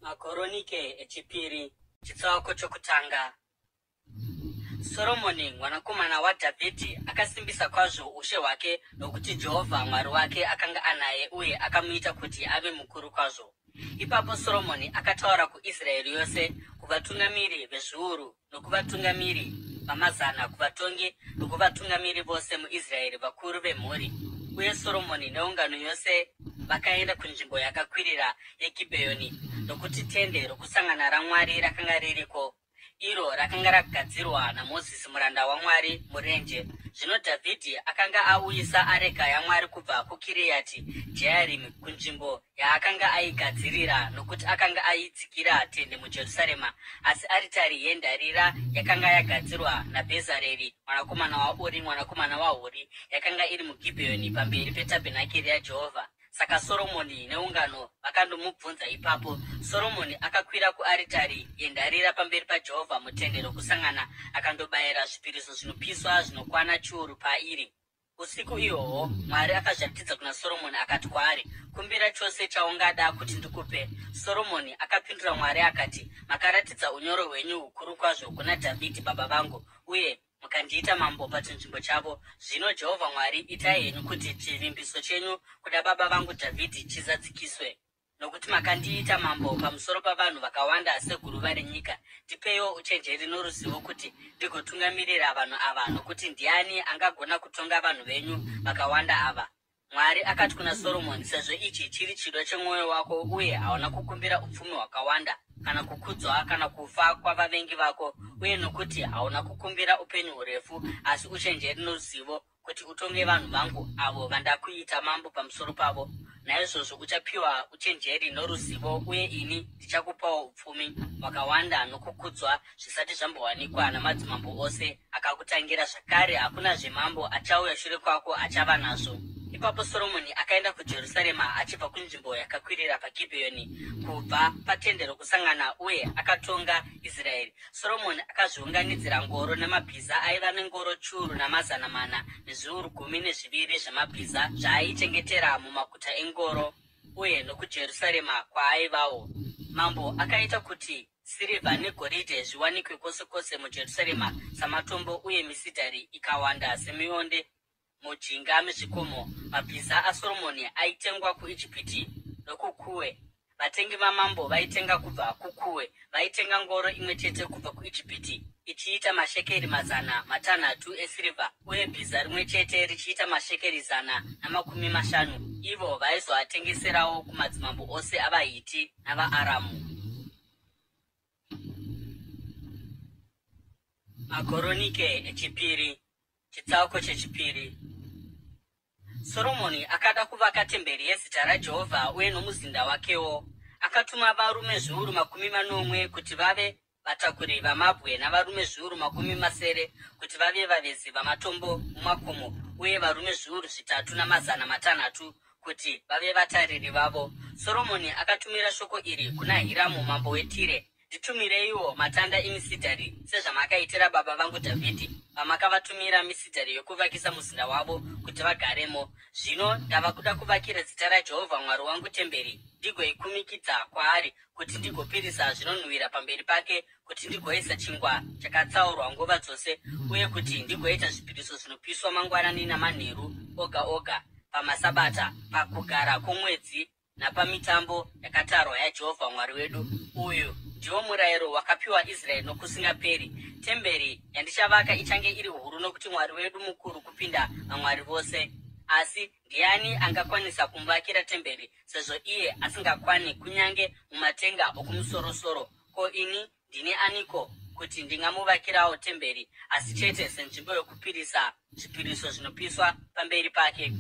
Makoronike echipiri chitsauko chokutanga. Soromoni mwanakomana waDhavhidhi akasimbisa kwazvo ushe hwake nokuti Jehovha Mwari wake akanga anaye uye akamuita kuti ave mukuru kwazvo. Ipapo Soromoni akataura kuIsraeri yose, kuvatungamiri vezviuru nokuvatungamiri vamazana, kuvatongi nokuvatungamiri vose muIsraeri, vakuru vemhuri. Uye Soromoni neungano yose vakaenda kunzvimbo yakakwirira yeGibheoni, nokuti tende rokusangana raMwari rakanga ririko, iro rakanga ragadzirwa naMozisi muranda waMwari murenje. Zvino Dhavhidhi akanga auyisa areka yaMwari kubva kuKiriati Jearimi kunzvimbo yaakanga aigadzirira, nokuti akanga aitsigira tende muJerusarema. Asi aritari yendarira yakanga yagadzirwa naBhezareri mwanakomana waUri mwanakomana waHuri yakanga iri muGibheoni pamberi petabhenakeri yaJehovha. Saka Soromoni neungano vakandomubvunza ipapo. Soromoni akakwira kuaritari yendarira pamberi paJehovha mutende rokusangana akandobayira zvipiriso zvinopiswa zvinokwana chiuru pairi. Usiku ihwohwo Mwari akazviratidza kuna Soromoni akati kwaari, Kumbira chose chaungada kuti ndikupe. Soromoni akapindura Mwari akati, Makaratidza unyoro hwenyu hukuru kwazvo kuna Dhavhidhi baba vangu uye mukandiita mambo pachinzvimbo chavo. Zvino Jehovha Mwari, itai henyu kuti chivimbiso chenyu kuna baba vangu Dhavhidhi chizadzikiswe. Nokuti makandiita mambo pamusoro pavanhu vakawanda seguruva renyika, ndipeiwo uchenjeri noruzivo kuti ndigotungamirira vanhu ava, nokuti ndiani angagona kutonga vanhu venyu vakawanda ava? Mwari akati kuna Soromoni, Sezvo ichi chiri chido chemwoyo wako uye hauna kukumbira upfumi hwakawanda, kana kukudzwa, kana kufa kwavavengi vako, uye nokuti hauna kukumbira upenyu hurefu, asi uchenjeri noruzivo, kuti utonge vanhu vangu avo vandakuita mambo pamusoro pavo, naizvozvo uchapiwa uchenjeri noruzivo, uye ini ndichakupawo upfumi hwakawanda nokukudzwa zvisati zvambowanikwa namadzimambo ose akakutangira zvakare hakunazve mambo achauya shure kwako achava nazvo. Ipapo Soromoni akaenda kuJerusarema achibva kunzvimbo yakakwirira paGibhiyoni kubva patende rokusangana uye akatonga Israeri. Soromoni akazviunganidzira ngoro namabhiza aiva nengoro churu namazana mana nezviuru gumi nezviviri zvamabhiza zvaaichengetera mumaguta engoro uye nokuJerusarema kwaaivawo. Mambo akaita kuti Sirivha negoridhe zviwanikwe kwose kwose muJerusarema samatombo uye misidhari ikawanda semionde mujinga mezvikomo. Mabhiza aSoromoni aitengwa kuIjipiti nokuKuwe. Vatengi vamambo vaitenga kubva kuKuwe vaitenga ngoro imwe chete kubva kuIjipiti ichiita mashekeri 600 esirivha uye bhiza rimwe chete richiita mashekeri 150. Ivo vaizoatengeserawo kumadzimambo ose avaHiti navaAramu. Makoronike echipiri, chitsauko chechipiri. Soromoni akada kuvaka temberi yezita raJehovha uye nomuzinda wakewo. Akatuma varume zviuru 70 kuti vave vatakuri vamabwe navarume zviuru 60 kuti vave vavezi vamatombo mumakomo uye varume zviuru 3600 kuti vave vatariri vavo. Soromoni akatumira shoko iri kuna Hiramu mambo weTire, Nditumireiwo matanda emisidhari sezvamakaitira baba vangu Dhavhidhi pamakavatumira misidhari yokuvakisa muzinda wavo kuti vagaremo. Zvino ndava kuda kuvakira zita raJehovha Mwari wangu temberi ndigoikumikidza kwaari kuti ndigopirisa zvinonhuwira pamberi pake kuti ndigoisa chingwa chakatsaurwa nguva dzose uye kuti ndigoita zvipiriso zvinopiswa mangwanani namanheru oga oga pamasabata pakugara kwomwedzi napamitambo yakatarwa yaJehovha Mwari wedu. Uyu ndiwo murayiro wakapiwa Israeri nokusingaperi. Temberi yandichavaka ichange iri huru nokuti Mwari wedu mukuru kupinda vamwari vose. Asi ndiani angakwanisa kumuvakira temberi sezvo iye asingakwani kunyange mumatenga okumusorosoro? Ko ini ndini aniko kuti ndingamuvakirawo temberi asi chete senzvimbo yokupirisa zvipiriso zvinopiswa pamberi pake?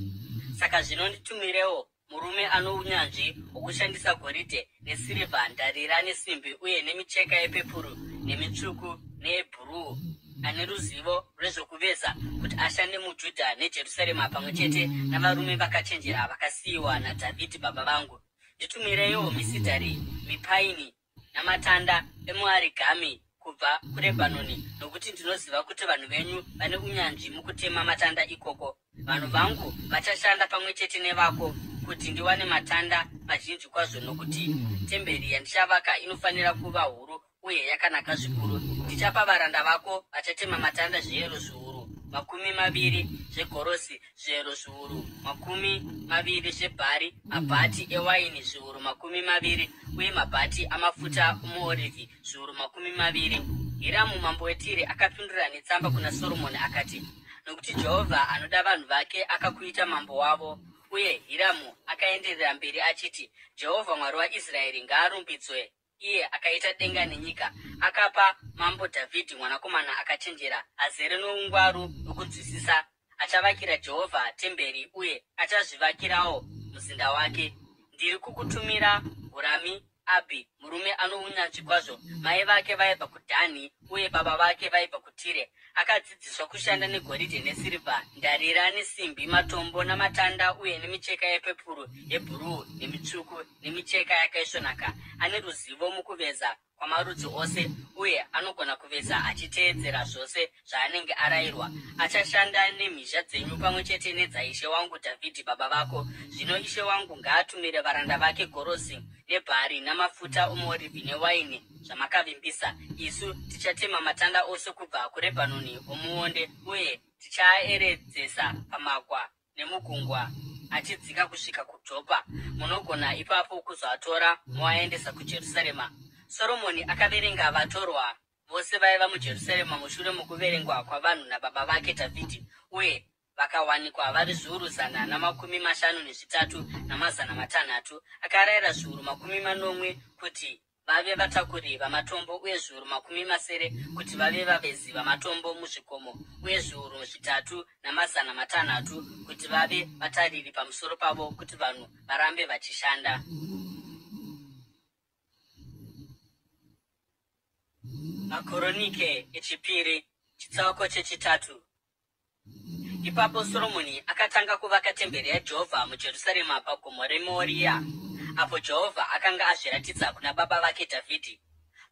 Saka zvino nditumirewo murume ano unyanzvi hwokushandisa goridhe nesirivha, ndarira nesimbi uye nemicheka yepepuru nemitsvuku neyebhuruu, ane ruzivo rwezvokuveza, kuti ashande muJudha neJerusarema pamwe chete navarume vakachenjera vakasiyiwa naDhavhidhi baba vangu. Nditumireiwo misidhari, mipaini namatanda emuarigami kubva kuRebhanoni, nokuti ndinoziva kuti vanhu venyu vane unyanzvi mukutema matanda ikoko. Vanhu vangu vachashanda pamwe chete nevako kuti ndiwane matanda mazhinji kwazvo, nokuti temberi yandichavaka inofanira kuva huru uye yakanaka zvikuru. Ndichapa varanda vako vachatema matanda zviyero 200,000 zvegorosi, zviyero 20,000 zvebhari, mabhati ewaini 20,000 uye mabhati amafuta omuorivhi 20,000. Hiramu mambo weTire akapindura netsamba kuna Soromoni akati, Nokuti Jehovha anoda vanhu vake akakuita mambo wavo. Uye Hiramu akaenderera mberi achiti, Jehovha Mwari waIsraeri ngaarumbidzwe, iye akaita denga nenyika, akapa mambo Dhavhidhi mwanakomana akachenjera, azere noungwaru nokunzwisisa, achavakira Jehovha temberi uye achazvivakirawo muzinda wake. Ndiri kukutumira Hurami Abhi, murume ano unyanzvi kwazvo. Mai vake vaibva kuDhani uye baba vake vaibva kuTire. Akadzidziswa kushanda negoridhe nesirivha, ndarira nesimbi, matombo namatanda uye nemicheka yepepuru, yebhuruu nemitsvuku nemicheka yakaisvonaka. Ane ruzivo mukuveza kwamarudzi ose uye anogona kuveza achiteedzera zvose zvaanenge arayirwa. Achashanda nemhizha dzenyu pamwe chete nedzaishe wangu Dhavhidhi baba vako. Zvino ishe wangu ngaatumire varanda vake gorosi nebhari namafuta omuorivhi newaini zvamakavimbisa. Isu tichatema matanda ose kubva kuRebhanoni omuonde uye tichaaeredzesa pamagwa nemugungwa achidzika kusvika kuJopa. Munogona ipapo kuzoatora moaendesa kuJerusarema. Soromoni akaverenga vatorwa vose vaiva muJerusarema mushure mokuverengwa kwavanhu nababa vake Dhavhidhi, uye vakawanikwa vari 553,600. Akarayira 700,000 kuti vave vatakuri vamatombo uye 700,000 kuti vave vavezi vamatombo muzvikomo uye 3,600 kuti vave vatariri pamusoro pavo kuti vanhu varambe vachishanda. Makoronike echipiri chitsauko chechitatu. Ipapo Soromoni akatanga kuvaka temberi yaJehovha muJerusarema paGomo reMoria, apo Jehovha akanga azviratidza kuna baba vake Dhavhidhi.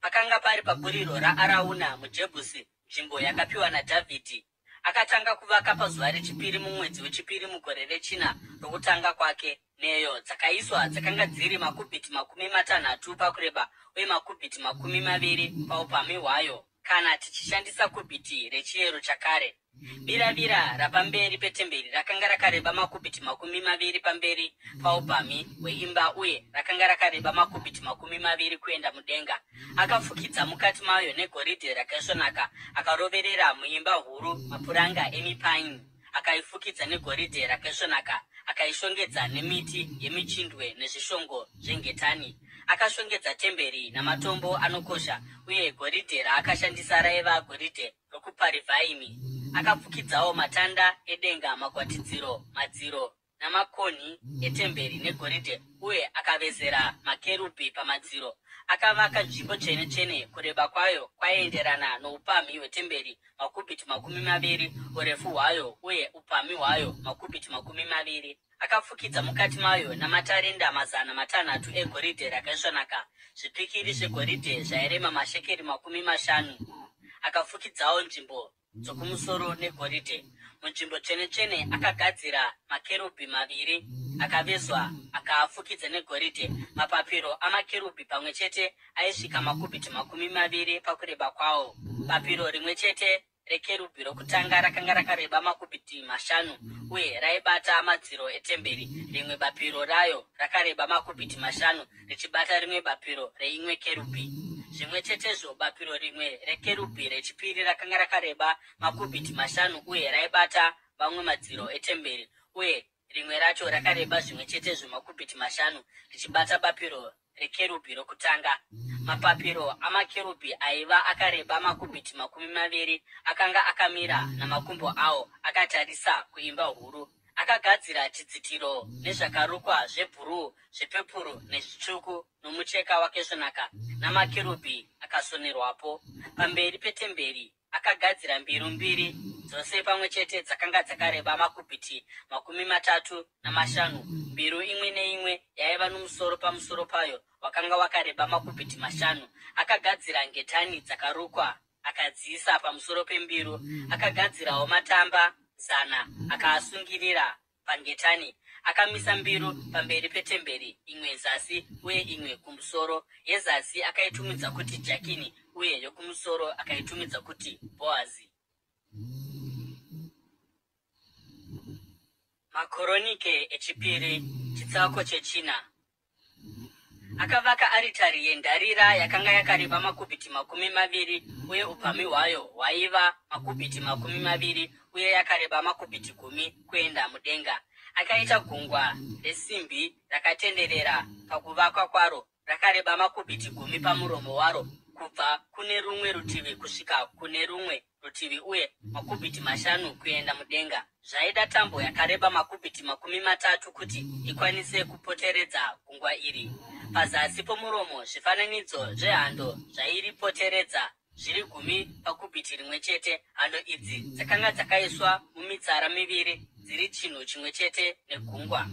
Pakanga pari paburiro raArauna muJebhusi, nzvimbo yakapiwa naDhavhidhi. Akatanga kuvaka pazuva rechipiri mumwedzi wechipiri mugore rechina rokutanga kwake. Nheyo dzakaiswa dzakanga dziri makubhiti 60 pakureba uye makubhiti 20 paupamhi hwayo, kana tichishandisa kubhiti rechiyero chakare. Biravira rapamberi petemberi rakanga rakareba makubhiti 20 pamberi paupamhi hweimba uye rakanga rakareba makubhiti 20 kuenda mudenga. Akafukidza mukati mayo negoridhe rakaisvonaka, akaroverera muimba huru mapuranga emipaini, akaifukidza negoridhe rakaisvonaka, akaishongedza nemiti yemichindwe nezvishongo zvengetani. Akashongedza temberi namatombo anokosha, uye goridhe raakashandisa raiva goridhe rokuParivhaimi. Akafukidzawo matanda edenga, magwatidziro, madziro namakonhi etemberi negoridhe uye akavezera makerubhi pamadziro. Akavaka nzvimbo tsvene-tsvene, kureba kwayo kwaienderana noupamhi hwetemberi, makubhiti 20, urefu hwayo uye upamhi hwayo makubhiti 20. Akafukidza mukati mayo namatarenda 600 egoridhe rakaisvonaka, zvipikiri zvegoridhe zvairema mashekeri 50. Akafukidzawo nzvimbo dzokumusoro negoridhe. Munzvimbo tsvene-tsvene akagadzira makerubhi maviri akavezwa akaafukidza negoridhe. Mapapiro amakerubhi pamwe chete aisvika makubhiti 20 pakureba kwawo. Bapiro rimwe chete rekerubhi rokutanga rakanga rakareba makubhiti mashanu uye raibata madziro etemberi, rimwe bapiro rayo rakareba makubhiti mashanu richibata rimwe bapiro reimwe kerubhi. Zvimwe chetezvo bapiro rimwe rekerubhi rechipiri rakanga rakareba makubhiti mashanu uye raibata mamwe madziro etemberi, uye rimwe racho rakareba zvimwe chetezvo makubhiti mashanu richibata bapiro rekerubhi rokutanga. Mapapiro amakerubhi aiva akareba makubhiti 20 akanga akamira namakumbo awo akatarisa kuimba huru. Akagadzira chidzitiro nezvakarukwa zvebhuruu, zvepepuru nezvitsvuku nomucheka wakaisvonaka, namakerubhi akasonerwapo. Pamberi petemberi akagadzira mbiru mbiri, dzose pamwe chete dzakanga dzakareba makubhiti 35. Mbiru imwe neimwe yaiva nomusoro pamusoro payo wakanga wakareba makubhiti mashanu. Akagadzira ngetani dzakarukwa akadziisa pamusoro pembiru. Akagadzirawo matamba 100 akaasungirira pangetani. Akamisa mbiru pamberi petemberi, imwe zasi uye imwe kumusoro. Yezasi akaitumidza kuti Jakini uye yokumusoro akaitumidza kuti Bhoazi. Makoronike echipiri chitsauko chechina. Akavaka aritari yendarira yakanga yakareba makubhiti 20 uye upamhi hwayo hwaiva makubhiti 20 uye yakareba makubhiti 10 kuenda mudenga. Akaita gungwa resimbi rakatenderera pakuvakwa kwaro rakareba makubhiti 10 pamuromo waro kubva kune rumwe rutivi kusvika kune rumwe rutivi uye makubhiti 5 kuenda mudenga. Zvaida tambo yakareba makubhiti 30 kuti ikwanise kupoteredza gungwa iri. Pazasi pomuromo zvifananidzo zvehando zvairipoteredza zviri 10 pakubhiti rimwe chete. Hando idzi dzakanga dzakaiswa mumitsara miviri dziri chinhu chimwe chete negungwa.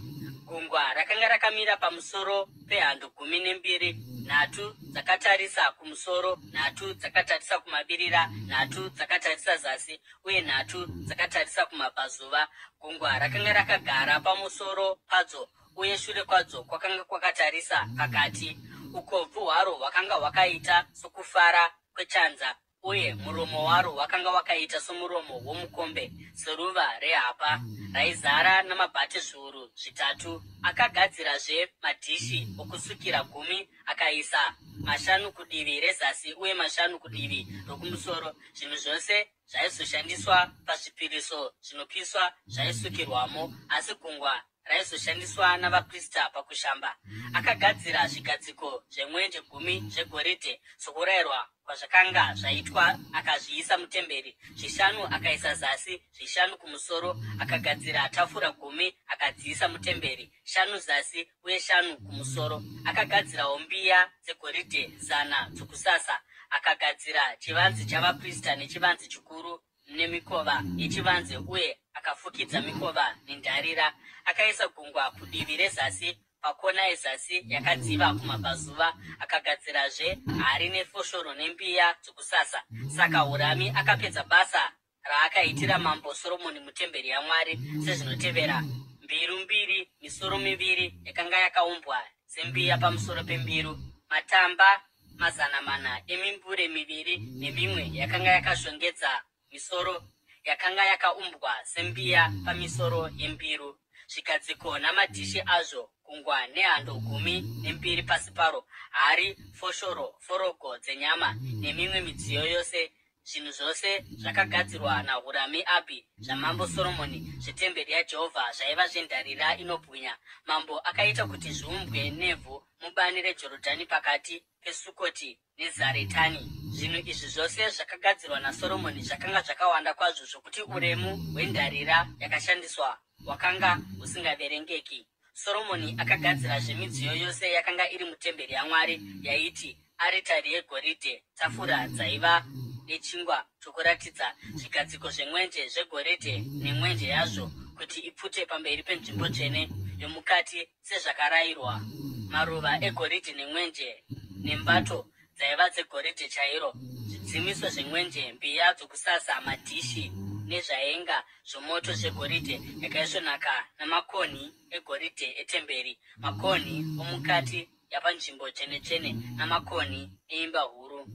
Gungwa rakanga rakamira pamusoro pehando 12, 3 dzakatarisa kumusoro, 3 dzakatarisa kumavirira, 3 dzakatarisa zasi uye 3 dzakatarisa kumabvazuva. Gungwa rakanga rakagara pamusoro padzo uye shure kwadzo kwakanga kwakatarisa pakati. Ukobvu hwaro hwakanga hwakaita sokufara kwechanza uye muromo waro wakanga wakaita somuromo womukombe, seruva rehapa, raizara namabhati 3,000. Akagadzirazve madhishi okusukira 10, akaisa 5 kudivi rezasi uye 5 kudivi rokumusoro. Zvinhu zvose zvaizoshandiswa pazvipiriso zvinopiswa zvaisukirwamo, asi gungwa raizoshandiswa navaprista pakushamba. Akagadzira zvigadziko zvemwenje 10 zvegoridhe sokurayirwa kwazvakanga zvaitwa, akazviisa mutemberi, 5 akaisa zasi, 5 kumusoro. Akagadzira tafura 10 akadziisa mutemberi, 5 zasi uye 5 kumusoro. Akagadzirawo mbiya dzegoridhe 100 dzokusasa. Akagadzira chivanze chavaprista nechivanze chikuru nemikova yechivanze uye akafukidza mikova nendarira. Akaisa gungwa kudivi rezasi pakona yezasi yakadziva kumabvazuva. Akagadzirazve hari nefoshoro nembiya dzokusasa. Saka Hurami akapedza basa raakaitira mambo Soromoni mutemberi yaMwari sezvinotevera: mbiru 2, misoro 2 yakanga yakaumbwa sembiya pamusoro pembiru, matamba 400 emimbure 2 nemimwe yakanga yakashongedza misoro yakanga yakaumbwa sembiya pamisoro yembiru, zvigadziko namadhishi azvo, gungwa nehando 12 pasi paro, hari, foshoro, forogo dzenyama nemimwe midziyo yose. Zvinhu zvose zvakagadzirwa naHurami Abhi zvamambo Soromoni zvetemberi yaJehovha zvaiva zvendarira inobwinya. Mambo akaita kuti zviumbwe nevhu mubani reJorodhani pakati peSukoti neZaretani. Zvinhu izvi zvose zvakagadzirwa naSoromoni zvakanga zvakawanda kwazvo zvokuti uremu hwendarira yakashandiswa hwakanga husingaverengeki. Soromoni akagadzirazve midziyo yose yakanga iri mutemberi yaMwari yaiti aritari yegoridhe, tafura dzaiva nechingwa chokuratidza, zvigadziko zvemwenje zvegoridhe nemwenje yazvo kuti ipfute pamberi penzvimbo tsvene yomukati sezvakarayirwa, maruva egoridhe nemwenje nembato dzaiva dzegoridhe chairo, zvidzimiso zvemwenje, mbiya dzokusasa, madhishi nezvaenga zvomoto zvegoridhe yakaisvonaka namakonhi egoridhe etemberi, makonhi omukati yapanzvimbo tsvene-tsvene namakonhi eimba huru.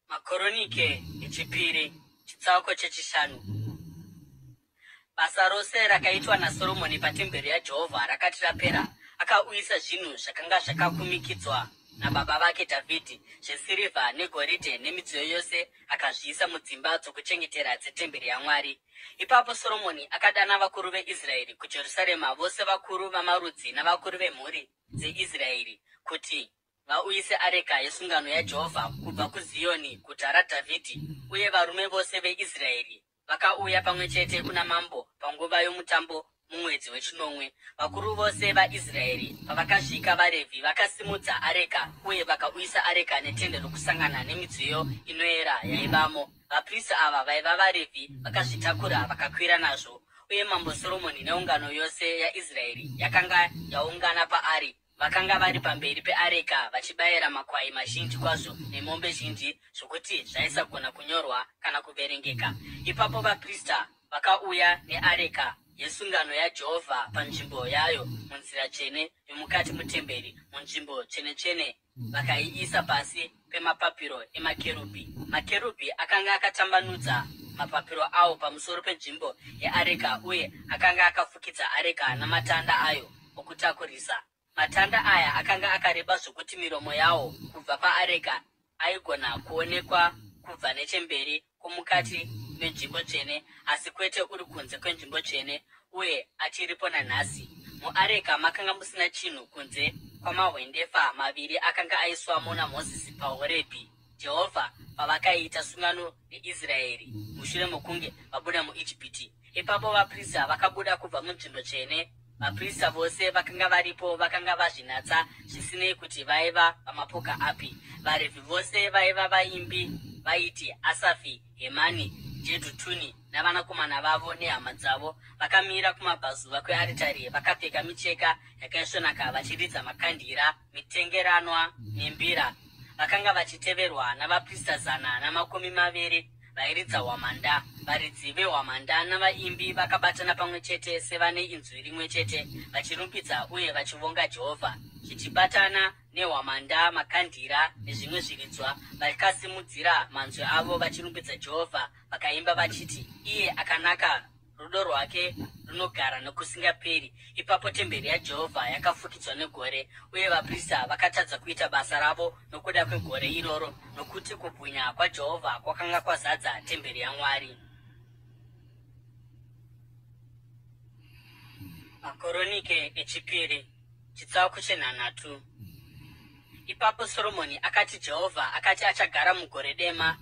Makoronike echipiri chitsauko chechishanu. Basa rose rakaitwa naSoromoni patemberi yaJehovha rakati rapera, akauyisa zvinhu zvakanga zvakakumikidzwa nababa vake Dhavhidhi zvesirivha negoridhe nemidziyo yose akazviisa mudzimba dzokuchengetera dzetemberi yaMwari. Ipapo Soromoni akadana vakuru veIsraeri kuJerusarema, vose vakuru vamarudzi navakuru vemhuri dzeIsraeri, kuti vauyise areka yesungano yaJehovha kubva kuZioni, guta raDhavhidhi, uye varume vose veIsraeri vakauya pamwe chete kuna mambo panguva yomutambo mumwedzi wechinomwe. Vakuru vose vaIsraeri pavakasvika, vaRevhi vakasimudza areka uye vakauyisa areka netende rokusangana nemidziyo inoera yaivamo. Vaprista ava vaiva vaRevhi vakazvitakura vakakwira nazvo, uye Mambo Soromoni neungano yose yaIsraeri yakanga yaungana paari vakanga vari pamberi peareka vachibayira makwai mazhinji kwazvo nemombe zhinji zvokuti zvaisagona kunyorwa kana kuverengeka. Ipapo vaprista Vakauya neareka yesungano yaJehovha panzvimbo yayo munzira tsvene yomukati mutemberi, munzvimbo tsvene-tsvene, vakaiisa pasi pemapapiro emakerubhi. Makerubhi akanga akatambanudza mapapiro awo pamusoro penzvimbo yeareka uye akanga akafukidza areka namatanda ayo okutakurisa. Matanda aya akanga akareba zvokuti miromo yawo kubva paareka aigona kuonekwa kubva nechemberi kwomukati menzvimbo tsvene, asi kwete uri kunze kwenzvimbo tsvene, uye achiripo nanhasi. Muareka makanga musina chinhu kunze kwamahwendefa maviri akanga aiswamo naMozisi paHorebhi, Jehovha pavakaita sungano neIsraeri mushure mokunge vabuda muIjipiti. Ipapo vaprista vakabuda kubva munzvimbo tsvene. Vaprista vose vakanga varipo vakanga vazvinatsa, zvisinei kuti vaiva vamapoka api. VaRevhi vose vaiva vaimbi vaiti Asafi, Hemani, Jedhutuni navanakomana vavo nehama dzavo vakamira kumabvazuva kwearitari vakapfeka micheka yakaisvonaka vachiridza makandira, mitengeranwa nembira. Vakanga vachiteverwa navaprista 120 vairidza hwamanda. Varidzi vehwamanda navaimbi vakabatana pamwe chete sevane inzwi rimwe chete vachirumbidza uye vachivonga Jehovha, zvichibatana nehwamanda, makandira nezvimwe zviridzwa. Vakasimudzira manzwi avo vachirumbidza Jehovha vakaimba vachiti, Iye akanaka, rudo rwake runogara nokusingaperi. Ipapo temberi yaJehovha yakafukidzwa negore, uye vaprista vakatadza kuita basa ravo nokuda kwegore iroro, nokuti kubwinya kwaJehovha kwakanga kwazadza temberi yaMwari. Makoronike echipiri chitsauko chenhanhatu. Ipapo Soromoni akati, Jehovha akati achagara mugore dema.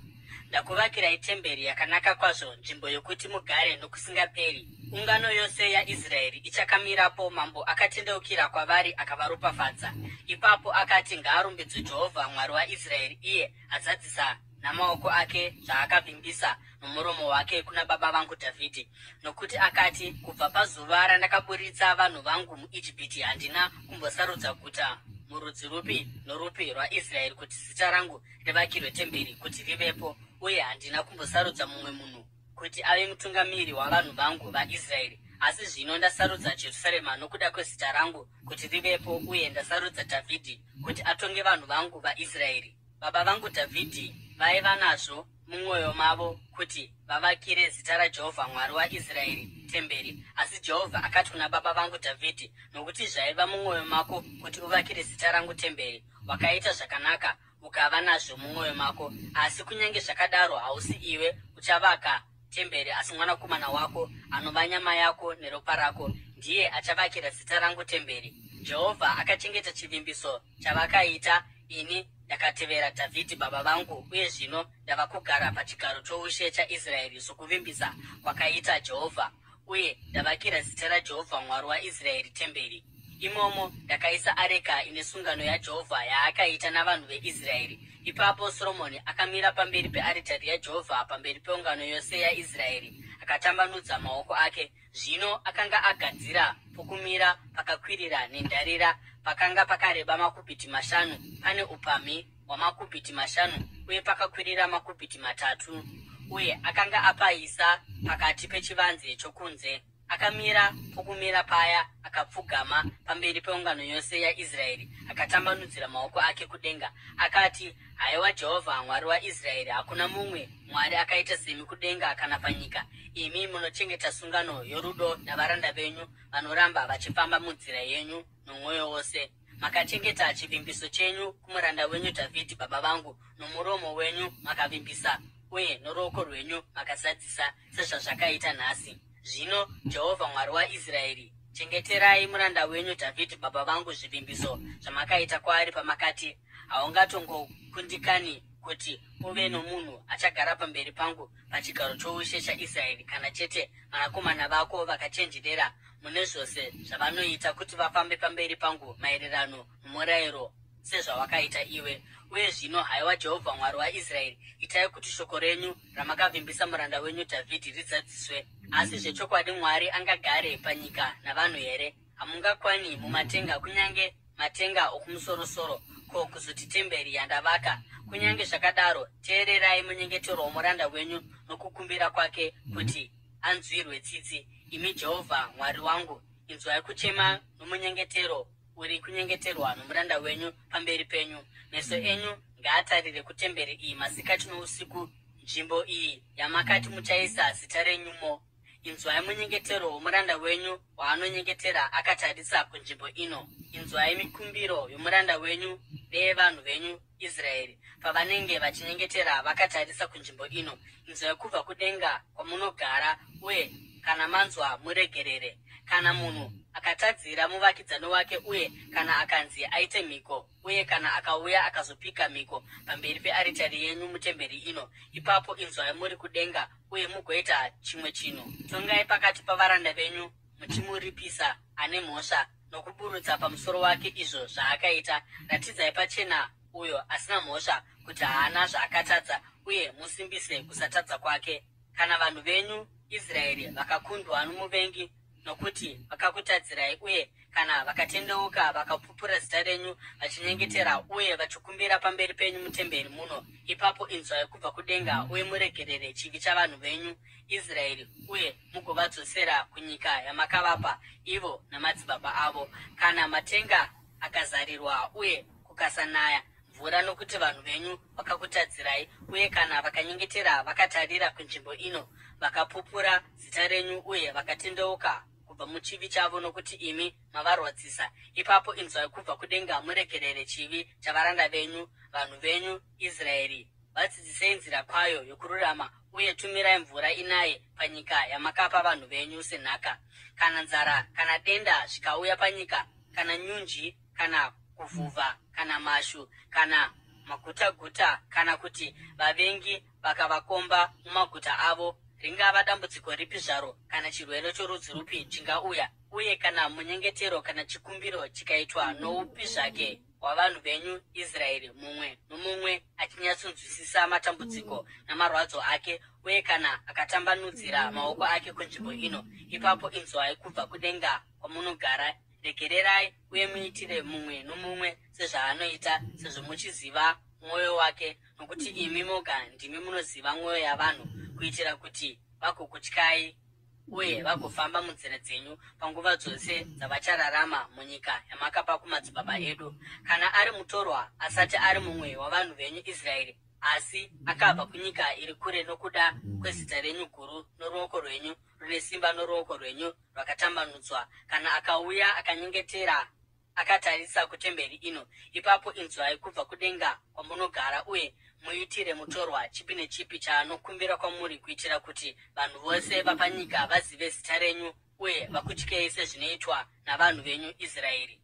Ndakuvakirai temberi yakanaka kwazvo, nzvimbo yokuti mugare nokusingaperi. Ungano yose yaIsraeri ichakamirapo. Mambo akatendeukira kwavari akavaropafadza. Ipapo akati, Ngaarumbidzwe Jehovha, Mwari waIsraeri, iye azadzisa namaoko ake zvaakavimbisa nomuromo wake kuna baba vangu Dhavhidhi. Nokuti akati, Kubva pazuva randakaburitsa vanhu vangu muIjipiti handina kumbosarudza guta murudzi rupi norupi rwaIsraeri kuti zita rangu rivakirwe temberi kuti rivepo, uye handina kumbosarudza mumwe munhu kuti ave mutungamiri wavanhu vangu vaIsraeri. Asi zvino ndasarudza Jerusarema nokuda kwezita rangu kuti rivepo, uye ndasarudza Dhavhidhi kuti atonge vanhu vangu vaIsraeri. Baba vangu Dhavhidhi vaiva nazvo mumwoyo mavo kuti vavakire zita raJehovha Mwari waIsraeri temberi. Asi Jehovha akati kuna baba vangu Dhavhidhi, Nokuti zvaiva mumwoyo mako kuti uvakire zita rangu temberi, wakaita zvakanaka ukava nazvo mumwoyo mako. Asi kunyange zvakadaro hausi iwe uchavaka temberi, asi mwanakomana wako, anova nyama yako neropa rako, ndiye achavakira zita rangu temberi. Jehovha akachengeta chivimbiso chavakaita, ini ndakatevera Dhavhidhi baba vangu, uye zvino ndava kugara pachigaro choushe chaIsraeri sokuvimbisa kwakaita Jehovha, uye ndavakira zita raJehovha Mwari waIsraeri temberi. Imomo ndakaisa areka ine sungano yaJehovha yaakaita navanhu veIsraeri. Ipapo Soromoni akamira pamberi pearitari yaJehovha pamberi peungano yose yaIsraeri akatambanudza maoko ake. Zvino akanga agadzira pokumira pakakwirira nendarira, pakanga pakareba makubhiti mashanu, pane upamhi hwamakubhiti mashanu uye pakakwirira makubhiti 3, uye akanga apaisa pakati pechivanze chokunze. Akamira pokumira paya akapfugama pamberi peungano yose yaIsraeri akatambanudzira maoko ake kudenga. Akati, Haiwa Jehovha, Mwari waIsraeri, hakuna mumwe Mwari akaita semi kudenga kana panyika, imi munochengeta sungano yorudo navaranda venyu vanoramba vachifamba munzira yenyu nomwoyo wose. Makachengeta chivimbiso chenyu kumuranda wenyu Dhavhidhi baba vangu, nomuromo wenyu makavimbisa uye noruoko rwenyu makazadzisa sezvazvakaita nhasi. Zvino, Jehovha Mwari waIsraeri, chengeterai muranda wenyu Dhavhidhi baba vangu zvivimbiso zvamakaita kwaari pamakati, Haungatongokundikani kuti uve nomunhu achagara pamberi pangu pachigaro choushe chaIsraeri, kana chete vanakomana vako vakachenjerera mune zvose zvavanoita kuti vafambe pamberi pangu maererano nomurayiro sezvawakaita iwe. Uye zvino, haiwa Jehovha Mwari waIsraeri, itai kuti shoko renyu ramakavimbisa muranda wenyu Dhavhidhi rizadziswe. Asi zvechokwadi Mwari angagare panyika navanhu here? Hamungakwani mumatenga, kunyange matenga okumusorosoro, ko kuzoti temberi yandavaka! Kunyange zvakadaro, teererai munyengetero womuranda wenyu nokukumbira kwake kuti. anzwirwe tsitsi. Imi Jehovha Mwari wangu, inzwai kuchema nomunyengetero uri kunyengeterwa nomuranda wenyu pamberi penyu. Meso enyu ngaatarire kutemberi iyi masikati nousiku, nzvimbo iyi yamakati muchaisa zita renyumo. Inzwai munyengetero womuranda wenyu waanonyengetera akatarisa kunzvimbo ino. Inzwai mikumbiro yomuranda wenyu neyevanhu venyu Israeri pavanenge vachinyengetera vakatarisa kunzvimbo ino. Inzwai kubva kudenga kwamunogara, uye kana manzwa muregerere. Kana munhu akatadzira muvakidzani wake uye kana akanzi aite mhiko uye kana akauya akazopika mhiko pamberi pearitari yenyu mutemberi ino, ipapo inzwai muri kudenga uye mugoita chimwe chinhu. Tongai pakati pavaranda venyu muchimuripisa ane mhosva nokuburutsa pamusoro wake izvo zvaakaita. Ratidzai pachena uyo asina mhosva kuti haana zvaakatadza uye musimbise kusatadza kwake. Kana vanhu venyu Israeri vakakundwa nomuvengi nokuti vakakutadzirai uye kana vakatendeuka vakapupura zita renyu vachinyengetera uye vachikumbira pamberi penyu mutemberi muno, ipapo inzwai kubva kudenga uye muregerere chivi chavanhu venyu Israeri uye mugovadzosera kunyika yamakavapa ivo namadzibaba avo. Kana matenga akazarirwa uye kukasanaya mvura nokuti vanhu venyu vakakutadzirai, uye kana vakanyengetera vakatarira kunzvimbo ino, vakapupura zita renyu uye vakatendeuka kubva muchivi chavo nokuti imi mavarwadzisa, ipapo inzwai kubva kudenga muregerere chivi chavaranda venyu, vanhu venyu Israeri. Vadzidzisei nzira kwayo yokururama uye tumirai mvura inaye panyika yamakapa vanhu venyu senhaka. Kana nzara kana denda zvikauya panyika, kana nyunji kana kuvhuvha kana mashu kana magutaguta kana kuti vavengi vakavakomba mumaguta avo, ringava dambudziko ripi zvaro kana chirwere chorudzi rupi chingauya, uye kana munyengetero kana chikumbiro chikaitwa noupi zvake wavanhu venyu Israeri, mumwe nomumwe achinyatsonzwisisa matambudziko namarwadzo ake, uye kana akatambanudzira maoko ake kunzvimbo ino, ipapo inzwai kubva kudenga kwamunogara, regererai uye muitire mumwe nomumwe sezvaanoita, sezvo muchiziva mwoyo wake, nokuti imi moga ndimi munoziva mwoyo yavanhu, kuitira kuti vagokutyai uye vagofamba munzira dzenyu panguva dzose dzavachararama munyika yamakapa kumadzibaba edu. Kana ari mutorwa asati ari mumwe wavanhu venyu Israeri, asi akabva kunyika iri kure nokuda kwezita renyu guru noruoko rwenyu rune simba noruoko rwenyu rwakatambanudzwa, kana akauya akanyengetera akatarisa kutemberi ino, ipapo inzwai kubva kudenga kwamunogara uye muitire mutorwa chipi nechipi chaanokumbira kwamuri, kuitira kuti vanhu vose vapanyika vazive zita renyu uye vakutyei sezvinoitwa navanhu venyu Israeri,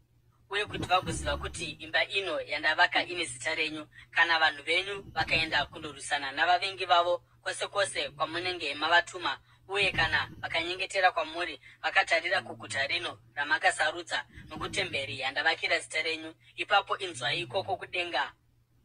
uye kuti vagoziva kuti imba ino yandavaka ine zita renyu. Kana vanhu venyu vakaenda kundorwisana navavengi vavo kwose kwose kwamunenge mavatuma, uye kana vakanyengetera kwamuri vakatarira kuguta rino ramakasarudza nokutemberi yandavakira zita renyu, ipapo inzwai ikoko kudenga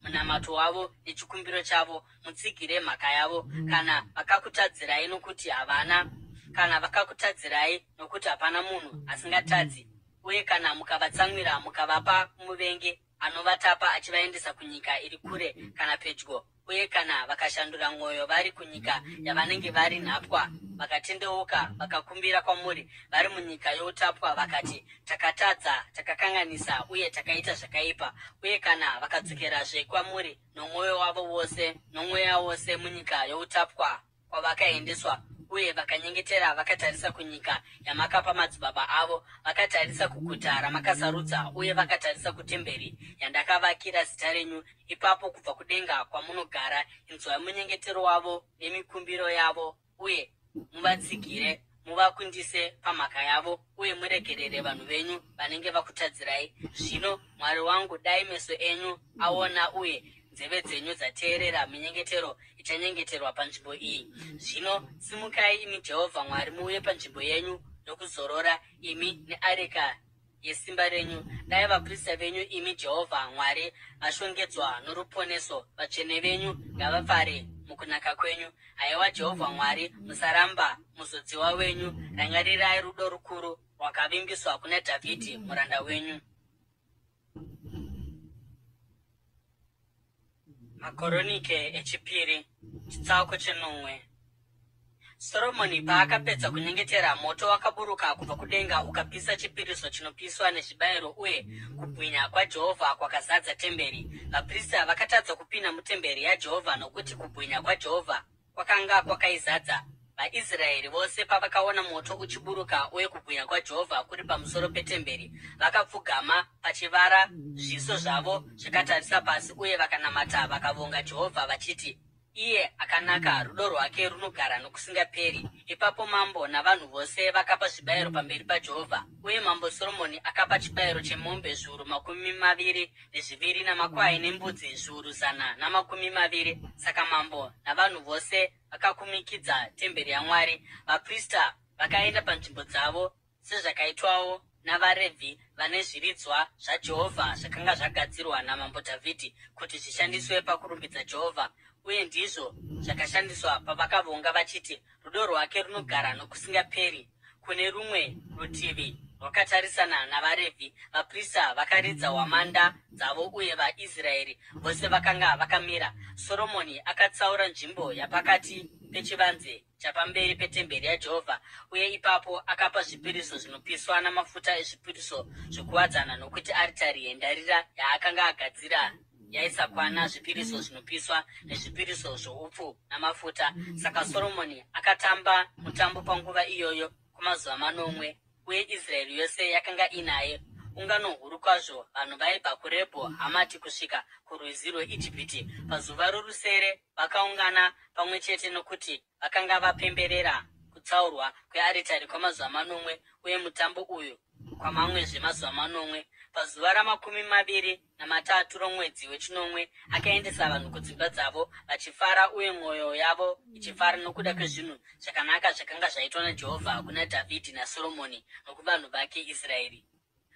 munamato wavo nechikumbiro chavo, mutsigire mhaka yavo. Kana vakakutadzirai nokuti havana kana vakakutadzirai nokuti hapana munhu asingatadzi, uye kana mukavatsamwira mukavapa kumuvengi anovatapa achivaendesa kunyika iri kure kana pedyo, uye kana vakashandura mwoyo vari kunyika yavanenge vari nhapwa, vakatendeuka vakakumbira kwamuri vari munyika youtapwa, vakati, Takatadza, takakanganisa uye takaita zvakaipa, uye kana vakadzokerazve kwamuri nomwoyo wavo wose nomweya wose munyika youtapwa kwavakaendeswa, uye vakanyengetera vakatarisa kunyika yamakapa madzibaba avo, vakatarisa kuguta ramakasarudza uye vakatarisa kutemberi yandakavakira zita renyu, ipapo kubva kudenga kwamunogara inzwai munyengetero wavo nemikumbiro yavo, uye muvatsigire, muvakundise pamhaka yavo, uye muregerere vanhu venyu vanenge vakutadzirai. Zvino, Mwari wangu, dai meso enyu aona uye nzeve dzenyu dzateerera minyengetero ichanyengeterwa panzvimbo iyi. Zvino simukai, imi Jehovha Mwari, muuye panzvimbo yenyu yokuzorora, imi neareka yesimba renyu. Dai vaprista venyu, imi Jehovha Mwari, vashongedzwa noruponeso, vatsvene venyu ngavafare mukunaka kwenyu. Haiwa Jehovha Mwari, musaramba muzodziwa wenyu, rangarirai rudo rukuru rwakavimbiswa kuna Dhavhidhi muranda wenyu. Makoronike echipiri, chitsauko chenomwe. Soromoni paakapedza kunyengetera, moto wakaburuka kubva kudenga ukapisa chipiriso chinopiswa nezvibayiro uye kubwinya kwaJehovha kwakazadza temberi. Vaprista vakatadza kupinda mutemberi yaJehovha nokuti kubwinya kwaJehovha kwakanga kwakaizadza. VaIsraeri vose pavakaona moto uchiburuka uye kubwinya kwaJehovha kuri pamusoro petemberi, vakapfugama pachivara zviso zvavo zvakatarisa pasi uye vakanamata vakavonga Jehovha vachiti, Iye akanaka, rudo rwake runogara nokusingaperi. Ipapo mambo navanhu vose vakapa zvibayiro pamberi paJehovha. Uye mambo Soromoni akapa chibayiro chemombe 22,000 namakwai nembudzi 120,000. Saka mambo navanhu vose vakakumikidza temberi yaMwari. Vaprista vakaenda panzvimbo dzavo sezvakaitwawo navaRevhi vane zviridzwa zvaJehovha zvakanga zvagadzirwa naMambo Dhavhidhi kuti zvishandiswe pakurumbidza Jehovha, uye ndizvo zvakashandiswa pavakavonga vachiti, Rudo rwake runogara nokusingaperi. Kune rumwe rutivi rwakatarisana navaRevhi, vaprista vakaridza hwamanda dzavo uye vaIsraeri vose vakanga vakamira. Soromoni akatsaura nzvimbo yapakati pechivanze chapamberi petemberi yaJehovha, uye ipapo akapa zvipiriso zvinopiswa namafuta ezvipiriso zvokuwadzana, nokuti aritari yendarira yaakanga agadzira yaisakwana zvipiriso zvinopiswa nezvipiriso zvoupfu namafuta. Saka Soromoni akatamba mutambo panguva iyoyo kwamazuva manomwe, uye Israeri yose yakanga inaye, ungano huru kwazvo, vanhu vaibva kuRebho Hamati kusvika kurwizi rweIjipiti. Pazuva rorusere vakaungana pamwe chete, nokuti vakanga vapemberera kutsaurwa kwearitari kwamazuva manomwe uye mutambo uyu kwamamwezve mazuva manomwe. Pazuva ramakumi maviri namatatu romwedzi wechinomwe akaendesa vanhu kudzimba dzavo vachifara uye mwoyo yavo ichifara nokuda kwezvinhu zvakanaka zvakanga zvaitwa naJehovha kuna Dhavhidhi naSoromoni nokuvanhu vake Israeri.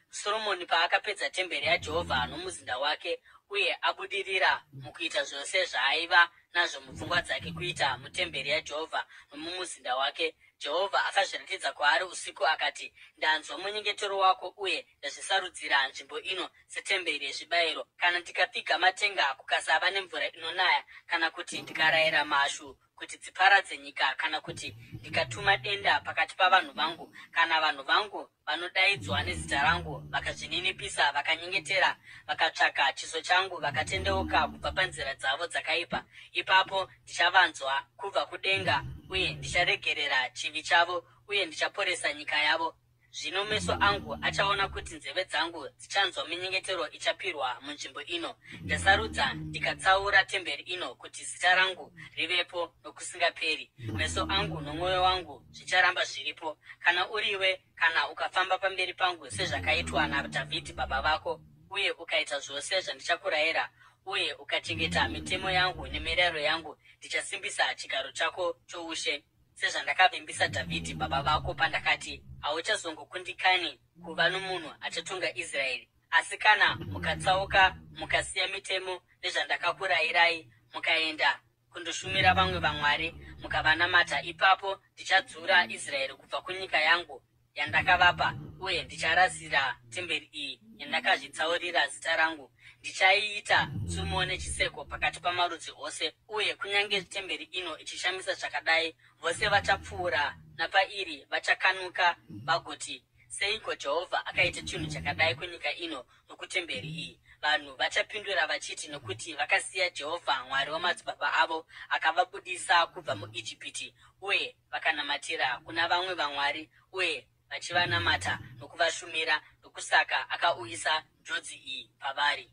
Soromoni paakapedza temberi yaJehovha nomuzinda wake uye abudirira mukuita zvose zvaaiva nazvo mupfungwa dzake kuita mutemberi yaJehovha nomumuzinda wake, Jehovha akazviratidza kwaari usiku akati, Ndanzwa munyengetero wako uye ndazvisarudzira nzvimbo ino setemberi yezvibayiro. Kana ndikapfiga matenga kukasava nemvura inonaya, kana kuti ndikarayira mhashu kuti dziparadze nyika, kana kuti ndikatuma denda pakati pavanhu vangu, kana vanhu vangu vanodaidzwa nezita rangu vakazvininipisa, vakanyengetera, vakatsvaka chiso changu, vakatendeuka kubva panzira dzavo dzakaipa, ipapo ndichavanzwa kubva kudenga uye ndicharegerera chivi chavo uye ndichaporesa nyika yavo. Zvino meso angu achaona kuti nzeve dzangu dzichanzwa minyengetero ichapirwa munzvimbo ino. Ndasarudza ndikatsaura temberi ino kuti zita rangu rivepo nokusingaperi. Meso angu nomwoyo wangu zvicharamba zviripo. Kana uriwe, kana ukafamba pamberi pangu sezvakaitwa naDhavhidhi baba vako, uye ukaita zvose zvandichakurayira, uye ukachengeta mitemo yangu nemirayiro yangu, ndichasimbisa chigaro chako choushe sezvandakavimbisa Dhavhidhi baba vako pandakati, Hauchazongokundikani kuva nomunhu achatonga Israeri. Asi kana mukatsauka mukasiya mitemo nezvandakakurayirai, mukaenda kundoshumira vamwe vamwari mukavanamata, ipapo ndichadzura Israeri kubva kunyika yangu yandakavapa uye ndicharasira temberi iyi yandakazvitsaurira zita rangu. Ndichaiita tsumo nechiseko pakati pamarudzi ose. Uye kunyange temberi ino ichishamisa zvakadai, vose vachapfuura napairi vachakanuka vagoti, Seiko Jehovha akaita chinhu chakadai kunyika ino nokutemberi iyi? Vanhu vachapindura vachiti, Nokuti vakasiya Jehovha Mwari wamadzibaba avo, akavabudisa kubva muIjipiti, uye vakanamatira kuna vamwe vamwari uye vachivanamata nokuvashumira, ndokusaka akauyisa njodzi iyi pavari.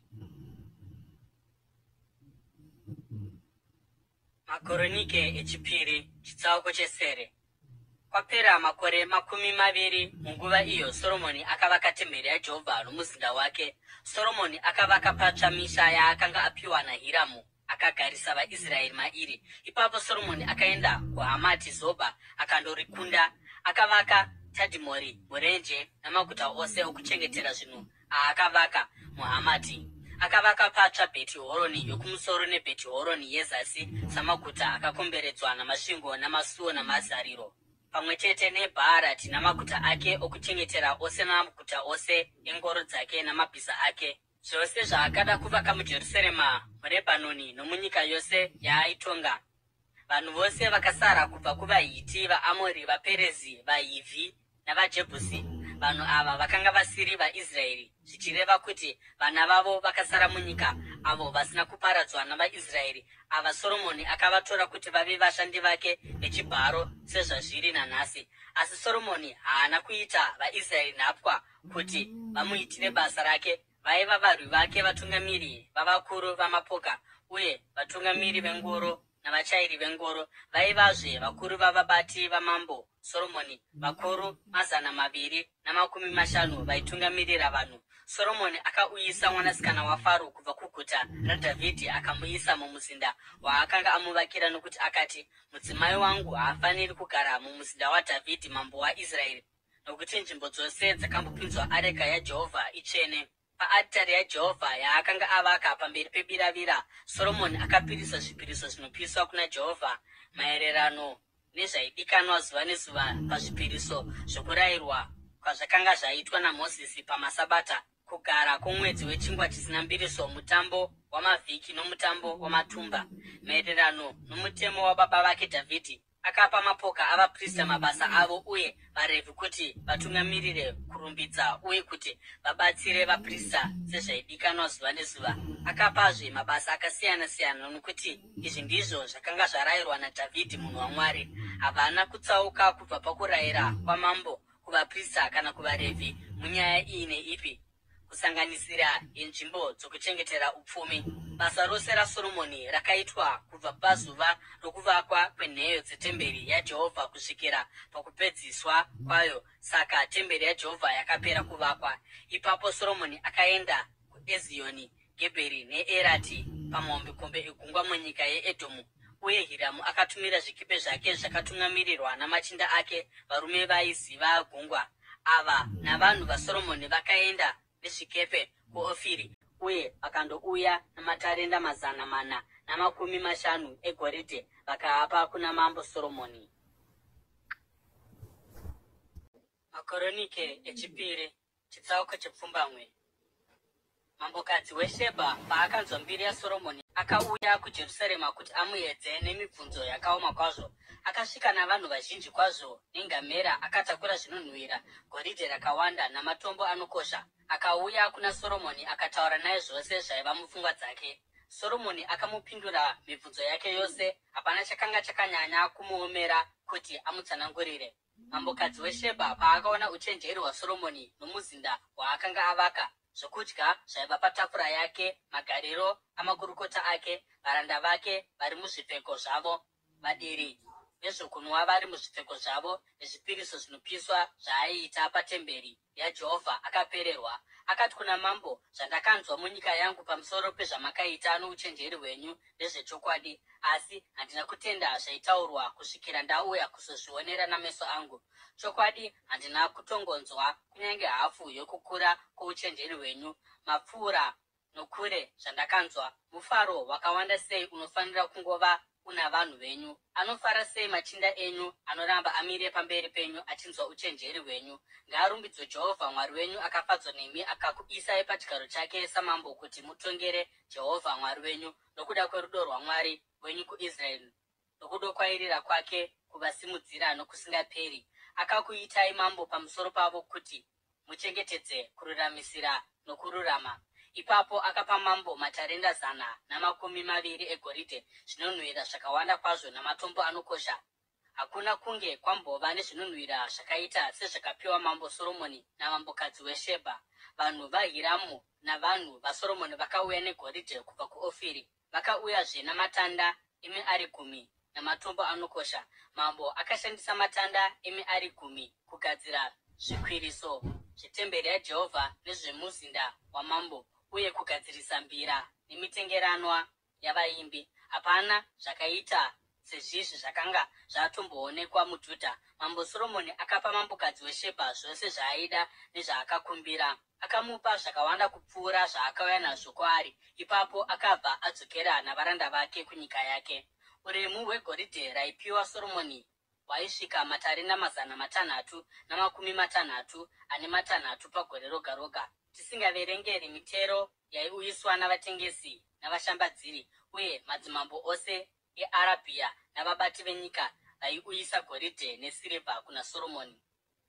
Makoronike echipiri chitsauko chesere. Kwapera makore 20 munguva iyo Soromoni akavaka temberi yaJehovha nomuzinda wake, Soromoni akavaka patsva misha yaakanga apiwa naHiramu akagarisa vaIsraeri mairi. Ipapo Soromoni akaenda kuHamati Zobha akandorikunda. Akavaka Tadhimori murenje namaguta ose okuchengetera zvinhu aakavaka muHamati. Akavaka patsva Bheti Horoni yokumusoro neBheti Horoni yezasi samaguta akakomberedzwa namasvingo namasuo namazariro, pamwe chete neBhaarati namaguta ake okuchengetera ose namaguta ose engoro dzake namabhiza ake. Zvose zvaakada kuvaka muJerusarema, muRebhanoni nomunyika yose yaaitonga. Vanhu vose vakasara kubva kuvaHiti, vaAmori, vaPerezi, vaHivhi navaJebhusi, vanhu ava vakanga vasiri vaIsraeri, zvichireva kuti vana vavo vakasara munyika, avo vasina kuparadzwa navaIsraeri, ava Soromoni akavatora kuti vave vashandi vake vechibharo sezvazviri nanhasi. Asi Soromoni haana kuita vaIsraeri nhapwa kuti vamuitire basa rake. Vaiva varwi vake, vatungamiri vavakuru vamapoka uye vatungamiri vengoro navachairi vengoro. Vaivazve vakuru vavabati vamambo Soromoni, vakuru 250 vaitungamirira vanhu. Soromoni akauyisa mwanasikana waFaro kubva kuguta raDhavhidhi akamuisa mumuzinda waakanga amuvakira, nokuti akati, Mudzimai wangu haafaniri kugara mumuzinda waDhavhidhi mambo waIsraeri, nokuti nzvimbo dzose dzakambopinzwa areka yaJehovha itsvene. Paaritari yaJehovha yaakanga avaka pamberi pebiravira, Soromoni akapirisa zvipiriso zvinopiswa kuna Jehovha maererano nezvaidikanwa zuva nezuva pazvipiriso zvokurayirwa kwazvakanga zvaitwa naMozisi pamaSabata, kugara kwomwedzi wechingwa chisina mbiriso, mutambo wamavhiki nomutambo wamatumba, maererano nomutemo wababa vake Dhavhidhi. Akapa mapoka avaprista mabasa avo uye vaRevhi kuti vatungamirire kurumbidza uye kuti vabatsire vaprista sezvaidikanwa zuva nezuva. Akapazve mabasa akasiyana-siyana nokuti izvi ndizvo zvakanga zvarayirwa naDhavhidhi munhu waMwari. Havana kutsauka kubva pakurayira kwamambo kuvaprista kana kuvaRevhi munyaya iyi neipi, kusanganisira yenzvimbo dzokuchengetera upfumi. Basa rose raSoromoni rakaitwa kubva pazuva rokuvakwa kwenheyo dzetemberi yaJehovha kusvikira pakupedziswa kwayo. Saka temberi yaJehovha yakapera kuvakwa. Ipapo Soromoni akaenda kuEziyoni Gebheri neErati pamahombekombe egungwa munyika yeEdhomu. Uye Hiramu akatumira zvikepe zvake zvakatungamirirwa namachinda ake, varume vaiziva gungwa. Ava navanhu vaSoromoni vakaenda nezvikepe kuOfiri uye vakandouya namatarenda 450 egoridhe vakaapa kuna Mambo Soromoni. Makoronike echipiri chitsauko chepfumbamwe. Mambokadzi weShebha paakanzwa mbiri yaSoromoni, akauya kuJerusarema kuti amuedze nemibvunzo yakaoma kwazvo. Akasvika navanhu vazhinji kwazvo nengamera, akatakura zvinonhuhwira, goridhe rakawanda namatombo anokosha. Akauya kuna Soromoni akataura naye zvose zvaiva mupfungwa dzake. Soromoni akamupindura mibvunzo yake yose, hapana chakanga chakanyanya kumuomera kuti amutsanangurire. Mambokadzi weShebha paakaona uchenjeri hwaSoromoni nomuzinda waakanga avaka, zvokudya zvaiva patafura yake, magariro amakurukota ake, varanda vake vari muzvipfeko zvavo, vadiri vezvokunwa vari muzvipfeko zvavo, nezvipiriso zvinopiswa zvaaiita patemberi yaJehovha, akapererwa. Akati kuna mambo, Zvandakanzwa munyika yangu pamusoro pezvamakaita nouchenjeri hwenyu ndezvechokwadi, asi handina kutenda zvaitaurwa kusvikira ndauya kuzozvionera nameso angu. Chokwadi handina kutongonzwa kunyange hafu yokukura kwouchenjeri hwenyu. Mapfuura nokure zvandakanzwa. Mufaro wakawanda sei unofanira kungova una vanhu venyu! Anofara sei machinda enyu anoramba amire pamberi penyu achinzwa uchenjeri hwenyu! Ngaarumbidzwe Jehovha Mwari wenyu akafadzwa nemi akakuisai pachigaro chake samambo kuti mutongere Jehovha Mwari wenyu nokuda kwerudo rwaMwari wenyu kuIsraeri nokudokwairira kwake kuvasimudzira nokusingaperi. Akakuitai mambo pamusoro pavo kuti muchengetedze kururamisira nokururama. Ipapo akapa mambo matarenda 120 egoridhe, zvinonhuhwira zvakawanda kwazvo namatombo anokosha. Hakuna kunge kwambova nezvinonhuhwira zvakaita sezvakapiwa mambo Soromoni namambokadzi weShebha. Vanhu vaHiramu navanhu vaSoromoni vakauya negoridhe kubva kuOfiri. Vakauyazve namatanda emiarigumi namatombo anokosha. Mambo akashandisa matanda emiarigumi kugadzira zvikwiriso zvetemberi yaJehovha nezvemuzinda wamambo uye kugadzirisa mbira nemitengeranwa yavaimbi. Hapana zvakaita sezvizvi zvakanga zvatomboonekwa muJudha. Mambo Soromoni akapa mambokadzi weShebha zvose zvaaida nezvaakakumbira. Akamupa zvakawanda kupfuura zvaakauya nazvo kwaari. Ipapo akabva adzokera navaranda vake kunyika yake. Uremu hwegoridhe raipiwa Soromoni hwaisvika matarenda 663 pagore roga roga, tisingaverengeri mitero yaiuyiswa navatengesi navashambadziri uye madzimambo ose. eArabhia navabati venyika vaiuyisa goridhe nesirivha kuna Soromoni.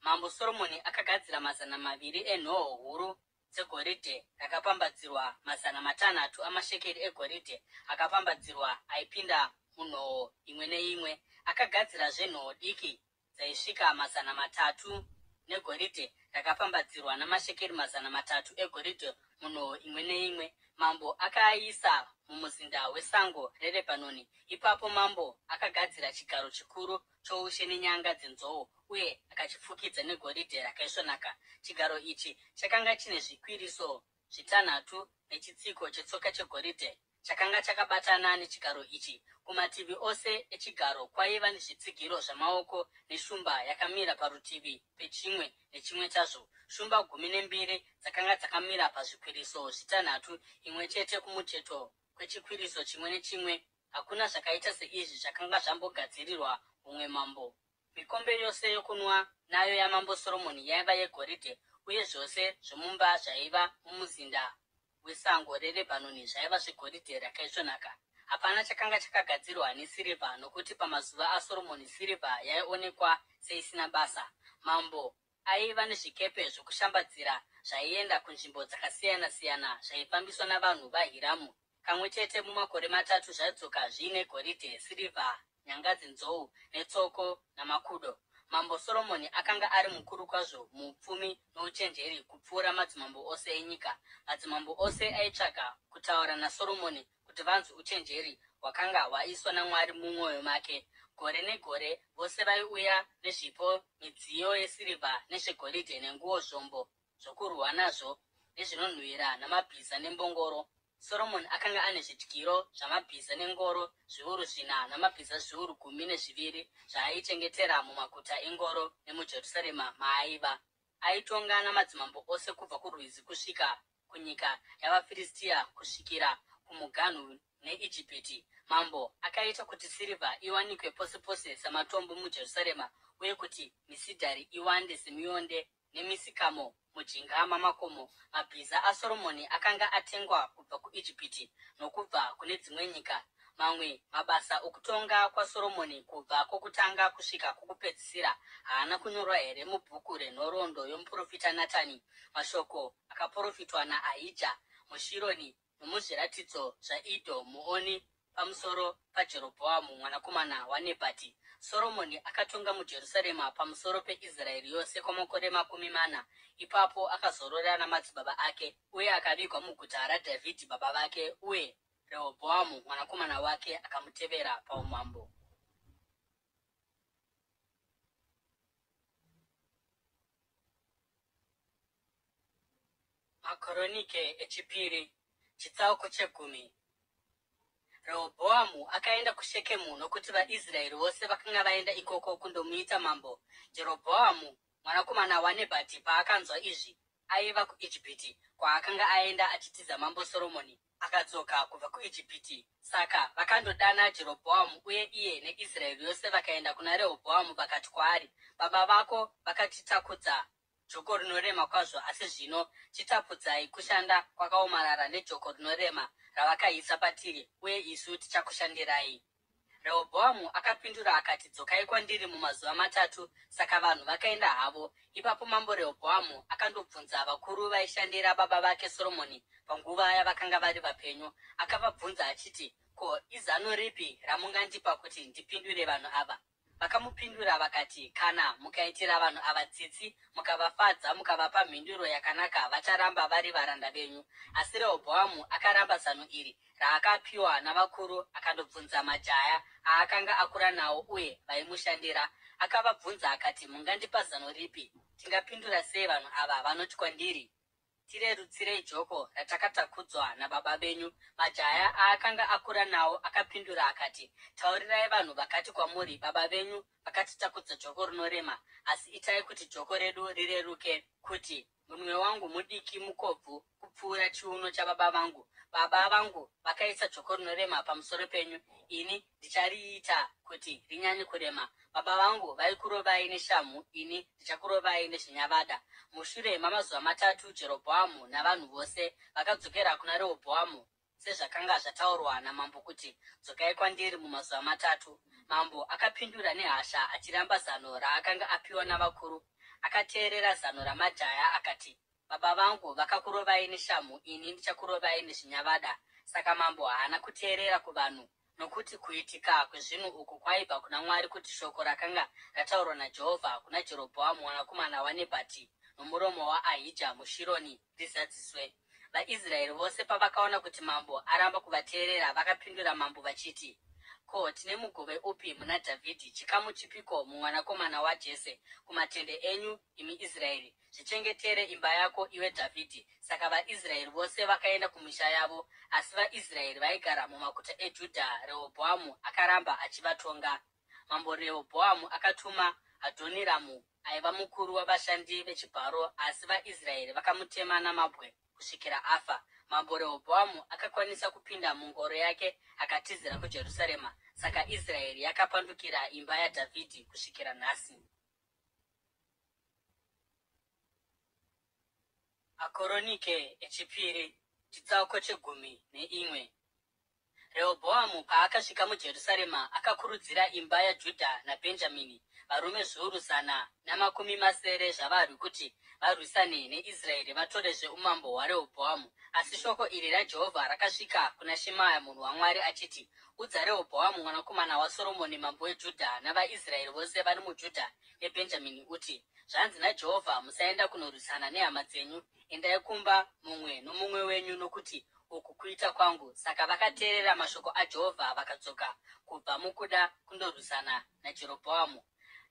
Mambo Soromoni akagadzira 200 enhoo huru dzegoridhe rakapambadzirwa, 600 amashekeri egoridhe akapambadzirwa aipinda munhoo imwe neimwe. Akagadzirazve nhoo diki dzaisvika 300 negoridhe rakapambadzirwa namashekeri 300 egoridhe munhoo imwe neimwe. Mambo akaaisa mumuzinda wesango reRebhanoni. Ipapo mambo akagadzira chigaro chikuru choushe nenyanga dzenzou uye akachifukidza negoridhe rakaisvonaka. Chigaro ichi chakanga chine zvikwiriso zvitanhatu nechitsiko chetsoka chegoridhe chakanga chakabatana nechigaro ichi. Kumativi ose echigaro kwaiva nezvitsigiro zvamaoko neshumba yakamira parutivi pechimwe nechimwe chazvo. Shumba 12 dzakanga dzakamira pazvikwiriso zvitanhatu, imwe chete kumucheto kwechikwiriso chimwe nechimwe. Hakuna zvakaita seizvi zvakanga zvambogadzirirwa mumwe mambo. Mikombe yose yokunwa nayo yaMambo Soromoni yaiva yegoridhe, uye zvose zvomumba zvaiva mumuzinda wesango reRebhanoni zvaiva zvegoridhe rakaisvonaka. Hapana chakanga chakagadzirwa nesirivha, nokuti pamazuva aSoromoni sirivha yaionekwa seisina basa. Mambo aiva nezvikepe zvokushambadzira zvaienda kunzvimbo dzakasiyana-siyana zvaifambiswa navanhu vaHiramu. Kamwe chete mumakore matatu zvaidzoka zviine goridhe, sirivha, nyanga dzenzou, netsoko namakudo. Mambo Soromoni akanga ari mukuru kwazvo muupfumi nouchenjeri kupfuura madzimambo ose enyika. Madzimambo ose aitsvaka kutaura naSoromoni kuti vanzwe uchenjeri hwakanga hwaiswa naMwari mumwoyo make. Gore negore vose vaiuya nezvipo, midziyo yesirivha nezvegoridhe nenguo, zvombo zvokurwa nazvo nezvinonhuhwira namabhiza nembongoro. Soromoni akanga ane zvidyiro zvamabhiza nengoro 4,000 namabhiza 12,000 zvaaichengetera mumaguta engoro nemuJerusarema maaiva. Aitonga namadzimambo ose kubva kurwizi kusvika kunyika yavaFiristia kusvikira kumuganhu neIjipiti. Mambo akaita kuti sirivha iwanikwe pose pose samatombo muJerusarema uye kuti misidhari iwande semionde nemisikamo mujinga mamakomo. Mabhiza aSoromoni akanga atengwa kubva kuIjipiti nokubva kune dzimwe nyika. Mamwe mabasa okutonga kwaSoromoni kubva kwokutanga kusvika kwokupedzisira haana kunyorwa here mubhuku renhoroondo yomuprofita Natani, mashoko akaprofitwa naAhija muShironi nomuzviratidzo zvaIdho muoni pamusoro paJerobhoamu mwanakomana waNebhati? Soromoni akatonga muJerusarema pamusoro peIsraeri yose kwamakore 40. Ipapo akazorora namadzibaba ake uye akavigwa muguta raDhavhidhi baba vake, uye Rehobhoamu mwanakomana wake akamutevera paumambo. Makoronike echipiri, chitsauko chegumi. Rehobhoamu akaenda kuShekemu nokuti vaIsraeri vose vakanga vaenda ikoko kundomuita mambo. Jerobhoamu mwanakomana waNebhati paakanzwa izvi, aiva kuIjipiti, kwaakanga aenda achitiza Mambo Soromoni, akadzoka kubva kuIjipiti. Saka vakandodana Jerobhoamu, uye iye neIsraeri yose vakaenda kuna Rehobhoamu vakati kwaari, Baba vako vakatitakudza joko rinorema kwazvo, asi zvino chitapudzai kushanda kwakaomarara nejoko rinorema ravakaisa patiri, uye isu tichakushandirai. Rehobhoamu akapindura akati, Dzokai kwandiri mumazuva matatu. Saka vanhu vakaenda havo. Ipapo Mambo Rehobhoamu akandobvunza vakuru vaishandira baba vake Soromoni panguva yavakanga vari vapenyu. Akavabvunza achiti, Ko, izano ripi ramungandipa kuti ndipindure vanhu ava? Vakamupindura vakati, Kana mukaitira vanhu ava tsitsi, mukavafadza, mukavapa mhinduro yakanaka, vacharamba vari varanda venyu. Asi Rehobhoamu akaramba zano iri raakapiwa navakuru akandobvunza majaya aakanga akura nawo uye vaimushandira. Akavabvunza akati, Mungandipa zano ripi? Tingapindura sei vanhu ava vanoti kwandiri, Tirerutsirei joko ratakatakudzwa nababa venyu. Majaya aakanga akura nawo akapindura akati, Taurirai vanhu vakati kwamuri, Baba venyu vakatitakudza joko rinorema, asi itai kuti joko redu rireruke, kuti, Munwe wangu mudiki mukobvu kupfuura chiuno chababa vangu. Baba vangu vakaisa joko rinorema pamusoro penyu, ini ndichariita kuti rinyanye kurema. Baba vangu vaikurovai neshamhu, ini ndichakurovai nezvinyavada. Mushure mamazuva matatu Jerobhoamu navanhu vose vakadzokera kuna Rehobhoamu. sezvakanga zvataurwa namambo kuti, Dzokai kwandiri mumazuva matatu. Mambo akapindura nehasha achiramba zano raakanga apiwa navakuru. Akateerera zano ramajaya akati, Baba vangu vakakurovai neshamhu ini ndichakurovai nezvinyavada. Saka mambo haana kuteerera kuvanhu, nokuti kuitika kwezvinhu uku kwaibva kuna Mwari kuti shoko rakanga rataurwa naJehovha kuna Jerobhoamu mwanakomana waNebhati nomuromo waAhija muShironi rizadziswe. VaIsraeri vose pavakaona kuti mambo aramba kuvateerera, vakapindura mambo vachiti, Ko, tine mugove upi muna Dhavhidhi, chikamu chipiko mumwanakomana waJese? Kumatende enyu, imi Israeri! Zvichengetere imba yako, iwe Dhavhidhi! Saka vaIsraeri vose vakaenda kumisha yavo. Asi vaIsraeri vaigara mumaguta eJudha, Rehobhoamu akaramba achivatonga. Mambo Rehobhoamu akatuma Adhoniramu aiva mukuru wavashandi vechibharo, asi vaIsraeri vakamutema namabwe kusvikira afa. Mambo Rehobhoamu akakwanisa kupinda mungoro yake akatizira kuJerusarema. Saka Israeri yakapandukira imba yaDhavhidhi kusvikira nhasi. Makoronike echipiri chitsauko chegumi neimwe. Rehobhoamu paakasvika muJerusarema, akakurudzira imba yaJudha naBhenjamini, varume zviuru 160 zvavarwi kuti varwisane neIsraeri vatorezve umambo hwaRehobhoamu. Asi shoko iri raJehovha rakasvika kuna Shemaya munhu waMwari achiti, Udza Rehobhoamu mwanakomana waSoromoni mambo weJudha navaIsraeri vose vari muJudha neBhenjamini uti, Zvanzi naJehovha, Musaenda kunorwisana nehama dzenyu, endai kumba mumwe nomumwe wenyu nokuti uku kuita kwangu. Saka vakateerera mashoko aJehovha vakadzoka kubva mukuda kundorwisana naJerobhoamu.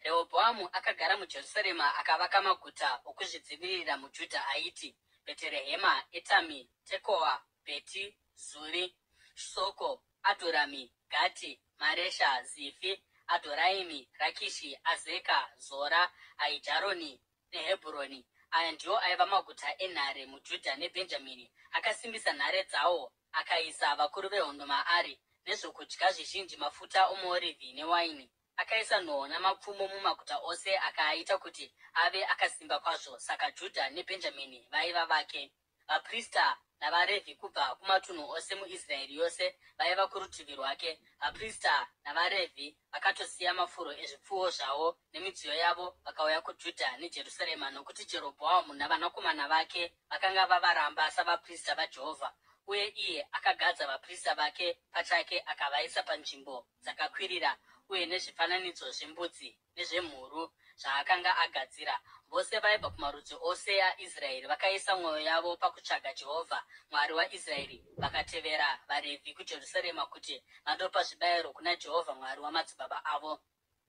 Rehobhoamu akagara muJerusarema akavaka maguta okuzvidzivirira muJudha aiti, Bheterehema, Etami, Tekoa, Bheti Zuri, Soko, Adhurami, Gati, Maresha, Zifi, Adhoraimi, Rakishi, Azeka, Zora, Aijaroni neHebhuroni. Aya ndiwo aiva maguta enhare muJudha neBhenjamini. Akasimbisa nhare dzawo akaisa vakuru vehondo maari, nezvokudya zvizhinji, mafuta omuorivhi newaini. Akaisa nhoo namapfumo mumaguta ose akaaita kuti ave akasimba kwazvo. Saka Judha neBhenjamini vaiva vake. Vaprista navaRevhi kubva kumatunhu ose muIsraeri yose vaiva kurutivi rwake. Vaprista navaRevhi vakatosiya mafuro ezvipfuwo zvavo nemidziyo yavo vakauya kuJudha neJerusarema, nokuti Jerobhoamu navanakomana vake vakanga vavaramba savaprista vaJehovha, uye iye akagadza vaprista vake pachake akavaisa panzvimbo dzakakwirira uye nezvifananidzo zvembudzi nezvemhuru zvaakanga agadzira. Vose vaibva kumarudzi ose aIsraeri vakaisa mwoyo yavo pakutsvaga Jehovha, Mwari waIsraeri, vakatevera vaRevhi kuJerusarema kuti vandopa zvibayiro kuna Jehovha Mwari wamadzibaba avo.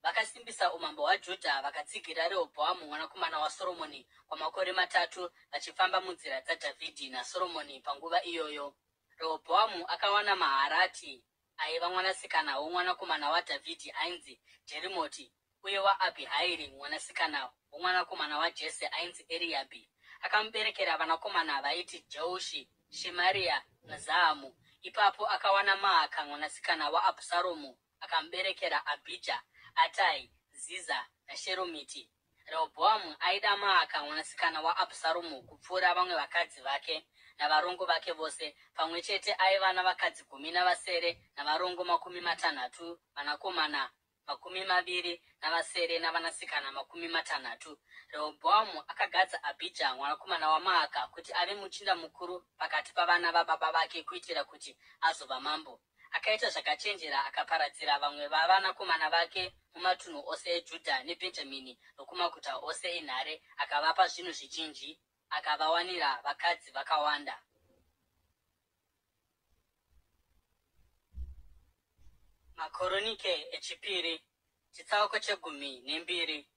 Vakasimbisa umambo hwaJudha vakatsigira Rehobhoamu mwanakomana waSoromoni kwamakore matatu, vachifamba munzira dzaDhavhidhi naSoromoni panguva iyoyo. Rehobhoamu akawana Maharati aiva mwanasikana womwanakomana waDhavhidhi ainzi Jerimoti uye waAbhihairi mwanasikana womwanakomana waJese ainzi Eriyabhi. Akamuberekera vanakomana vaiti Jeushi, Shemaria naZahamu. Ipapo akawana Maaka mwanasikana waAbhusaromu akamuberekera Abhija, Atai, Ziza naSheromiti. Rehobhoamu aida Maaka mwanasikana waAbhusaromu kupfuura vamwe vakadzi vake navarongo vake vose. Pamwe chete aiva navakadzi 17 navarongo 60, vanakomana 27 navanasikana 60. Rehobhoamu akagadza Abhija mwanakomana waMaaka kuti ave muchinda mukuru pakati pavana vababa vake kuitira kuti azova mambo. Akaita zvakachenjera akaparadzira vamwe vavanakomana vake mumatunhu ose eJudha neBhenjamini nokumaguta ose enhare, akavapa zvinhu zvizhinji, akavawanira vakadzi vakawanda. Makoronike echipiri, chitsauko chegumi nembiri.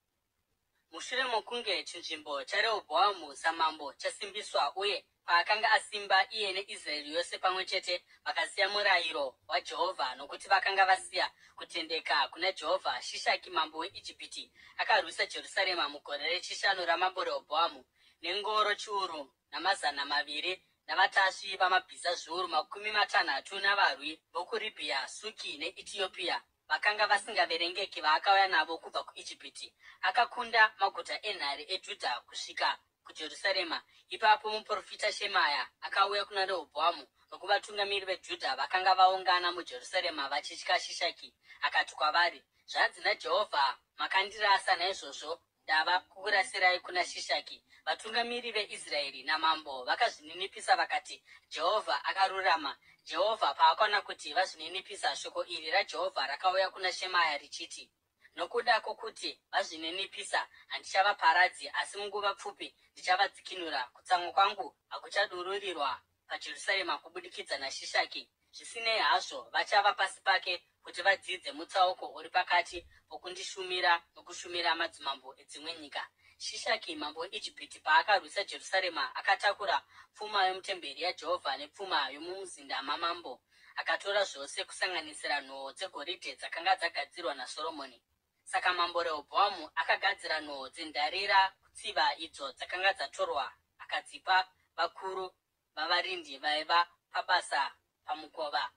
Mushure mokunge chinzvimbo chaRehobhoamu samambo chasimbiswa uye paakanga asimba, iye neIsraeri yose pamwe chete vakasiya murayiro waJehovha, nokuti vakanga vasiya kutendeka kuna Jehovha. Shishaki mambo weIjipiti akarwisa Jerusarema mugore rechishanu ramambo Rehobhoamu, nengoro 1200 navatasvi vamabhiza 60,000 navarwi vokuRibhiya, Suki neEtiopia. Vakanga vasingaverengeki vaakauya navo kubva kuIjipiti. Akakunda maguta enhare eJudha kusvika kuJerusarema. Ipapo muprofita Shemaya akauya kuna Rehobhoamu nokuvatungamiri veJudha vakanga vaungana muJerusarema vachitya Shishaki, akati kwavari, Zvanzi naJehovha, Makandirasa, naizvozvo ndava kukurasirai kuna Shishaki. Vatungamiri veIsraeri namambo vakazvininipisa vakati, Jehovha akarurama. Jehovha paakaona kuti vazvininipisa, shoko iri raJehovha rakauya kuna Shemaya richiti, Nokuda kwokuti vazvininipisa, handichavaparadzi, asi munguva pfupi ndichavadzikinura. Kutsamwa kwangu hakuchadururirwa paJerusarema kubudikidza naShishaki. Zvisinei hazvo, vachava pasi pake kuti vadzidze mutsauko uri pakati pokundishumira nokushumira madzimambo edzimwe nyika. Shishaki mambo weIjipiti paakarwisa Jerusarema, akatakura pfuma yomutemberi yaJehovha nepfuma yomumuzinda mamambo. Akatora zvose kusanganisira nhoo dzegoridhe dzakanga dzagadzirwa naSoromoni. Saka Mambo Rehobhoamu akagadzira nhoo dzendarira kutsiva idzo dzakanga dzatorwa akadzipa vakuru vavarindi vaiva pabasa pamukova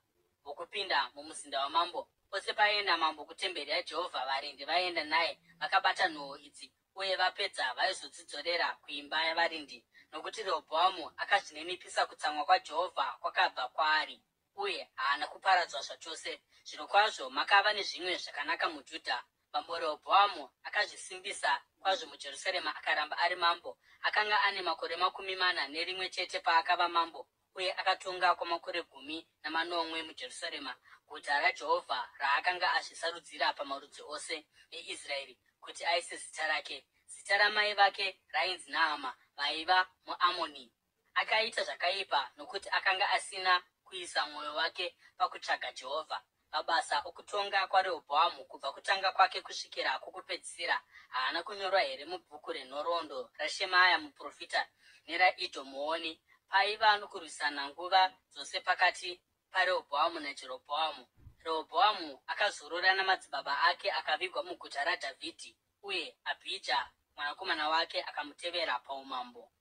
wokupinda mumuzinda wamambo. Pose paienda mambo kutemberi yaJehovha, varindi vaienda naye vakabata nhoo idzi, uye vapedza vaizodzidzorera kuimba yavarindi. Nokuti Rehobhoamu akazvininipisa, kutsamwa kwaJehovha kwakabva kwaari, uye haana kuparadzwa zvachose. Zvirokwazvo makava nezvimwe zvakanaka muJudha. Mambo Rehobhoamu akazvisimbisa kwazvo muJerusarema akaramba ari mambo. Akanga ane makore 41 paakava mambo, uye akatonga kwamakore 17 muJerusarema, guta raJehovha raakanga azvisarudzira pamarudzi ose eIsraeri kuti aise zita rake. Zita ramai vake rainzi Naama, vaiva muAmoni. Akaita zvakaipa nokuti akanga asina kuisa mwoyo wake pakutsvaga Jehovha. Mabasa okutonga kwaRehobhoamu kubva kutanga kwake kusvikira kwokupedzisira haana kunyorwa here mubhuku renhoroondo raShemaya muprofita neraIdho muoni? Paiva nokurwisana nguva dzose pakati paRehobhoamu naJerobhoamu. Rehobhoamu akazorora namadzibaba ake akavigwa muguta raDhavhidhi, uye Abhija mwanakomana wake akamutevera paumambo.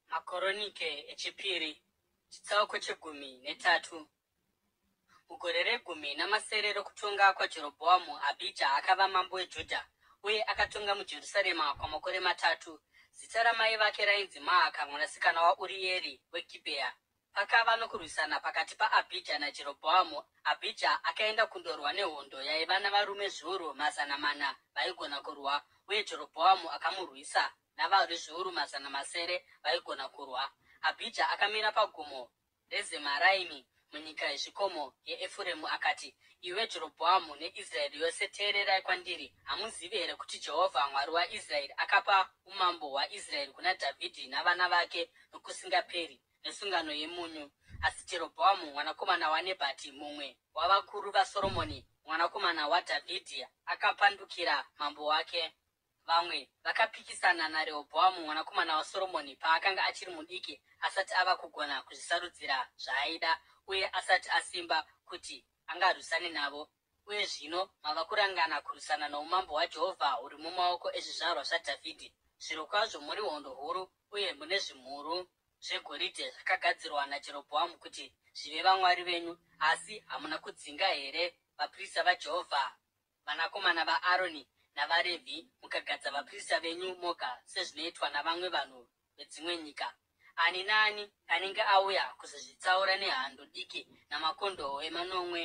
Makoronike echipiri, chitsauko chegumi netatu. Mugore regumi namasere rokutonga kwaJerobhoamu, Abhija akava mambo weJudha, uye akatonga muJerusarema kwamakore matatu. Zita ramai vake rainzi Maaka mwanasikana waUrieri weGibhea. Pakava nokurwisana pakati paAbhija naJerobhoamu. Abhija akaenda kundorwa nehondo yaiva navarume 400,000 vaigona kurwa, uye Jerobhoamu akamurwisa navarwi 600,000 vaigona kurwa. Abhija akamira pagomo reZemaraimi munyika yezvikomo yeEfuremu akati, Iwe Jerobhoamu neIsraeri yose teererai kwandiri. Hamuzivi here kuti Jehovha Mwari waIsraeri akapa umambo hwaIsraeri kuna Dhavhidhi navana vake nokusingaperi nesungano yemunyu? Asi Jerobhoamu mwanakomana waNebhati, mumwe wavakuru vaSoromoni mwanakomana waDhavhidhi, akapandukira mambo wake. Vamwe vakapikisana naRehobhoamu mwanakomana waSoromoni paakanga achiri mudiki asati ava kugona kuzvisarudzira zvaaida uye asati asimba kuti angarwisane navo. Uye zvino mava kurangana kurwisana noumambo hwaJehovha huri mumaoko ezvizvarwa zvaDhavhidhi. Zvirokwazvo muri hondo huru uye mune zvimhuru zvegoridhe zvakagadzirwa naJerobhoamu kuti zvive vamwari venyu, asi hamuna kudzinga here vaprista vaJehovha vanakomana vaAroni navaRevhi, mukagadza vaprista venyu moga sezvinoitwa navamwe vanhu vedzimwe nyika. Ani naani anenge auya kuzozvitsaura nehando diki namakondohwe manomwe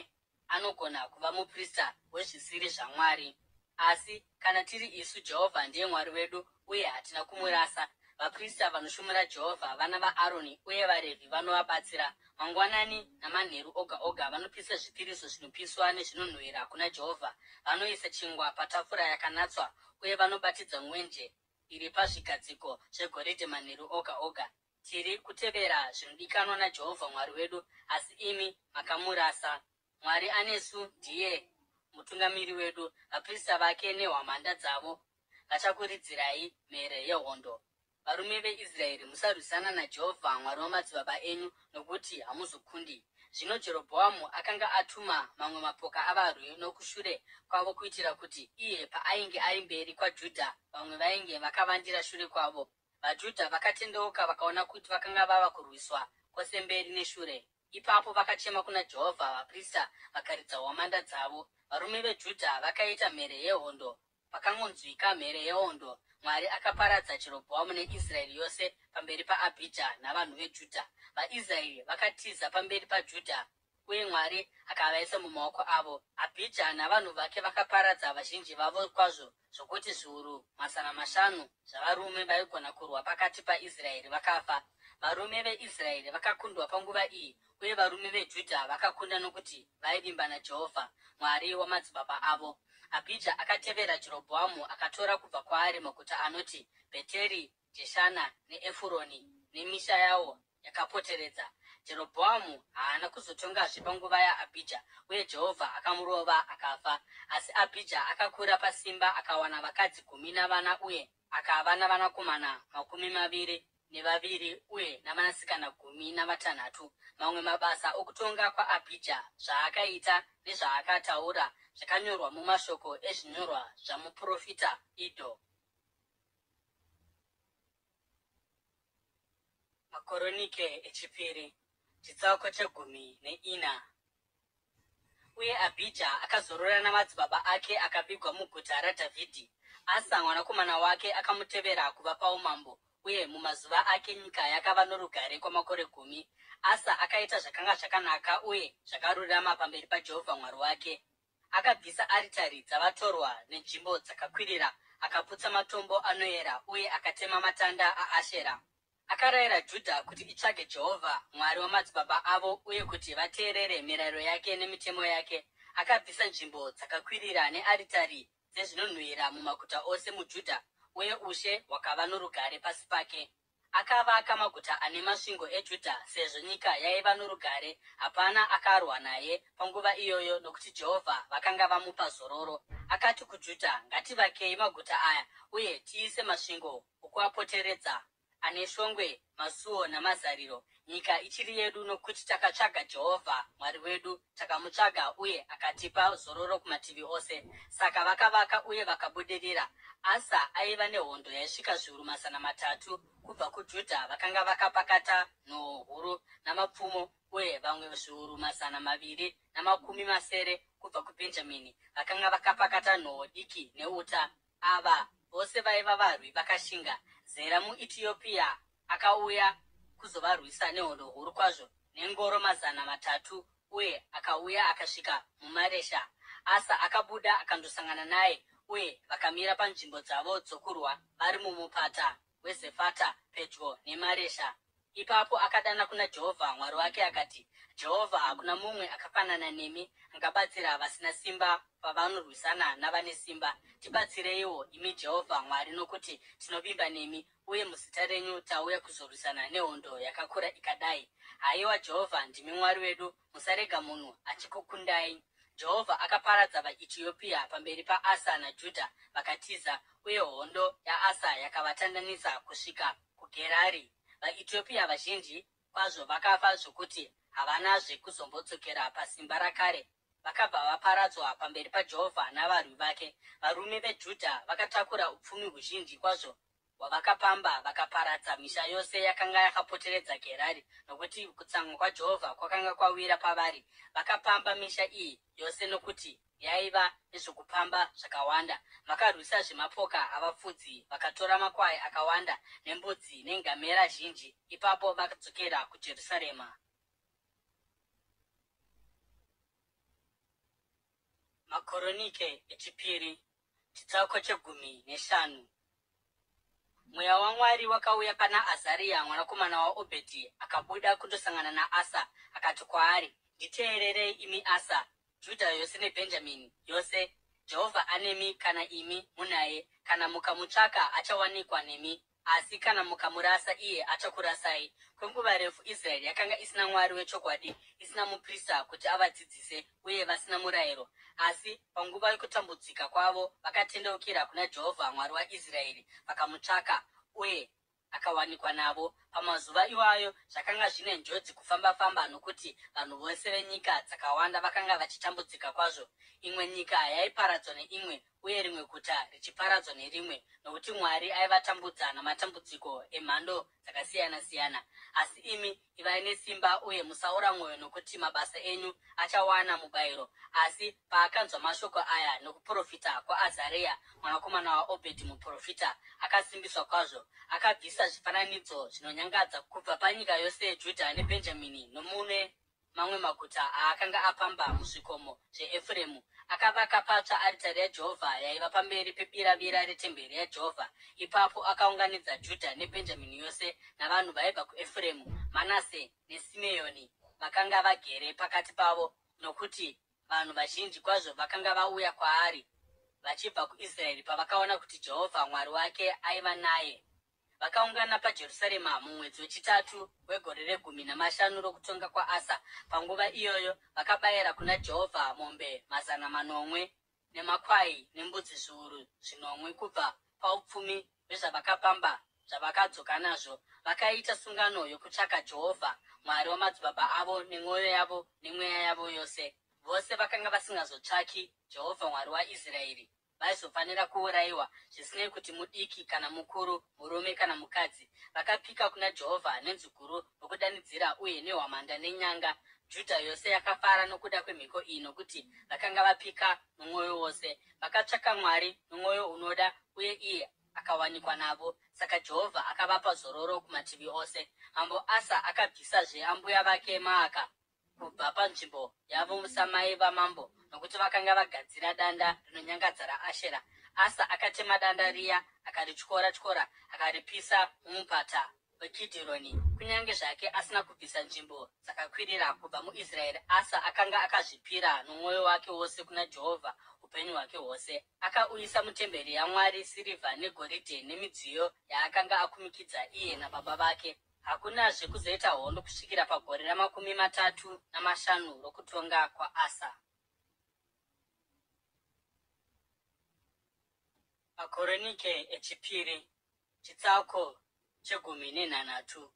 anogona kuva muprista wezvisiri zvaMwari. Asi kana tiri isu, Jehovha ndiye Mwari wedu, uye hatina kumurasa. Vaprista vanoshumira Jehovha, vana vaAroni, uye vaRevhi vanovabatsira. Mangwanani namanheru oga oga vanopisa zvipiriso zvinopiswa nezvinonhuhwira kuna Jehovha. Vanoisa chingwa patafura yakanatswa uye vanobatidza mwenje iri pazvigadziko zvegoridhe manheru oga oga. Tiri kutevera zvinodikanwa naJehovha Mwari wedu, asi imi makamurasa. Mwari anesu ndiye mutungamiri wedu, vaprista vake nehwamanda dzavo vachakuridzirai mhere yehondo. Varume veIsraeri, musarwisana naJehovha Mwari wamadzibaba enyu, nokuti hamuzokundi. Zvino Jerobhoamu akanga atuma mamwe mapoka avarwi nokushure kwavo kuitira kuti iye paainge ari mberi kwaJudha, vamwe vainge vakavandira shure kwavo. VaJudha vakatendeuka vakaona kuti vakanga vava kurwiswa kwose mberi neshure. Ipapo vakachema kuna Jehovha, vaprista vakaridza hwamanda dzavo. Varume veJudha vakaita mhere yehondo. Pakangonzwika mhere yehondo, Mwari akaparadza Jerobhoamu neIsraeri yose pamberi paAbhija navanhu veJudha. VaIsraeri vakatiza pamberi paJudha, uye Mwari akavaisa mumaoko avo. Abhija navanhu vake vakaparadza vazhinji vavo kwazvo, zvokuti zviuru 500 zvavarume vaigona kurwa pakati paIsraeri vakafa. Varume veIsraeri vakakundwa panguva iyi, uye varume veJudha vakakunda nokuti vaivimba naJehovha, Mwari wamadzibaba avo. Abhija akatevera Jerobhoamu akatora kubva kwaari maguta anoti Bheteri, Jeshana neEfuroni nemisha yawo yakapoteredza. Jerobhoamu haana kuzotongazve panguva yaAbhija, uye Jehovha akamurova akafa. Asi Abhija akakura pasimba akawana vakadzi 14 uye akava navanakomana 22 uye navanasikana 16. Mamwe mabasa okutonga kwaAbhija, zvaakaita nezvaakataura, zvakanyorwa mumashoko ezvinyorwa zvamuprofita Idho. Makoronike echipiri, chitsauko chegumi neina. Uye Abhija akazorora namadzibaba ake akavigwa muguta raDhavhidhi. Asa mwanakomana wake akamutevera kuva paumambo, uye mumazuva ake nyika yakava norugare kwamakore gumi. Asa akaita zvakanga zvakanaka uye zvakarurama pamberi paJehovha Mwari wake. Akabvisa aritari dzavatorwa nenzvimbo dzakakwirira, akaputsa matombo anoera uye akatema matanda aAshera. Akarayira Judha kuti itsvage Jehovha, Mwari wamadzibaba avo uye kuti vateerere mirayiro yake nemitemo yake. Akabvisa nzvimbo dzakakwirira nearitari dzezvinonhuhwira mumaguta ose muJudha, uye ushe hwakava norugare pasi pake. Akavaka maguta ane masvingo eJudha sezvo nyika yaiva norugare, hapana akarwa naye panguva iyoyo nokuti Jehovha vakanga vamupa zororo. Akati kuJudha, Ngativakei maguta aya uye tiise masvingo okuapoteredza, ane shongwe, masuo namazariro. Nyika ichiri yedu nokuti takatsvaga Jehovha Mwari wedu, takamutsvaga uye akatipa zororo kumativi ose. Saka vakavaka uye vakabudirira. Asa aiva nehondo yaisvika zviuru 300 kubva kuJudha vakanga vakapakata nhoo huru namapfumo uye vamwe zviuru 260 kubva kuBhenjamini vakanga vakapakata nhoo diki neuta. Ava vose vaiva varwi vakashinga. Zera muEtiopia akauya kuzovarwisa nehondo huru kwazvo nengoro 300 uye akauya akasvika muMaresha. Asa akabuda akandosangana naye, uye vakamira panzvimbo dzavo dzokurwa vari mumupata weZefata pedyo neMaresha. Ipapo akadana kuna Jehovha Mwari wake akati, Jehovha, hakuna mumwe akafanana nemi angabatsira vasina simba pavanorwisana navane simba. Tibatsireiwo, imi Jehovha Mwari, nokuti tinovimba nemi, uye muzita renyu tauya kuzorwisana nehondo yakakura ikadai. Haiwa Jehovha, ndimi Mwari wedu, musarega munhu achikukundai. Jehovha akaparadza vaEtiopia pamberi paAsa naJudha, vakatiza, uye hondo yaAsa yakavatandanisa kusvika kuGerari. VaEtiopia vazhinji kwazvo vakafa zvokuti havanazve kuzombodzokera pasimba rakare. Vakabva vaparadzwa pamberi paJehovha navarwi vake. Varume veJudha vakatakura upfumi huzhinji kwazvo hwavakapamba, vakaparadza misha yose yakanga yakapoteredza Gerari, nokuti kutsamwa kwaJehovha kwakanga kwawira pavari. Vakapamba misha iyi yose nokuti yaiva nezvokupamba zvakawanda. Vakarwisazve mapoka avafudzi, vakatora makwai akawanda nembudzi nengamera zhinji. Ipapo vakadzokera kuJerusarema. Makoronike echipiri, chitsauko chegumi neshanu. Mweya waMwari wakauya pana Azaria mwanakomana waObhedhi, akabuda kundosangana naAsa, akati kwaari, Nditeererei, imi Asa, Judha yose neBhenjamini yose. Jehovha anemi kana imi munaye. Kana mukamutsvaka, achawanikwa nemi, asi kana mukamurasa, iye achakurasai. Kwenguva refu Israeri yakanga isina Mwari wechokwadi, isina muprista kuti avadzidzise, uye vasina murayiro. Asi panguva yokutambudzika kwavo vakatendeukira kuna Jehovha Mwari waIsraeri, vakamutsvaka, uye akawanikwa navo. Pamazuva iwayo zvakanga zvine njodzi kufamba-famba nokuti vanhu vose venyika dzakawanda vakanga vachitambudzika kwazvo. Imwe nyika yaiparadzwa neimwe uye rimwe guta richiparadzwa nerimwe, nokuti Mwari aivatambudza namatambudziko emhando dzakasiyana-siyana. Asi imi, ivai nesimba uye musaora mwoyo nokuti mabasa enyu achawana mubayiro. Asi paakanzwa mashoko aya nokuprofita kwaAzaria mwanakomana waObhedhi muprofita, akasimbiswa kwazvo. Akabvisa zvifananidzo zvinonyangadza kubva panyika yose yeJudha neBhenjamini nomune mamwe maguta aakanga apamba muzvikomo zveEfuremu. Akavaka patsva aritari yaJehovha yaiva pamberi pebiravira retemberi yaJehovha. Ipapo akaunganidza Judha neBhenjamini yose navanhu vaibva kuEfuremu, Manase neSimeoni vakanga vagere pakati pavo, nokuti vanhu vazhinji kwazvo vakanga vauya kwaari vachibva kuIsraeri pavakaona kuti Jehovha Mwari wake aiva naye. Vakaungana paJerusarema mumwedzi wechitatu wegore regumi namashanu rokutonga kwaAsa. Panguva iyoyo vakabayira kuna Jehovha mombe 700 nemakwai nembudzi zviuru zvinomwe kubva paupfumi hwezvavakapamba zvavakadzoka nazvo. Vakaita sungano yokutsvaka Jehovha, Mwari wamadzibaba avo nemwoyo yavo nemweya yavo yose. Vose vakanga vasingazotsvaki Jehovha Mwari waIsraeri vaizofanira kuurayiwa, zvisinei kuti mudiki kana mukuru, murume kana mukadzi. Vakapika kuna Jehovha nenzwi guru nokudanidzira uye nehwamanda nenyanga. Judha yose yakafara nokuda kwemhiko iyi nokuti vakanga vapika nomwoyo wose. Vakatsvaka Mwari nomwoyo unoda uye iye akawanikwa navo. Saka Jehovha akavapa zororo kumativi ose. Mambo Asa akabvisazve ambuya vake Maaka kubva panzvimbo yavo samai vamambo, nokuti vakanga vagadzira danda rinonyangadza raAshera. Asa akatema danda riya akarityora-tyora akaripisa mumupata weKidhironi. Kunyange zvake asina kubvisa nzvimbo dzakakwirira kubva muIsraeri, Asa akanga akazvipira nomwoyo wake wose kuna Jehovha upenyu hwake hwose. Akauyisa mutemberi yaMwari sirivha negoridhe nemidziyo yaakanga akumikidza iye nababa vake. Hakunazve kuzoita hondo kusvikira pagore ramakumi matatu namashanu rokutonga kwaAsa. Makoronike echipiri chitsauko chegumi nenhanhatu.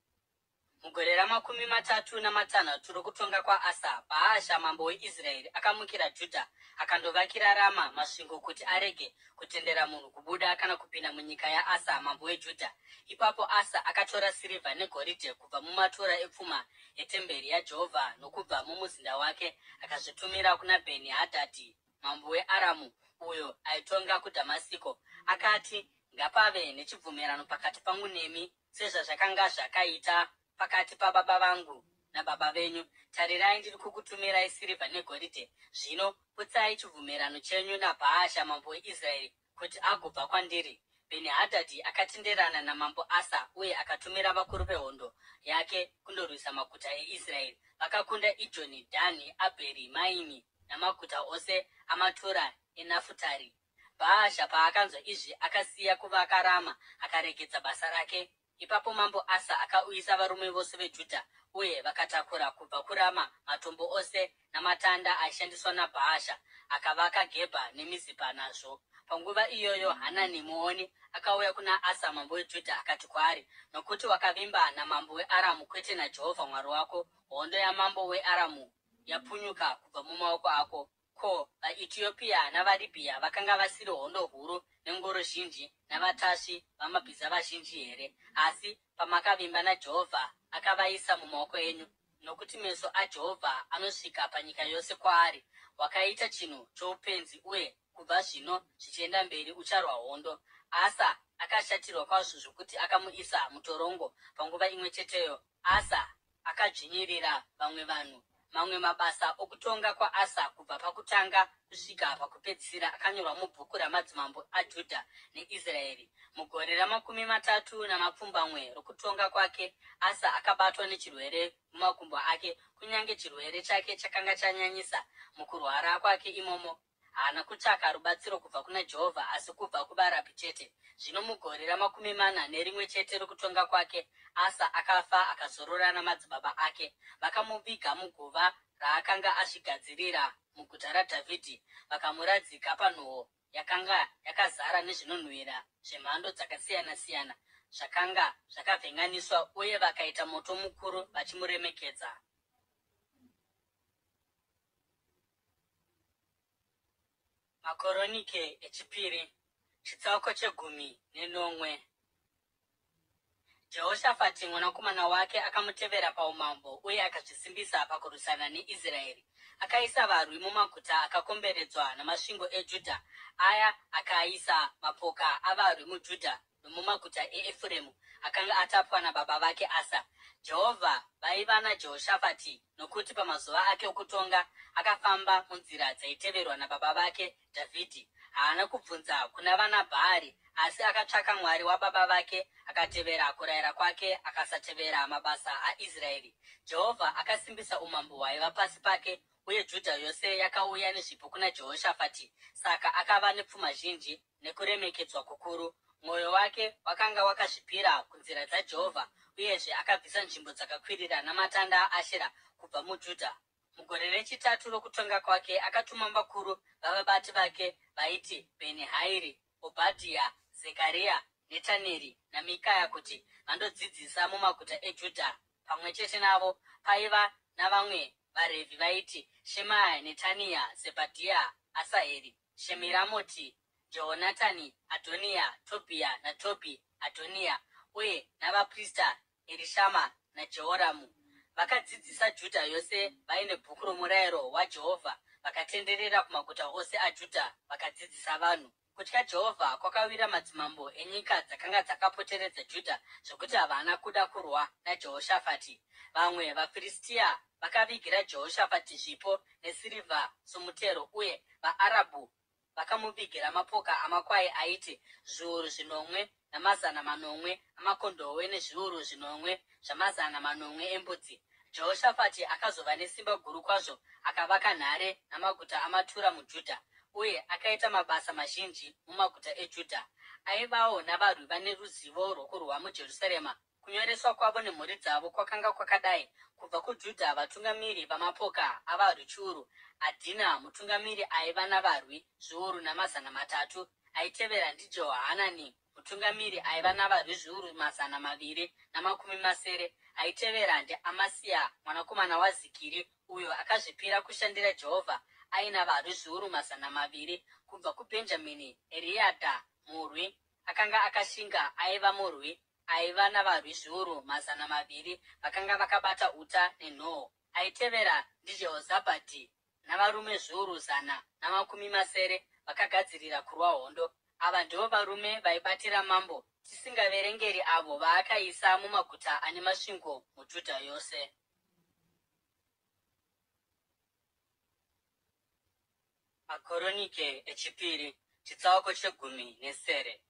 Mugore ramakumi matatu namatanhatu rokutonga kwaAsa, Bhaasha mambo weIsraeri akamukira Judha akandovakira Rama masvingo kuti arege kutendera munhu kubuda kana kupinda munyika yaAsa mambo weJudha. Ipapo Asa akatora sirivha negoridhe kubva mumatura epfuma yetemberi yaJehovha nokubva mumuzinda wake akazvitumira kuna Bheni-Hadhadhi mambo weAramu uyo aitonga kuDhamasiko. Akati, Ngapave nechibvumirano pakati pangu nemi sezvazvakanga zvakaita pakati pababa vangu nababa venyu. Tarirai, ndiri kukutumirai sirivha negoridhe. Zvino putsai chibvumirano chenyu naBhaasha mambo weIsraeri, kuti agobva kwandiri. Bheni-Hadhadhi akatenderana namambo Asa uye akatumira vakuru vehondo yake kundorwisa maguta eIsraeri. Vakakunda Ijoni, Dhani, Abheri Maimi namaguta ose amatura eNafutari. Bhaasha paakanzwa izvi akasiya kuvaka Rama akaregedza basa rake. Ipapo mambo Asa akauyisa varume vose veJudha uye vakatakura kubva kuRama matombo ose namatanda aishandiswa naBhaasha, akavaka Gebha neMizipa nazvo. Panguva iyoyo Hanani muoni akauya kuna Asa mambo weJudha akati kwaari, Nokuti wakavimba namambo weAramu kwete naJehovha Mwari wako, hondo yamambo weAramu yapunyuka kubva mumaoko ako. Ko, vaEtiopia navaRibhiya vakanga vasiri hondo huru nengoro zhinji navatasvi vamabhiza vazhinji here? Asi pamakavimba naJehovha, akavaisa mumaoko enyu. Nokuti meso aJehovha anosvika panyika yose kwaari. Wakaita chinhu choupenzi uye kubva zvino zvichienda mberi ucharwa hondo. Asa akashatirwa kwazvo zvokuti akamuisa mutorongo panguva imwe cheteyo. Asa akadzvinyirira vamwe vanhu. Mamwe mabasa okutonga kwaAsa kubva pakutanga kusvika pakupedzisira akanyorwa mubhuku ramadzimambo aJudha neIsraeri. Mugore ramakumi matatu namapfumbamwe rokutonga kwake, Asa akabatwa nechirwere mumakumbo ake, kunyange chirwere chake chakanga chanyanyisa mukurwara kwake imomo. Haana kutsvaka rubatsiro kubva kuna Jehovha asi kubva kuvarapi chete. Zvino mugore ramakumi mana nerimwe chete rokutonga kwake, Asa akafa akazorora namadzibaba ake. Vakamuviga muguva raakanga azvigadzirira muguta raDhavhidhi, vakamuradzika panhowo yakanga yakazara nezvinonhuhwira zvemhando dzakasiyana-siyana. zvakanga zvakavhenganiswa uye vakaita moto mukuru vachimuremekedza. Makoronike echipiri, chitsauko chegumi nenomwe. Jehoshafati mwanakomana wake akamutevera paumambo uye akazvisimbisa pakurwisana neIsraeri. Akaisa varwi mumaguta akakomberedzwa namasvingo eJudha, aya akaisa mapoka avarwi muJudha nomumaguta eEfuremu akanga atapwa nababa vake Asa. Jehovha vaiva naJehoshafati nokuti pamazuva ake okutonga akafamba munzira dzaiteverwa nababa vake Dhavhidhi. Haana kubvunza kuna vanaBhaari, asi akatsvaka Mwari wababa vake, akatevera kurayira kwake, akasatevera mabasa aIsraeri. Jehovha akasimbisa umambo hwaiva pasi pake, uye Judha yose yakauya nezvipo kuna Jehoshafati. Saka akava nepfuma zhinji nekuremekedzwa kukuru. Mwoyo wake wakanga wakazvipira kunzira dzaJehovha, uyezve akabvisa nzvimbo dzakakwirira namatanda aAshera kubva muJudha. Mugore rechitatu rokutonga kwake akatuma vakuru vavabati vake vaiti Bheni-Hairi, Obhadhia, Zekaria, Netaneri naMikaya kuti vandodzidzisa mumaguta eJudha. Pamwe chete navo paiva navamwe vaRevhi vaiti Shemaya, Netania, Zebhadhia, Asaheri, Shemiramoti, Jehonatani, Adhoniya, Tobhiya naTobhi Adhoniya, uye navaprista Erishama naJehoramu. Vakadzidzisa Judha yose vaine bhuku romurayiro waJehovha, vakatenderera kumaguta ose aJudha vakadzidzisa vanhu. Kutya Jehovha kwakawira madzimambo enyika dzakanga dzakapoteredza Judha zvokuti havana kuda kurwa naJehoshafati. Vamwe vaFiristia vakavigira Jehoshafati zvipo nesirivha somutero, uye vaArabhu vakamuvigira mapoka amakwai aiti zviuru zvinomwe namazana manomwe amakondohwe nezviuru zvinomwe zvamazana manomwe embudzi. Jehoshafati akazova nesimba guru kwazvo, akavaka nhare namaguta amatura muJudha, uye akaita mabasa mazhinji mumaguta eJudha. Aivawo navarwi vane ruzivo rwokurwa muJerusarema. Kunyoreswa kwavo nemhuri dzavo kwakanga kwakadai, kubva kuJudha vatungamiri vamapoka avarwi chiuru, Adhina mutungamiri aiva navarwi zviuru namazana matatu, aitevera ndiJehohanani mutungamiri aiva navarwi zviuru mazana maviri namakumi masere, aitevera ndiAmasia mwanakomana waZikiri uyo akazvipira kushandira Jehovha aina varwi zviuru mazana maviri, kubva kuBhenjamini Eriadha murwi akanga akashinga aiva murwi aiva navarwi zviuru 200 vakanga vakabata uta nenhoo. Aitevera ndiJehozabhadhi navarume zviuru 160 vakagadzirira kurwa hondo. Ava ndivo varume vaibatira mambo, tisingaverengeri avo vaakaisa mumaguta ane masvingo muJudha yose. Makoronike echipiri chitsauko chegumi nesere.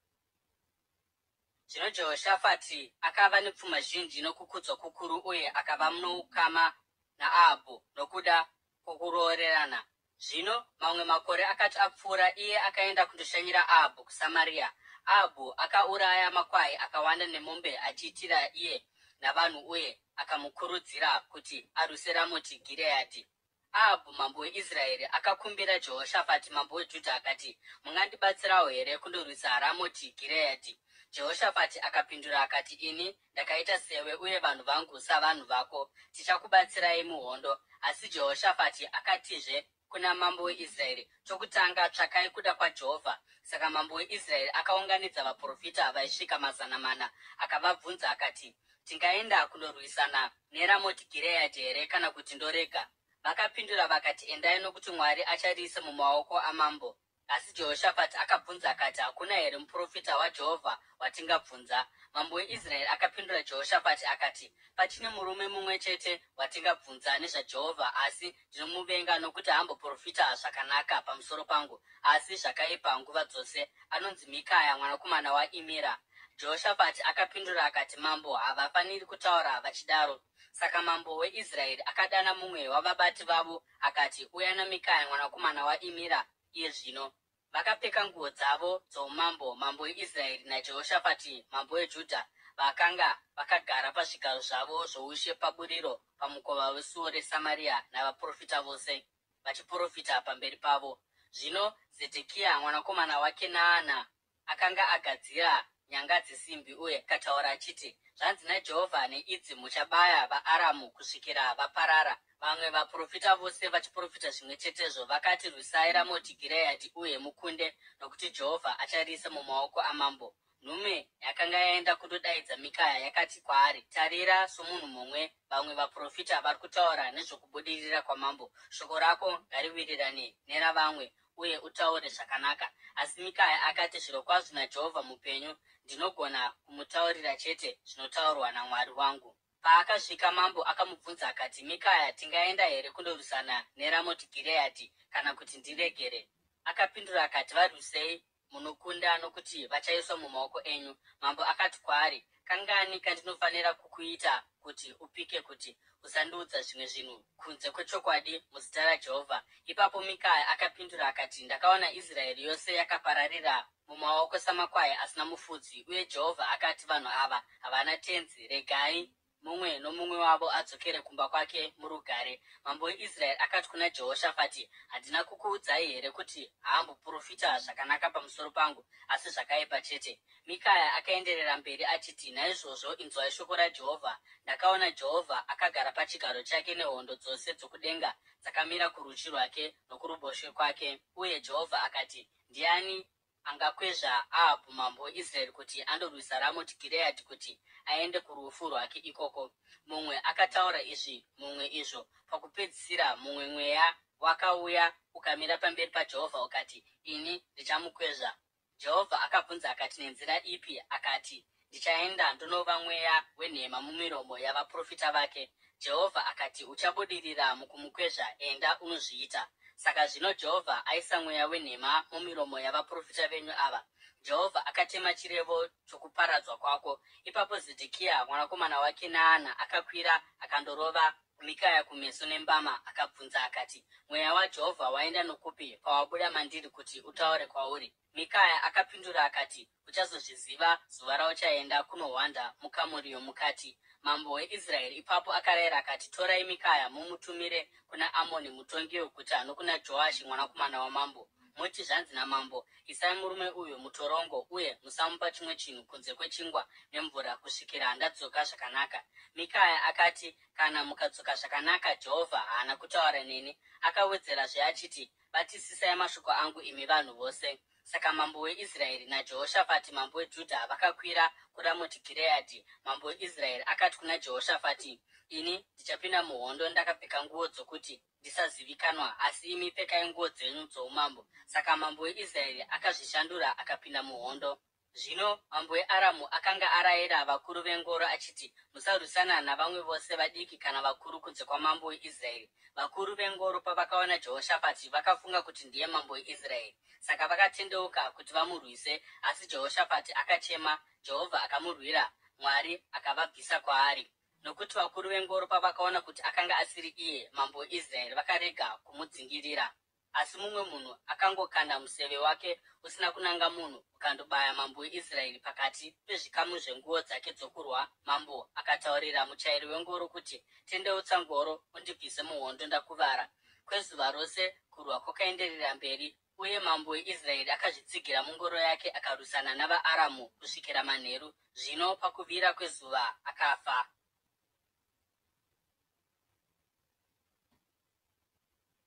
Zvino Jehoshafati akava nepfuma zhinji nokukudzwa kukuru uye akava noukama naAhabhu nokuda kwokuroorerana. Zvino mamwe makore akati apfuura, iye akaenda kundoshanyira Ahabhu kuSamaria. Ahabhu akauraya makwai akawanda nemombe achiitira iye navanhu uye akamukurudzira kuti arwise Ramoti Gireadhi. Ahabhu mambo weIsraeri akakumbira Jehoshafati mambo weJudha akati, Mungandibatsirawo here kundorwisa Ramoti Gireadhi? Jehoshafati akapindura akati, Ini ndakaita sewe uye vanhu vangu savanhu vako. Tichakubatsirai muhondo. Asi Jehoshafati akatizve kuna mambo weIsraeri, Chokutanga tsvakai kuda kwaJehovha. Saka mambo weIsraeri akaunganidza vaprofita vaisvika 400 akavabvunza akati, Tingaenda kundorwisana neRamoti Gireadhi here kana kuti ndorega? Vakapindura vakati, Endai nokuti Mwari achariisa mumaoko amambo. Asi Jehoshafati akabvunza akati, Hakuna here muprofita waJehovha watingabvunza? Mambo weIsraeri akapindura Jehoshafati akati, Pachine murume mumwe chete watingabvunza nezvaJehovha, asi ndinomuvenga nokuti haamboprofita zvakanaka pamusoro pangu, asi zvakaipa nguva dzose. Anonzi Mikaya mwanakomana waImira. Jehoshafati akapindura akati, Mambo havafaniri kutaura vachidaro. Saka mambo weIsraeri akadana mumwe wavabati vavo akati, Uya naMikaya mwanakomana waImira iye zvino. Vakapfeka nguo dzavo dzoumambo, mambo weIsraeri naJehoshafati mambo weJudha vakanga vakagara pazvigaro zvavo zvoushe paburiro pamukova wesuo reSamaria navaprofita vose vachiprofita pamberi pavo. Zvino Zedhekia mwanakomana waKenaana akanga agadzira nyanga dzesimbi uye akataura achiti, Zvanzi naJehovha, neidzi muchabaya vaAramu kusvikira vaparara. Vamwe vaprofita vose vachiprofita zvimwe chetezvo, vakati, Rwisai Ramoti Gireadhi uye mukunde, nokuti Jehovha achariisa mumaoko amambo. Nhume yakanga yaenda kundodaidza Mikaya yakati kwaari, Tarira, somunhu mumwe, vamwe vaprofita vari kutaura nezvokubudirira kwamambo. Shoko rako ngariwirirane neravamwe, uye utaure zvakanaka. Asi Mikaya akati, Zvirokwazvo naJehovha mupenyu, ndinogona kumutaurira chete zvinotaurwa naMwari wangu. Paakasvika, mambo akamubvunza akati, Mikaya, tingaenda here kundorwisana neRamoti Gireadhi, kana kuti ndiregere? Akapindura akati, Varwisei, munokunda, nokuti vachaiswa mumaoko enyu. Mambo akati kwaari, Kangani kandinofanira kukuita kuti upike kuti usandiudza zvimwe zvinhu kunze kwechokwadi muzita raJehovha? Ipapo Mikaya akapindura akati, Ndakaona Israeri yose yakapararira mumaoko samakwai asina mufudzi, uye Jehovha akati, Vanhu ava havana tenzi, regai mumwe nomumwe wavo adzokere kumba kwake murugare. Mambo weIsraeri akati kuna Jehoshafati, Handina kukuudzai here kuti haamboprofita zvakanaka pamusoro pangu, asi zvakaipa chete? Mikaya akaenderera mberi achiti, Naizvozvo inzwai shoko raJehovha, Ndakaona Jehovha akagara pachigaro chake nehondo dzose dzokudenga dzakamira kurudyi rwake nokuruboshwe kwake, uye Jehovha akati, Ndiani angakwezva Ahabhu mambo weIsraeri kuti andorwisa Ramoti Gireadhi kuti aende kurufu rwake ikoko? Mumwe akataura izvi, mumwe izvo. Pakupedzisira, mumwe mweya wakauya ukamira pamberi paJehovha ukati, Ini ndichamukwezva. Jehovha akabvunza akati, Nenzira ipi? Akati, Ndichaenda ndonova mweya wenhema mumiromo yavaprofita vake. Jehovha akati, Uchabudirira mukumukwezva, enda unozviita. Saka zvino Jehovha aisa mweya wenhema mumiromo yavaprofita venyu ava. Jehovha akatema chirevo chokuparadzwa kwako. Ipapo Zedhekia mwanakomana waKenaana akakwira akandorova Mikaya kumeso nembama, akabvunza akati, Mweya waJehovha waenda nokupi pawabuda mandiri kuti utaure kwauri? Mikaya akapindura akati, Uchazozviziva zuva rauchaenda kunohwanda mukamuri yomukati. Mambo weIsraeri ipapo akarayira akati, Torai Mikaya mumutumire kuna Amoni mutongi weguta nokuna Joashi mwanakomana wamambo. Muti, Zvanzi namambo, Isai murume uyu mutorongo uye musamupa chimwe chinhu kunze kwechingwa nemvura kusvikira ndadzoka zvakanaka. Mikaya akati, Kana mukadzoka zvakanaka, Jehovha haana kutaura neni. Akawedzerazve achiti, Batisisai mashoko angu imi vanhu vose. Saka mambo weIsraeri naJehoshafati mambo weJudha vakakwira kuRamoti Gireadhi. Mambo weIsraeri akati kuna Jehoshafati, Ini ndichapinda muhondo ndakapfeka nguo dzokuti ndisazivikanwa, asi imi pfekai nguo dzenyu dzoumambo. Saka mambo weIsraeri akazvishandura akapinda muhondo. Zvino mambo weAramu akanga arayira vakuru vengoro achiti, Musarwisana navamwe vose vadiki kana vakuru kunze kwamambo weIsraeri. Vakuru vengoro pavakaona Jehoshafati, vakafunga kuti ndiye mambo weIsraeri. Saka vakatendeuka kuti vamurwise, asi Jehoshafati akachema, Jehovha akamurwira, Mwari akavabvisa kwaari. Nokuti vakuru vengoro pavakaona kuti akanga asiri iye mambo weIsraeri, vakarega kumudzingirira. Asi mumwe munhu akangokanda museve wake usina kunanga munhu ukandobaya mambo weIsraeri pakati pezvikamu zvenguo dzake dzokurwa. Mambo akataurira muchairi wengoro kuti, Tendeutsa ngoro undibvise muhondo ndakuvara. Kwezuva rose kurwa kwakaenderera mberi, uye mambo weIsraeri akazvitsigira mungoro yake akarwisana navaAramu kusvikira manheru. Zvino pakuvira kwezuva akafa.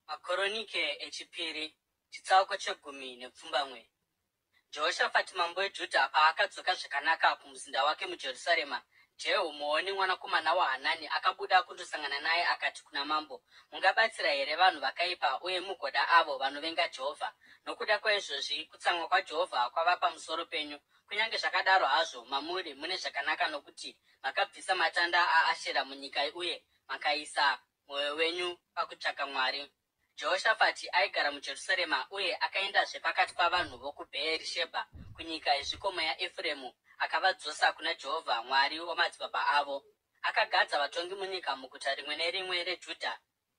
Makoronike Echipiri, chitsauko chegumi nepfumbamwe. Jehoshafati mambo weJudha paakadzoka zvakanaka kumuzinda wake muJerusarema, Jehu muoni mwanakomana waHanani akabuda kundosangana naye akati kuna mambo, Mungabatsira here vanhu vakaipa uye mugoda avo vanovenga Jehovha? Nokuda kwaizvozvi kutsamwa kwaJehovha kwava pamusoro penyu. Kunyange zvakadaro hazvo, mamuri mune zvakanaka nokuti makabvisa matanda aAshera munyika uye makaisa mwoyo wenyu pakutsvaka Mwari. Jehoshafati aigara muJerusarema uye akaendazve pakati pavanhu vokuBheeri-shebha kunyika yezvikomo yaEfremu akavadzosa kuna Jehovha Mwari wamadzibaba avo. Akagadza vatongi munyika muguta rimwe nerimwe reJudha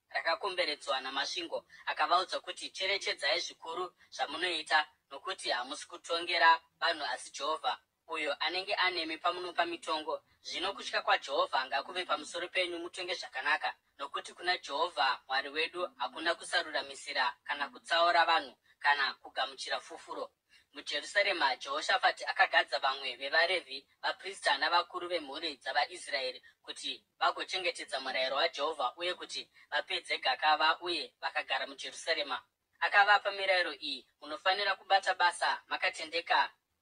rakakomberedzwa namasvingo akavaudza kuti, Cherechedzai zvikuru zvamunoita, nokuti hamusi kutongera vanhu asi Jehovha, uyo anenge anemi pamunopa mitongo. Zvino kutya kwaJehovha ngakuve pamusoro penyu, mutonge zvakanaka, nokuti kuna Jehovha Mwari wedu hakuna kusaruramisira kana kutsaura vanhu kana kugamuchira fufuro. MuJerusarema, Jehoshafati akagadza vamwe vevaRevhi, vaprista navakuru vemhuri dzavaIsraeri kuti vagochengetedza murayiro waJehovha uye kuti vapedze gakava, uye vakagara muJerusarema. Akavapa mirayiro iyi, Munofanira kubata basa makatendeka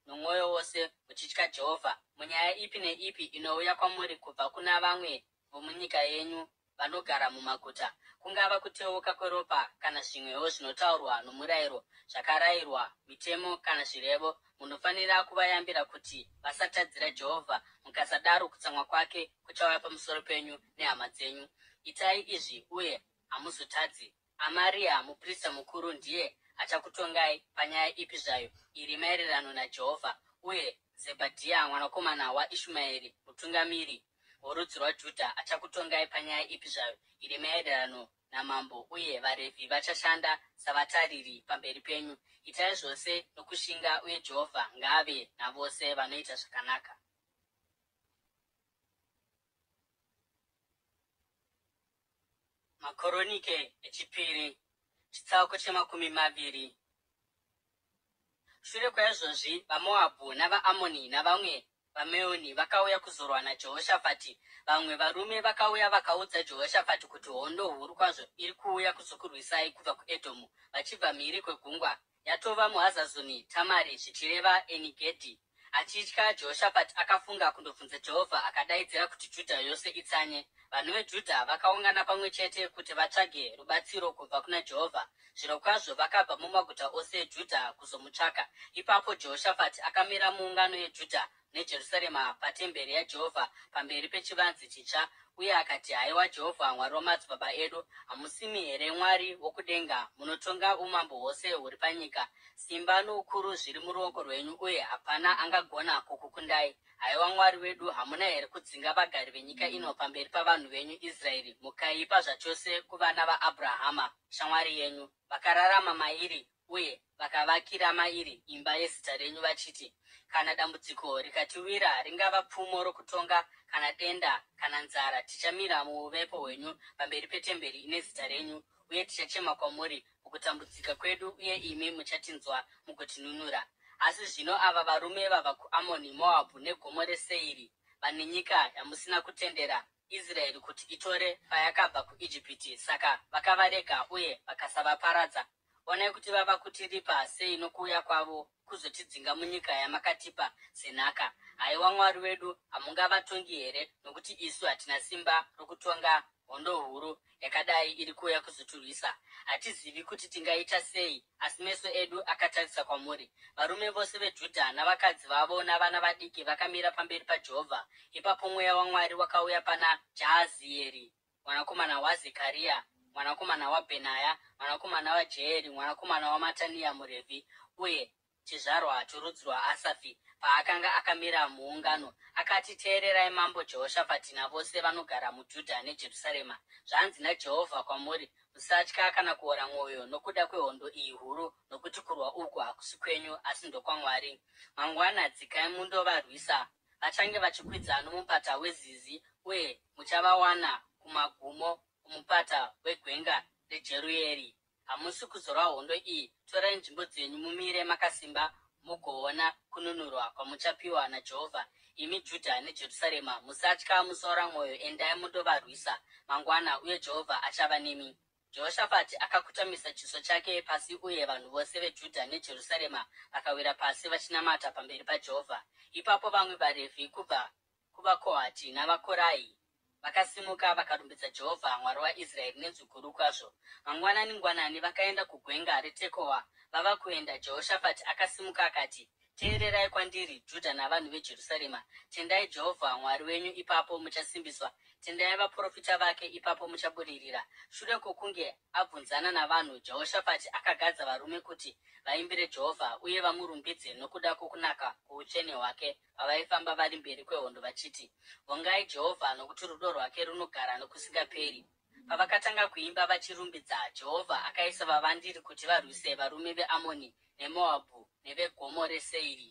nomwoyo wose muchitya Jehovha. Munyaya ipi neipi inouya kwamuri kubva kuna vamwe vomunyika yenyu vanogara mumaguta, kungava kuteuka kweropa kana zvimwewo zvinotaurwa nomurayiro, zvakarayirwa, mitemo kana zvirevo, munofanira kuvayambira kuti vasatadzira Jehovha, mukasadaro kutsamwa kwake kuchauya pamusoro penyu nehama dzenyu. Itai izvi uye hamuzotadzi. Amaria muprista mukuru ndiye achakutongai panyaya ipi zvayo iri maererano naJehovha, uye Zebhadhia mwanakomana waIshumaeri mutungamiri worudzi rwaJudha achakutongai panyaya ipi zvayo iri maererano namambo, uye vaRevhi vachashanda savatariri pamberi penyu. Itai zvose nokushinga, uye Jehovha ngaave navose vanoita zvakanaka. Makoronike echipiri, chitsauko chemakumi maviri. Shure kwaizvozvi vaMoabhu navaAmoni navamwe vaMeuni vakauya kuzorwa naJehoshafati. Vamwe varume vakauya vakaudza Jehoshafati kuti, Hondo huru kwazvo iri kuuya kuzokurwisai kubva kuEdhomu, vachibva mhiri kwegungwa. Yatova muHazazoni Tamari, zvichireva Eni-Gedhi. Achitya, Jehoshafati akafunga kundobvunza Jehovha akadaidzira kuti Judha yose itsanye. Vanhu veJudha vakaungana pamwe chete kuti vatsvage rubatsiro kubva kuna Jehovha. Zvirokwazvo vakabva mumaguta ose eJudha kuzomutsvaka. Ipapo Jehoshafati akamira muungano yeJudha neJerusarema patemberi yaJehovha pamberi pechivanze chitsva uye akati, Haiwa Jehovha, Mwari wamadzibaba edu, hamusimi here Mwari wokudenga? Munotonga umambo hwose huri panyika. Simba noukuru zviri muruoko rwenyu, uye hapana angagona kukukundai. Haiwa Mwari wedu, hamuna here kudzinga vagari venyika ino pamberi pavanhu venyu Israeri, mukaipa zvachose kuvana vaAbhurahama, shamwari yenyu? Vakararama mairi uye vakavakira mairi imba yezita renyu, vachiti, Kana dambudziko rikatiwira, ringava pfumo rokutonga kana denda kana nzara, tichamira muuvepo hwenyu pamberi petemberi ine zita renyu, uye tichachema kwamuri mukutambudzika kwedu, uye imi muchatinzwa mugotinunura. Asi zvino ava varume vabva kuAmoni, Moabhu neGomo reSeiri, vane nyika yamusina kutendera Israeri kuti itore payakabva kuIjipiti, saka vakavarega uye vakasavaparadza. Onai kuti vava kutiripa sei nokuuya kwavo kuzotidzinga munyika yamakatipa senhaka. Haiwa Mwari wedu, hamungavatongi here? Nokuti isu hatina simba rokutonga hondo huru yakadai iri kuuya kuzotirwisa. Hatizivi kuti tingaita sei, asi meso edu akatarisa kwamuri. Varume vose veJudha navakadzi vavo navana vadiki vakamira pamberi paJehovha. Ipapo Mweya waMwari wakauya pana Jahazieri mwanakomana waZekaria, mwanakomana waBhenaya, mwanakomana waJeyeri, mwanakomana waMatania muRevhi, uye chizvarwa chorudzi rwaAsafi, paakanga akamira muungano, akati, Teererai Mambo Jehoshafati navose vanogara muJudha neJerusarema! Zvanzi naJehovha kwamuri, Musatya kana kuora mwoyo nokuda kwehondo iyi huru, nokuti kurwa uku hakusi kwenyu asi ndokwaMwari. Mangwana dzikai mundovarwisa. Vachange vachikwidza nomupata weZizi, uye muchavawana kumagumo omupata wegwenga reJerueri. Hamusi kuzorwa hondo iyi, torai nzvimbo dzenyu mumire makasimba mugoona kununurwa kwamuchapiwa naJehovha. Imi Judha neJerusarema, musatya, musaora mwoyo, endai mundovarwisa mangwana, uye Jehovha achava nemi. Jehoshafati akakotamisa chiso chake pasi uye vanhu vose veJudha neJerusarema vakawira pasi vachinamata pamberi paJehovha. Ipapo vamwe vaRevhi kubva kuvaKohati navaKorahi vakasimuka vakarumbidza Jehovha, Mwari waIsraeri, nenzwi guru kwazvo. Mangwanani-ngwanani vakaenda kugwenga reTekoa. Vava kuenda, Jehoshafati akasimuka akati, Teererai kwandiri, Judha navanhu veJerusarema! Tendai Jehovha Mwari wenyu, ipapo muchasimbiswa; tendai vaprofita vake, ipapo muchabudirira. Shure kwokunge abvunzana navanhu, Jehoshafati akagadza varume kuti vaimbire Jehovha uye vamurumbidze nokuda kwokunaka kwoutsvene hwake pavaifamba vari mberi kwehondo vachiti, Vongai Jehovha, nokuti rudo rwake runogara nokusingaperi. Pavakatanga kuimba vachirumbidza, Jehovha akaisa vavandiri kuti varwise varume veAmoni neMoabhu neveGomo reSeiri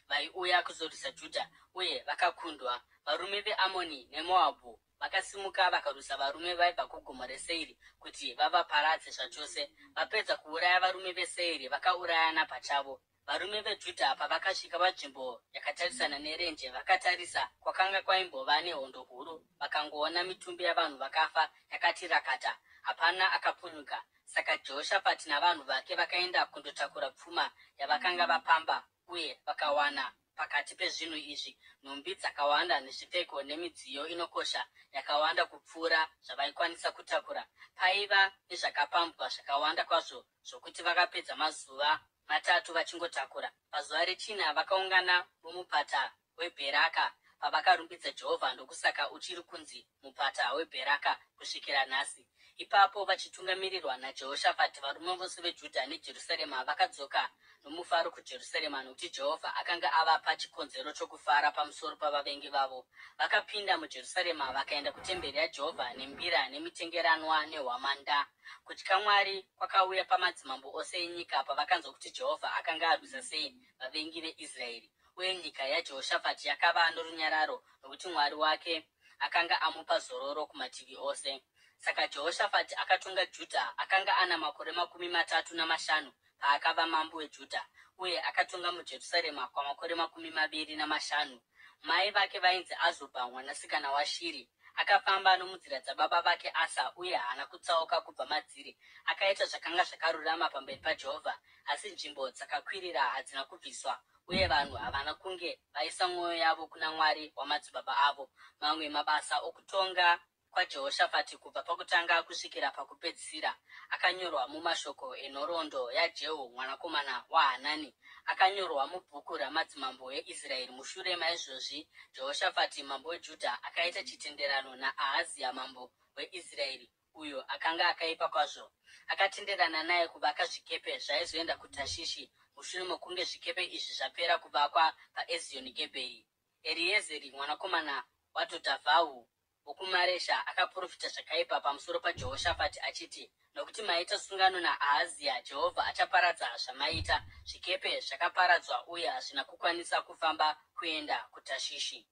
vaiuya kuzorwisa Judha, uye vakakundwa. Varume veAmoni neMoabhu vakasimuka vakarwisa varume vaibva kuGomo reSeiri kuti vavaparadze zvachose. Vapedza kuuraya varume veSeiri, vakaurayana pachavo. Varume veJudha pavakasvika panzvimbo yakatarisana nerenje, vakatarisa kwakanga kwaimbova nehondo huru, vakangoona mitumbi yavanhu vakafa yakati rakata, hapana akapunyuka. Saka Jehoshafati navanhu vake vakaenda kundotakura pfuma yavakanga vapamba uye vakawana pakati pezvinhu izvi nhumbi dzakawanda nezvipfeko nemidziyo inokosha yakawanda kupfuura zvavaikwanisa kutakura. Paiva nezvakapambwa zvakawanda kwazvo zvokuti vakapedza mazuva matatu vachingotakura. Pazuva rechina vakaungana muMupata weBheraka pavakarumbidza Jehovha, ndokusaka uchiri kunzi Mupata weBheraka kusvikira nhasi. Ipapo, vachitungamirirwa naJehoshafati, varume vose veJudha neJerusarema vakadzoka nomufaro kuJerusarema, nokuti Jehovha akanga avapa chikonzero chokufara pamusoro pavavengi vavo. Vakapinda muJerusarema vakaenda kutemberi yaJehovha nembira nemitengeranwa nehwamanda. Kutya Mwari kwakauya pamadzimambo ose enyika pavakanzwa kuti Jehovha akanga arwisa sei vavengi veIsraeri. Uye nyika yaJehoshafati yakava norunyararo, nokuti Mwari wake akanga amupa zororo kumativi ose. Saka Jehoshafati akatonga Judha. Akanga ana makore 35 paakava mambo weJudha, uye akatonga muJerusarema kwamakore 25. Mai vake vainzi Azubha mwanasikana waShiri. Akafamba nomunzira dzababa vake Asa uye haana kutsauka kubva madziri. Akaita zvakanga zvakarurama pamberi paJehovha, asi nzvimbo dzakakwirira hadzina kubviswa, uye vanhu havana kunge vaisa mwoyo yavo kuna Mwari wamadzibaba avo. Mamwe mabasa okutonga kwaJehoshafati kubva pakutanga kusvikira pakupedzisira akanyorwa mumashoko enhoroondo yaJehu mwanakomana waHanani, akanyorwa mubhuku ramadzimambo eIsraeri. Mushure maizvozvi Jehoshafati mambo weJudha akaita chitenderano naAhazia mambo weIsraeri, uyo akanga akaipa kwazvo. Akatenderana naye kuvaka zvikepe zvaizoenda kuTashishi mushure mokunge zvikepe izvi zvapera kuvakwa paEzioni-gebheri. Eriezeri mwanakomana waDhodhavhahu wokuMaresha akaprofita zvakaipa pamusoro paJehoshafati achiti, Nokuti maita sungano naAhazia, Jehovha achaparadza zvamaita. Zvikepe zvakaparadzwa uye hazvina kukwanisa kufamba kuenda kuTashishi.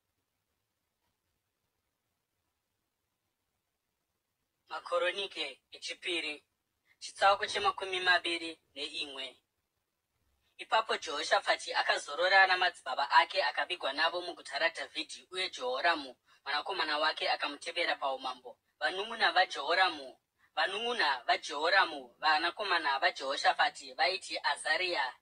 Makoronike echipiri, chitsauko chemakumi maviri neimwe. Ipapo Jehoshafati akazorora namadzibaba ake akavigwa navo muguta raDhavhidhi, uye Jehoramu mwanakomana wake akamutevera paumambo. Vanun'una vaJehoramu Vanun'una vaJehoramu vanakomana vaJehoshafati vaiti Azaria,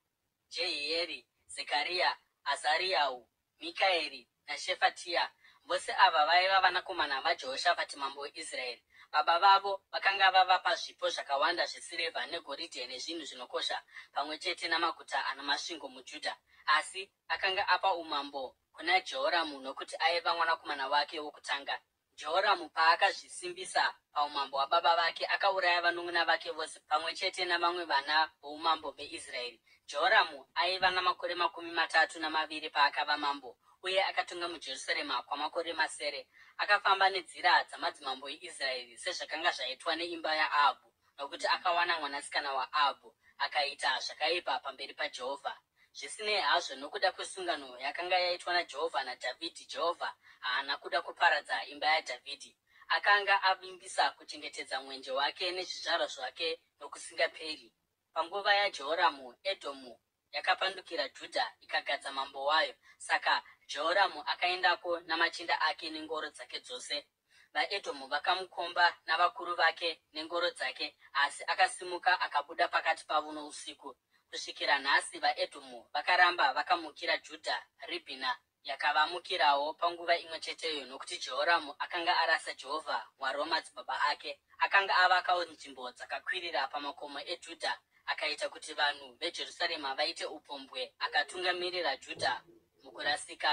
Jehieri, Zekaria, Azariahu, Mikaeri naShefatia. Vose ava vaiva vanakomana vaJehoshafati mambo weIsraeri. Baba vavo vakanga vavapa zvipo zvakawanda zvesirivha negoridhe nezvinhu zvinokosha, pamwe chete namaguta ana masvingo muJudha. Asi akanga apa umambo kuna Jehoramu nokuti aiva mwanakomana wake wokutanga. Jehoramu paakazvisimbisa paumambo hwababa vake, akauraya vanun'una vake vose pamwe chete navamwe vana voumambo veIsraeri. Jehoramu aiva namakore 32 paakava mambo, uye akatonga muJerusarema kwamakore masere. Akafamba nenzira dzamadzimambo eIsraeri, sezvakanga zvaitwa neimba yaAhabhu, nokuti akawana mwanasikana waAhabhu akaita zvakaipa pamberi paJehovha. Zvisinei hazvo, nokuda kwesungano yakanga yaitwa naJehovha naDhavhidhi, Jehovha haana kuda kuparadza imba yaDhavhidhi. Akanga avimbisa kuchengetedza mwenje wake nezvizvarwa zvake nokusingaperi. Panguva yaJehoramu, Edhomu yakapandukira Judha ikagadza mambo wayo. Saka Jehoramu akaendako namachinda ake nengoro dzake dzose. VaEdhomu vakamukomba navakuru vake nengoro dzake, asi akasimuka akabuda pakati pavo nousiku. Kusvikira nhasi vaEdhomu vakaramba vakamukira Judha. Ribhina yakavamukirawo panguva imwe cheteyo, nokuti Jehoramu akanga arasa Jehovha Mwari wamadzibaba ake. Akanga avakawo nzvimbo dzakakwirira pamakomo eJudha, akaita kuti vanhu veJerusarema vaite upombwe, akatungamirira Judha mukurasika.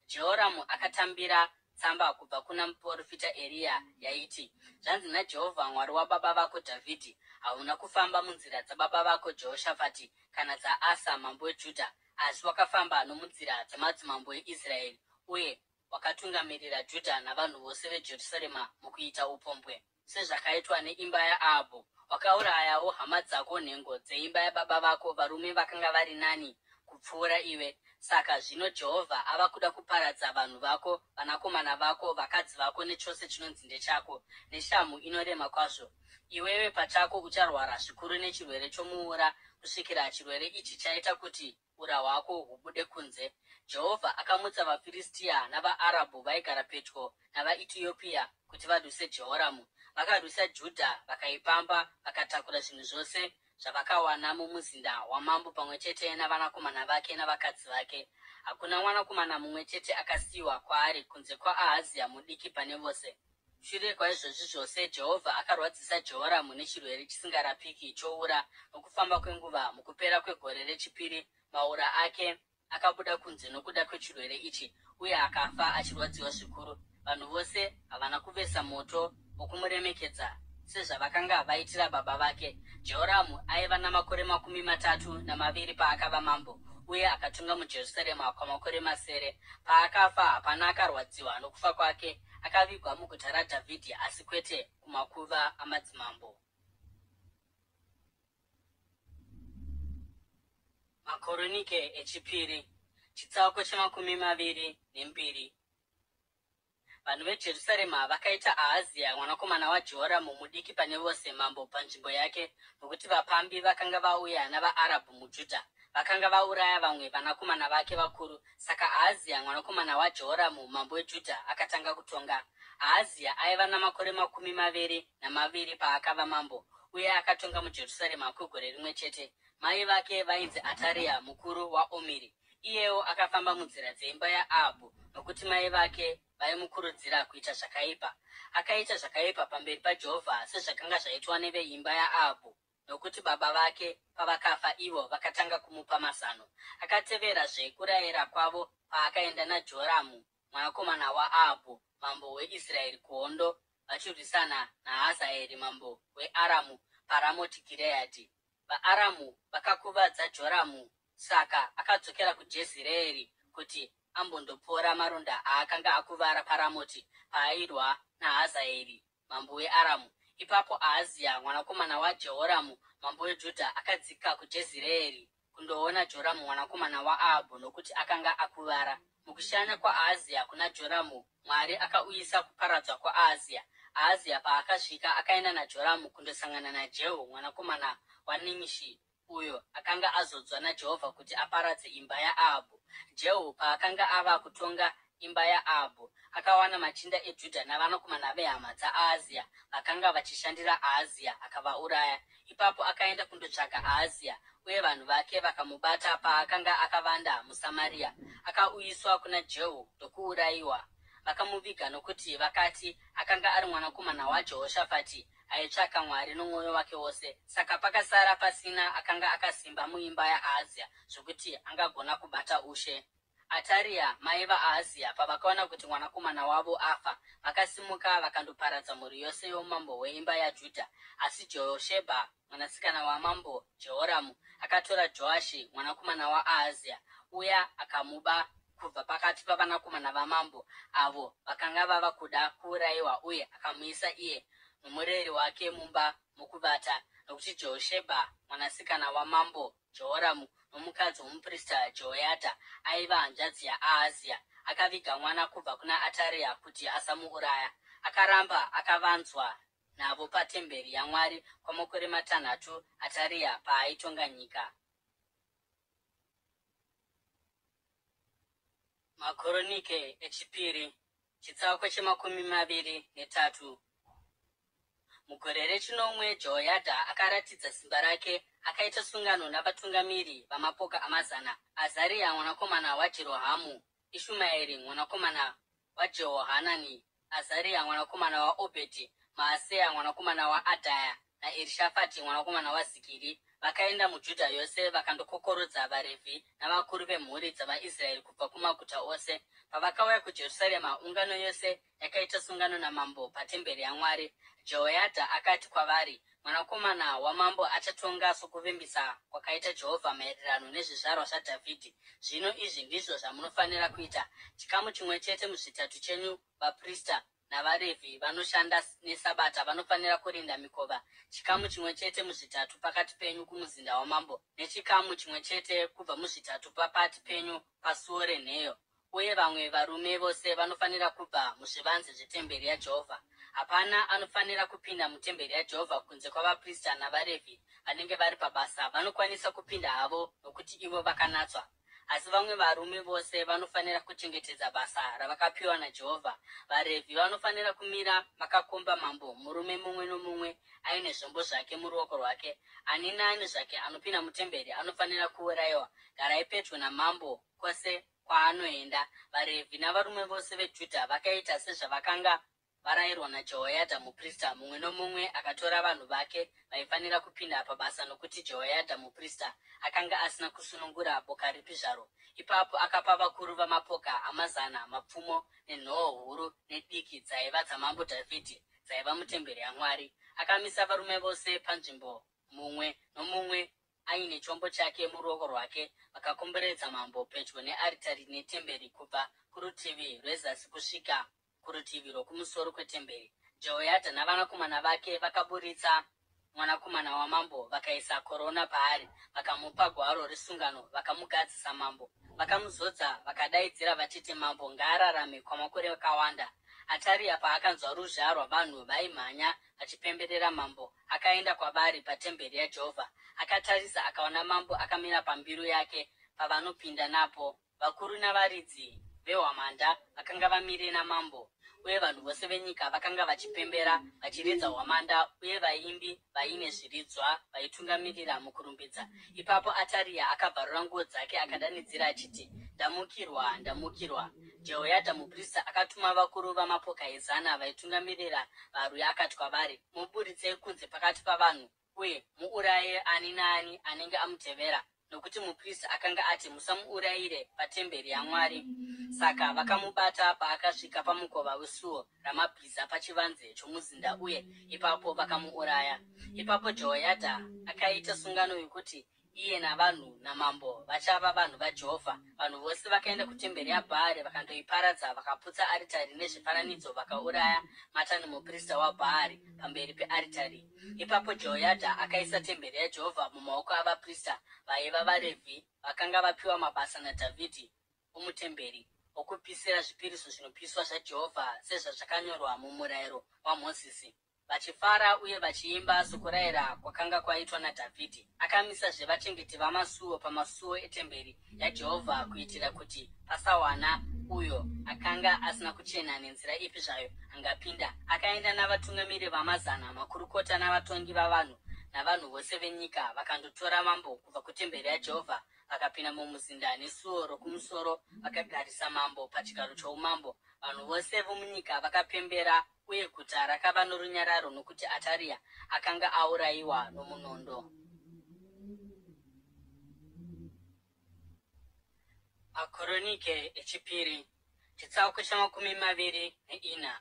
Jehoramu akatambira tsamba kubva kuna muprofita Eriya yaiti, Zvanzi naJehovha Mwari wababa vako Dhavhidhi, Hauna kufamba munzira dzababa vako Jehoshafati kana dzaAsa mambo weJudha, asi wakafamba nomunzira dzamadzimambo eIsraeri uye wakatungamirira Judha navanhu vose veJerusarema mukuita upombwe. Sezvakaitwa neimba yaAhabhu, wakaurayawo hama dzako, nhengo dzeimba yababa vako, varume vakanga vari nani kupfuura iwe. Saka zvino Jehovha ava kuda kuparadza vanhu vako, vanakomana vako, vakadzi vako nechose chinonzi ndechako, neshamhu inorema kwazvo. Iwewe pachako ucharwara zvikuru nechirwere chomuura kusvikira chirwere ichi chaita kuti ura hwako hubude kunze. Jehovha akamutsa vaFiristia navaArabhu vaigara pedyo navaEtiopia kuti varwise Jehoramu. Vakarwisa Judha vakaipamba, vakatakura zvinhu zvose zvavakawana mumuzinda wamambo pamwe chete navanakomana vake navakadzi vake. Hakuna mwanakomana mumwe chete akasiyiwa kwaari kunze kwaAhazia mudiki pane vose. Shure kwaizvozvi zvose, Jehovha akarwadzisa Jehoramu nechirwere chisingarapiki choura. Nokufamba kwenguva, mukupera kwegore rechipiri, maura ake akabuda kunze nokuda kwechirwere ichi uye akafa achirwadziwa zvikuru. Vanhu vose havana kuvesa moto wokumuremekedza sezvavakanga vaitira baba vake. Jehoramu aiva namakore 32 paakava mambo, uye akatonga muJerusarema kwamakore masere. Paakafa, hapana akarwadziwa nokufa kwake. Akavigwa muguta raDhavhidhi, asi kwete kumakuva amadzimambo. Makoronike echipiri, chitsauko che22. Vanhu veJerusarema vakaita Ahazia mwanakomana waJehoramu mudiki pane vose mambo panzvimbo yake, nokuti vapambi vakanga vauya navaArabhu muJudha vakanga vauraya vamwe vanakomana vake vakuru. Saka Ahazia mwanakomana waJehoramu mambo weJudha akatanga kutonga. Ahazia aiva namakore 22 paakava mambo, uye akatonga muJerusarema kwegore rimwe chete. Mai vake vainzi Ataria mukuru waOmiri. Iyewo akafamba munzira dzeimba yaAhabhu, nokuti mai vake vaimukurudzira kuita zvakaipa. Akaita zvakaipa pamberi paJehovha sezvakanga zvaitwa neveimba yaAhabhu, nokuti baba vake pavakafa ivo vakatanga kumupa mazano. Akateverazve kurayira kwavo paakaenda naJoramu mwanakomana waAhabhu mambo weIsraeri kuhondo vachirwisana naHazaeri mambo weAramu paRamoti Gireadhi. VaAramu vakakuvadza Joramu, saka akadzokera kuJezireeri kuti ambondopora maronda aakanga akuvara paRamoti paairwa naHazaeri mambo weAramu. Ipapo Ahazia mwanakomana waJehoramu mambo weJudha akadzika kuJezireeri kundoona Joramu mwanakomana waAhabhu nokuti akanga akuvara. Mukushanya kwaAhazia kuna Joramu, Mwari akauyisa kuparadzwa kwaAhazia. Ahazia paakasvika, akaenda naJoramu kundosangana naJehu mwanakomana waNimishi, uyo akanga azodzwa naJehovha kuti aparadze imba yaAhabhu. Jehu paakanga ava kutonga imba yaAhabhu, akawana machinda eJudha navanakomana vehama dzaAhazia vakanga vachishandira Ahazia, akavauraya. Ipapo akaenda kundotsvaka Ahazia, uye vanhu vake vakamubata paakanga akavanda muSamaria. Akauyiswa kuna Jehu ndokuurayiwa. Vakamuviga nokuti vakati akanga ari mwanakomana waJehoshafati aitsvaka Mwari nomwoyo wake wose. Saka pakasara pasina akanga akasimba muimba yaAhazia zvokuti angagona kubata ushe. Ataria, mai vaAhazia, pavakaona kuti mwanakomana wavo afa, vakasimuka vakandoparadza mhuri yose youmambo hweimba yaJudha. Asi Jehoshebha, mwanasikana wamambo Jehoramu, akatora Joashi mwanakomana waAhazia, uya akamuba kubva pakati pavanakomana vamambo avo vakanga vava kuda kuurayiwa uye akamuisa iye nomureri wake mumba mokuvata, nokuti Jehoshebha mwanasikana wamambo Jehoramu nomukadzi womuprista Jehoyadha aiva hanzvadzi yaAhazia, akaviga mwana kubva kuna Ataria kuti asamuuraya. Akaramba akavanzwa navo patemberi yaMwari kwamakore matanhatu Ataria paaitonga nyika. Makoronike echipiri, chitsauko che23. Mugore rechinomwe Jehoyadha akaratidza simba rake, akaita sungano navatungamiri vamapoka amazana, Azaria mwanakomana waJerohamu, Ishumaeri mwanakomana waJehohanani, Azaria mwanakomana waObhedhi, Maaseya mwanakomana waAdhaya naErishafati mwanakomana waZikiri. Vakaenda muJudha yose vakandokokorodza vaRevhi navakuru vemhuri dzavaIsraeri kubva kumaguta ose. Pavakauya kuJerusarema, ungano yose yakaita sungano namambo patemberi yaMwari. Jehoyadha akati kwavari, Mwanakomana wamambo achatonga sokuvimbisa kwakaita Jehovha maererano nezvizvarwa zvaDhavhidhi. Zvino izvi ndizvo zvamunofanira kuita, chikamu chimwe chete muzvitatu chenyu vaprista, navaRevhi vanoshanda neSabata vanofanira kurinda mikova, chikamu chimwe chete muzvitatu pakati penyu kumuzinda wamambo, nechikamu chimwe chete kubva muzvitatu pakati penyu pasuo renheyo. Uye vamwe varume vose vanofanira kubva muzvivanze zvetemberi yaJehovha. Hapana anofanira kupinda mutemberi yaJehovha kunze kwavaprista navaRevhi vanenge vari pabasa. Vanokwanisa kupinda havo nokuti ivo vakanatswa. Asi vamwe varume vose vanofanira kuchengetedza basa ravakapiwa naJehovha. VaRevhi vanofanira kumira vakakomba mambo, murume mumwe nomumwe aine zvombo zvake muruoko rwake. Ani naani zvake anopinda mutemberi anofanira kuurayiwa. Garai pedyo namambo kwose kwaanoenda. VaRevhi navarume vose veJudha vakaita sezvavakanga varayirwa naJehoyadha muprista, mumwe nomumwe akatora vanhu vake vaifanira kupinda pabasa, nokuti Jehoyadha muprista akanga asina kusunungura boka ripi zvaro. Ipapo akapa vakuru vamapoka amazana mapfumo nenhoo huru nediki dzaiva dzamambo Dhavhidhi dzaiva mutemberi yaMwari. Akamisa varume vose panzvimbo, mumwe nomumwe aine chombo chake muruoko rwake, vakakomberedza mambo pedyo nearitari netemberi, kubva kurutivi rwezasi kusvika kurutivi rwokumusoro kwetemberi. Jehoyadha navanakomana vake vakaburitsa mwanakomana wamambo vakaisa korona paari, vakamupa gwaro resungano, vakamugadza samambo. Vakamuzodza vakadaidzira vachiti, Mambo ngaararame kwamakore akawanda! Ataria paakanzwa ruzha rwavanhu vaimhanya vachipemberera mambo, akaenda kwavari patemberi yaJehovha. Akatarisa akaona mambo akamira pambiru yake pavanopinda napo. Vakuru navaridzi vehwamanda vakanga vamire namambo, uye vanhu vose venyika vakanga vachipembera vachiridza hwamanda, uye vaimbi vaine zviridzwa vaitungamirira mukurumbidza. Ipapo Ataria akabvarura nguo dzake akadanidzira achiti, Ndamukirwa! Ndamukirwa! Jehoyadha muprista akatuma vakuru vamapoka ezana vaitungamirira varwi akati kwavari, Muburitsei kunze pakati pavanhu uye muuraye ani naani anenge amutevera, nokuti muprista akanga ati, Musamuurayire patemberi yaMwari. Saka vakamubata paakasvika pamukova wesuo ramabhiza pachivanze chomuzinda uye ipapo vakamuuraya. Ipapo Jehoyadha akaita sungano yokuti iye navanhu namambo vachava vanhu vaJehovha. Vanhu vose vakaenda kutemberi yaBhaari vakandoiparadza, vakaputsa aritari nezvifananidzo vakauraya Matani muprista waBhaari pamberi pearitari. Ipapo Jehoyadha akaisa temberi yaJehovha mumaoko avaprista vaiva vaRevhi vakanga vapiwa mabasa naDhavhidhi omutemberi, okupisira zvipiriso zvinopiswa zvaJehovha sezvazvakanyorwa mumurayiro waMozisi, vachifara uye vachiimba sokurayira kwakanga kwaitwa naDhavhidhi. Akamisazve vachengeti vamasuo pamasuo etemberi yaJehovha kuitira kuti pasawana uyo akanga asina kuchena nenzira ipi zvayo angapinda. Akaenda navatungamiri vamazana, makurukota navatongi vavanhu navanhu vose venyika, vakandotora mambo kubva kutemberi yaJehovha, vakapinda mumuzinda nesuo rokumusoro vakagarisa mambo pachigaro choumambo. Vanhu vose vomunyika vakapembera uye guta rakava norunyararo nokuti Ataria akanga aurayiwa nomunondo. Makoronike echipiri, chitsauko cha24.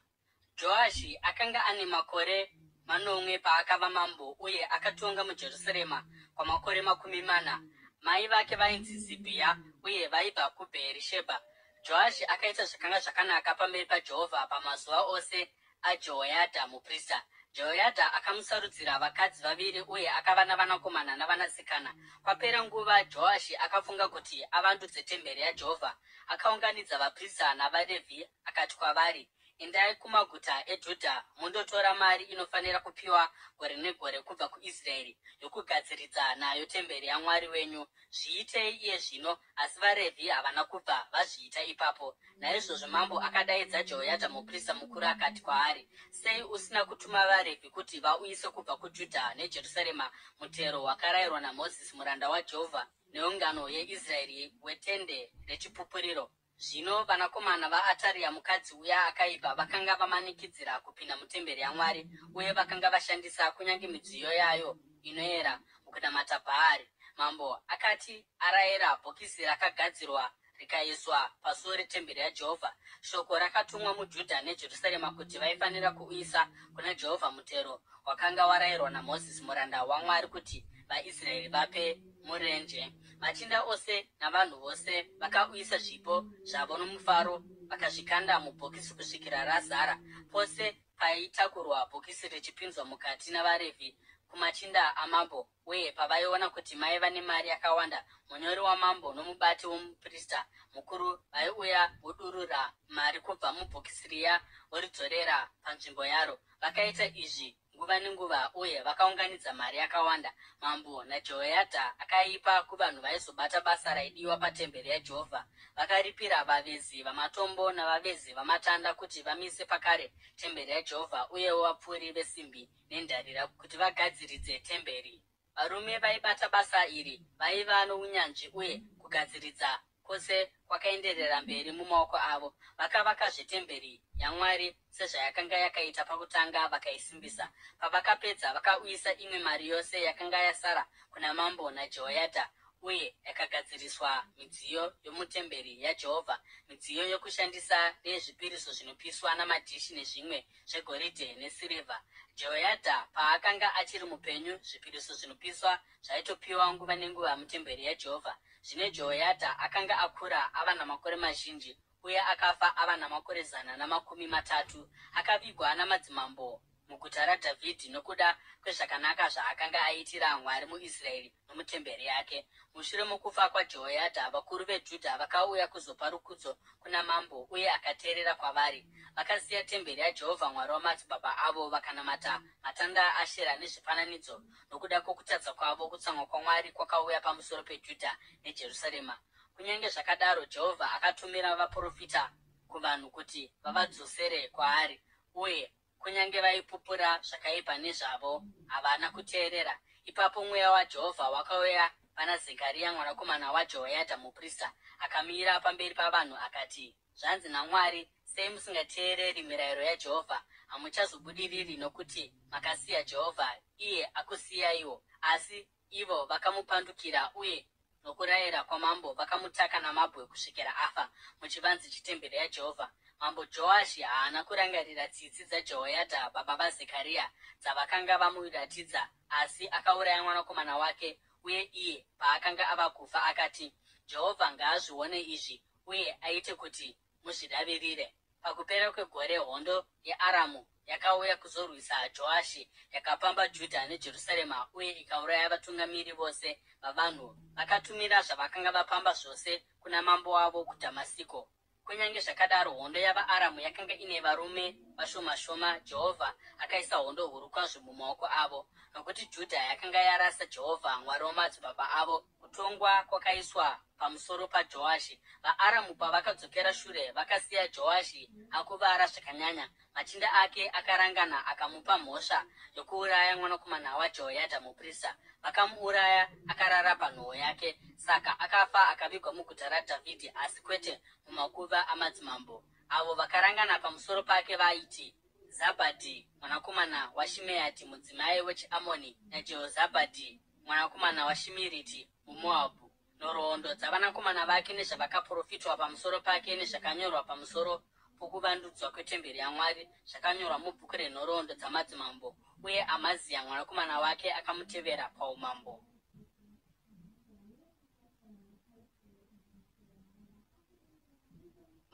Joashi akanga ane makore manomwe paakava mambo uye akatonga muJerusarema kwamakore 40. Mai vake vainzi Zibhiya uye vaibva kuBheerishebha. Joashi akaita zvakanga zvakanaka pamberi paJehovha pamazuva ose aJehoyadha muprista. Jehoyadha akamusarudzira vakadzi vaviri uye akava navanakomana navanasikana. Kwapera nguva, Joashi akafunga kuti avandudze temberi yaJehovha. Akaunganidza vaprista navaRevhi akati kwavari, Endai kumaguta eJudha mundotora mari inofanira kupiwa gore negore kubva kuIsraeri yokugadziridza nayo temberi yaMwari wenyu. Zviitei iye zvino. Asi vaRevhi havana kubva vazviita ipapo. Naizvozvo mambo akadaidza Jehoyadha muprista mukuru akati kwaari, Sei usina kutuma vaRevhi kuti vauyise kubva kuJudha neJerusarema mutero wakarayirwa naMozisi muranda waJehovha neungano yeIsraeri wetende reChipupuriro? Zvino vanakomana vaAtaria mukadzi uya akaipa vakanga vamanikidzira kupinda mutemberi yaMwari uye vakanga vashandisa kunyange midziyo yayo inoera mukunamata Bhaari. Mambo akati arayira, bhokisi rakagadzirwa rikaiswa pasuo retemberi yaJehovha. Shoko rakatumwa muJudha neJerusarema kuti vaifanira kuuyisa kuna Jehovha mutero wakanga warayirwa naMozisi muranda waMwari kuti vaIsraeri vape murenje. Machinda ose navanhu vose vakauyisa zvipo zvavo nomufaro. vakazvikanda mubhokisi kusvikira razara. Pose paitakurwa bhokisi richipinzwa mukati navaRevhi kumachinda amambo, uye pavaiona kuti maiva nemari yakawanda, munyori wamambo nomubati womuprista mukuru vaiuya vodurura mari kubva mubhokisi riya voridzorera panzvimbo yaro. Vakaita izvi nguva nenguva uye vakaunganidza mari yakawanda. Mambo naJehoyadha akaipa kuvanhu vaizobata basa raidiwa patemberi yaJehovha. Vakaripira vavezi vamatombo navavezi vamatanda kuti vamise pakare temberi yaJehovha uyewo vapfuri vesimbi nendarira kuti vagadziridze temberi. Varume vaibata basa iri vaiva nounyanzvi uye kugadziridza kwose kwakaenderera mberi mumaoko avo. Vakavakazve temberi yaMwari sezvayakanga yakaita pakutanga vakaisimbisa. Pavakapedza, vakauyisa imwe mari yose yakanga yasara kuna mambo naJehoyadha uye yakagadziriswa midziyo yomutemberi yaJehovha, midziyo yokushandisa neyezvipiriso zvinopiswa namadhishi nezvimwe zvegoridhe nesirivha. Jehoyadha paakanga achiri mupenyu, zvipiriso zvinopiswa zvaitopiwa nguva nenguva mutemberi yaJehovha. Zvino Jehoyadha akanga akura ava namakore mazhinji, uye akafa ava namakore 130. Akavigwa namadzimambo muguta raDhavhidhi nokuda kwezvakanaka zvaakanga aitira Mwari muIsraeri nomutemberi yake. Mushure mokufa kwaJehoyadha, vakuru veJudha vakauya kuzopa rukudzo kuna mambo, uye akateerera kwavari. Vakasiya temberi yaJehovha Mwari wamadzibaba avo vakanamata matanda aAshera nezvifananidzo. Nokuda kwokutadza kwavo, kutsamwa kwaMwari kwakauya pamusoro peJudha neJerusarema. Kunyange zvakadaro, Jehovha akatumira vaprofita kuvanhu kuti vavadzosere kwaari, uye Kunyange vaipupura zvakaipa nezvavo, havana kuteerera. Ipapo mweya waJehovha wakauya pana Zekaria mwanakomana waJehoyadha muprista, akamira pamberi pavanhu akati, Zvanzi naMwari, Sei musingateereri mirayiro yaJehovha? Hamuchazobudiriri nokuti makasiya Jehovha, iye akusiyaiwo. Asi Ivo vakamupandukira uye nokurayira kwamambo vakamutaka namabwe kusvikira afa muchivanze chetemberi yaJehovha. Mambo Joashi haana kurangarira tsitsi dzaJehoyadha baba vaZekaria dzavakanga vamuratidza asi akauraya mwanakomana wake uye iye paakanga ava kufa akati, Jehovha ngaazvione izvi uye aite kuti muzvidavirire. Pakupera kwegore hondo yeAramu yakauya kuzorwisa Joashi, yakapamba Judha neJerusarema uye ikauraya vatungamiri vose vavanhu. Vakatumira zvavakanga vapamba zvose kuna mambo wavo kuDhamasiko. Kunyange zvakadaro, hondo yavaAramu yakanga ine varume vashoma-shoma, Jehovha akaisa hondo huru kwazvo mumaoko avo, nokuti Judha yakanga yarasa Jehovha Mwari wamadzibaba avo. Kutongwa kwakaiswa pamusoro paJoashi. VaAramu pavakadzokera shure, vakasiya Joashi akuvara zvakanyanya. Machinda ake akarangana akamupa mhosva yokuuraya mwanakomana waJehoyadha muprista. Vakamuuraya akarara panhoo yake. Saka akafa akavigwa muguta raDhavhidhi, asi kwete mumakuva amadzimambo. Avo vakarangana pamusoro pake vaiti, Zabhadhi mwanakomana waShimeati mudzimai wechiAmoni naJehozabhadhi mwanakomana waShimiriti muMoabhu. Nhoroondo dzavanakomana vake nezvavakaprofitwa pamusoro pake nezvakanyorwa pamusoro pokuvandudzwa kwetemberi yaMwari zvakanyorwa mubhuku renhoroondo dzamadzimambo, uye Amazia mwanakomana wake akamutevera paumambo.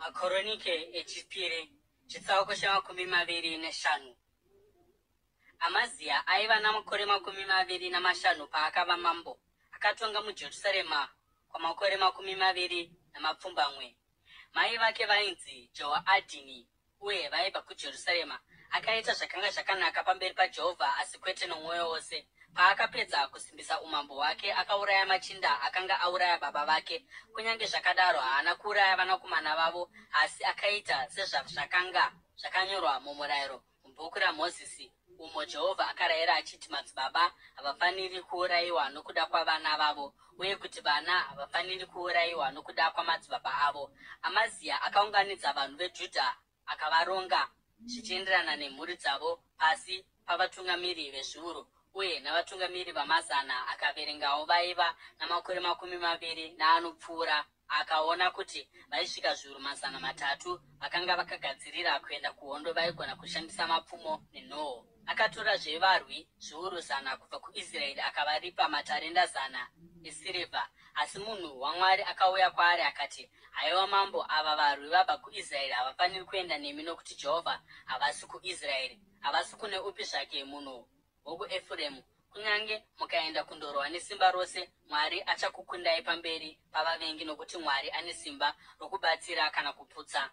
Makoronike echipiri chitsauko che25. Amazia aiva namakore 25 paakava mambo, akatonga muJerusarema kwamakore 27. Mai vake vainzi Jehoadhini uye vaibva kuJerusarema. Akaita zvakanga zvakanaka pamberi paJehovha asi kwete nomwoyo wose. Paakapedza kusimbisa umambo hwake, akauraya machinda akanga auraya baba vake. Kunyange zvakadaro, haana kuuraya vanakomana vavo asi akaita sezvazvakanga zvakanyorwa mumurayiro mubhuku raMozisi, umo Jehovha akarayira achiti madzibaba havafaniri kuurayiwa nokuda kwavana vavo uye kuti vana havafaniri kuurayiwa nokuda kwamadzibaba avo. Amaziya akaunganidza vanhu veJudha akavaronga zvichienderana nemhuri dzavo pasi pavatungamiri vezviuru uye navatungamiri vamazana akaverengawo vaiva namakore 20 naanopfuura Akaona kuti vaisvika zviuru 300 vakanga vakagadzirira kuenda kuhondo vaigona kushandisa mapfumo nenhoo. Akatorazve varwi zviuru 100 kubva kuIsraeri akavaripa matarenda 100 esirivha. Asi munhu waMwari akauya kwaari akati, Haiwa mambo, ava varwi vabva kuIsraeri havafaniri kuenda nemi nokuti Jehovha havasi kuIsraeri, havasi kune upi zvake munhu wokuEfuremu. Kunyange mukaenda kundorwa nesimba rose, Mwari achakukundai pamberi pavavengi nokuti Mwari ane simba rokubatsira kana kuputsa.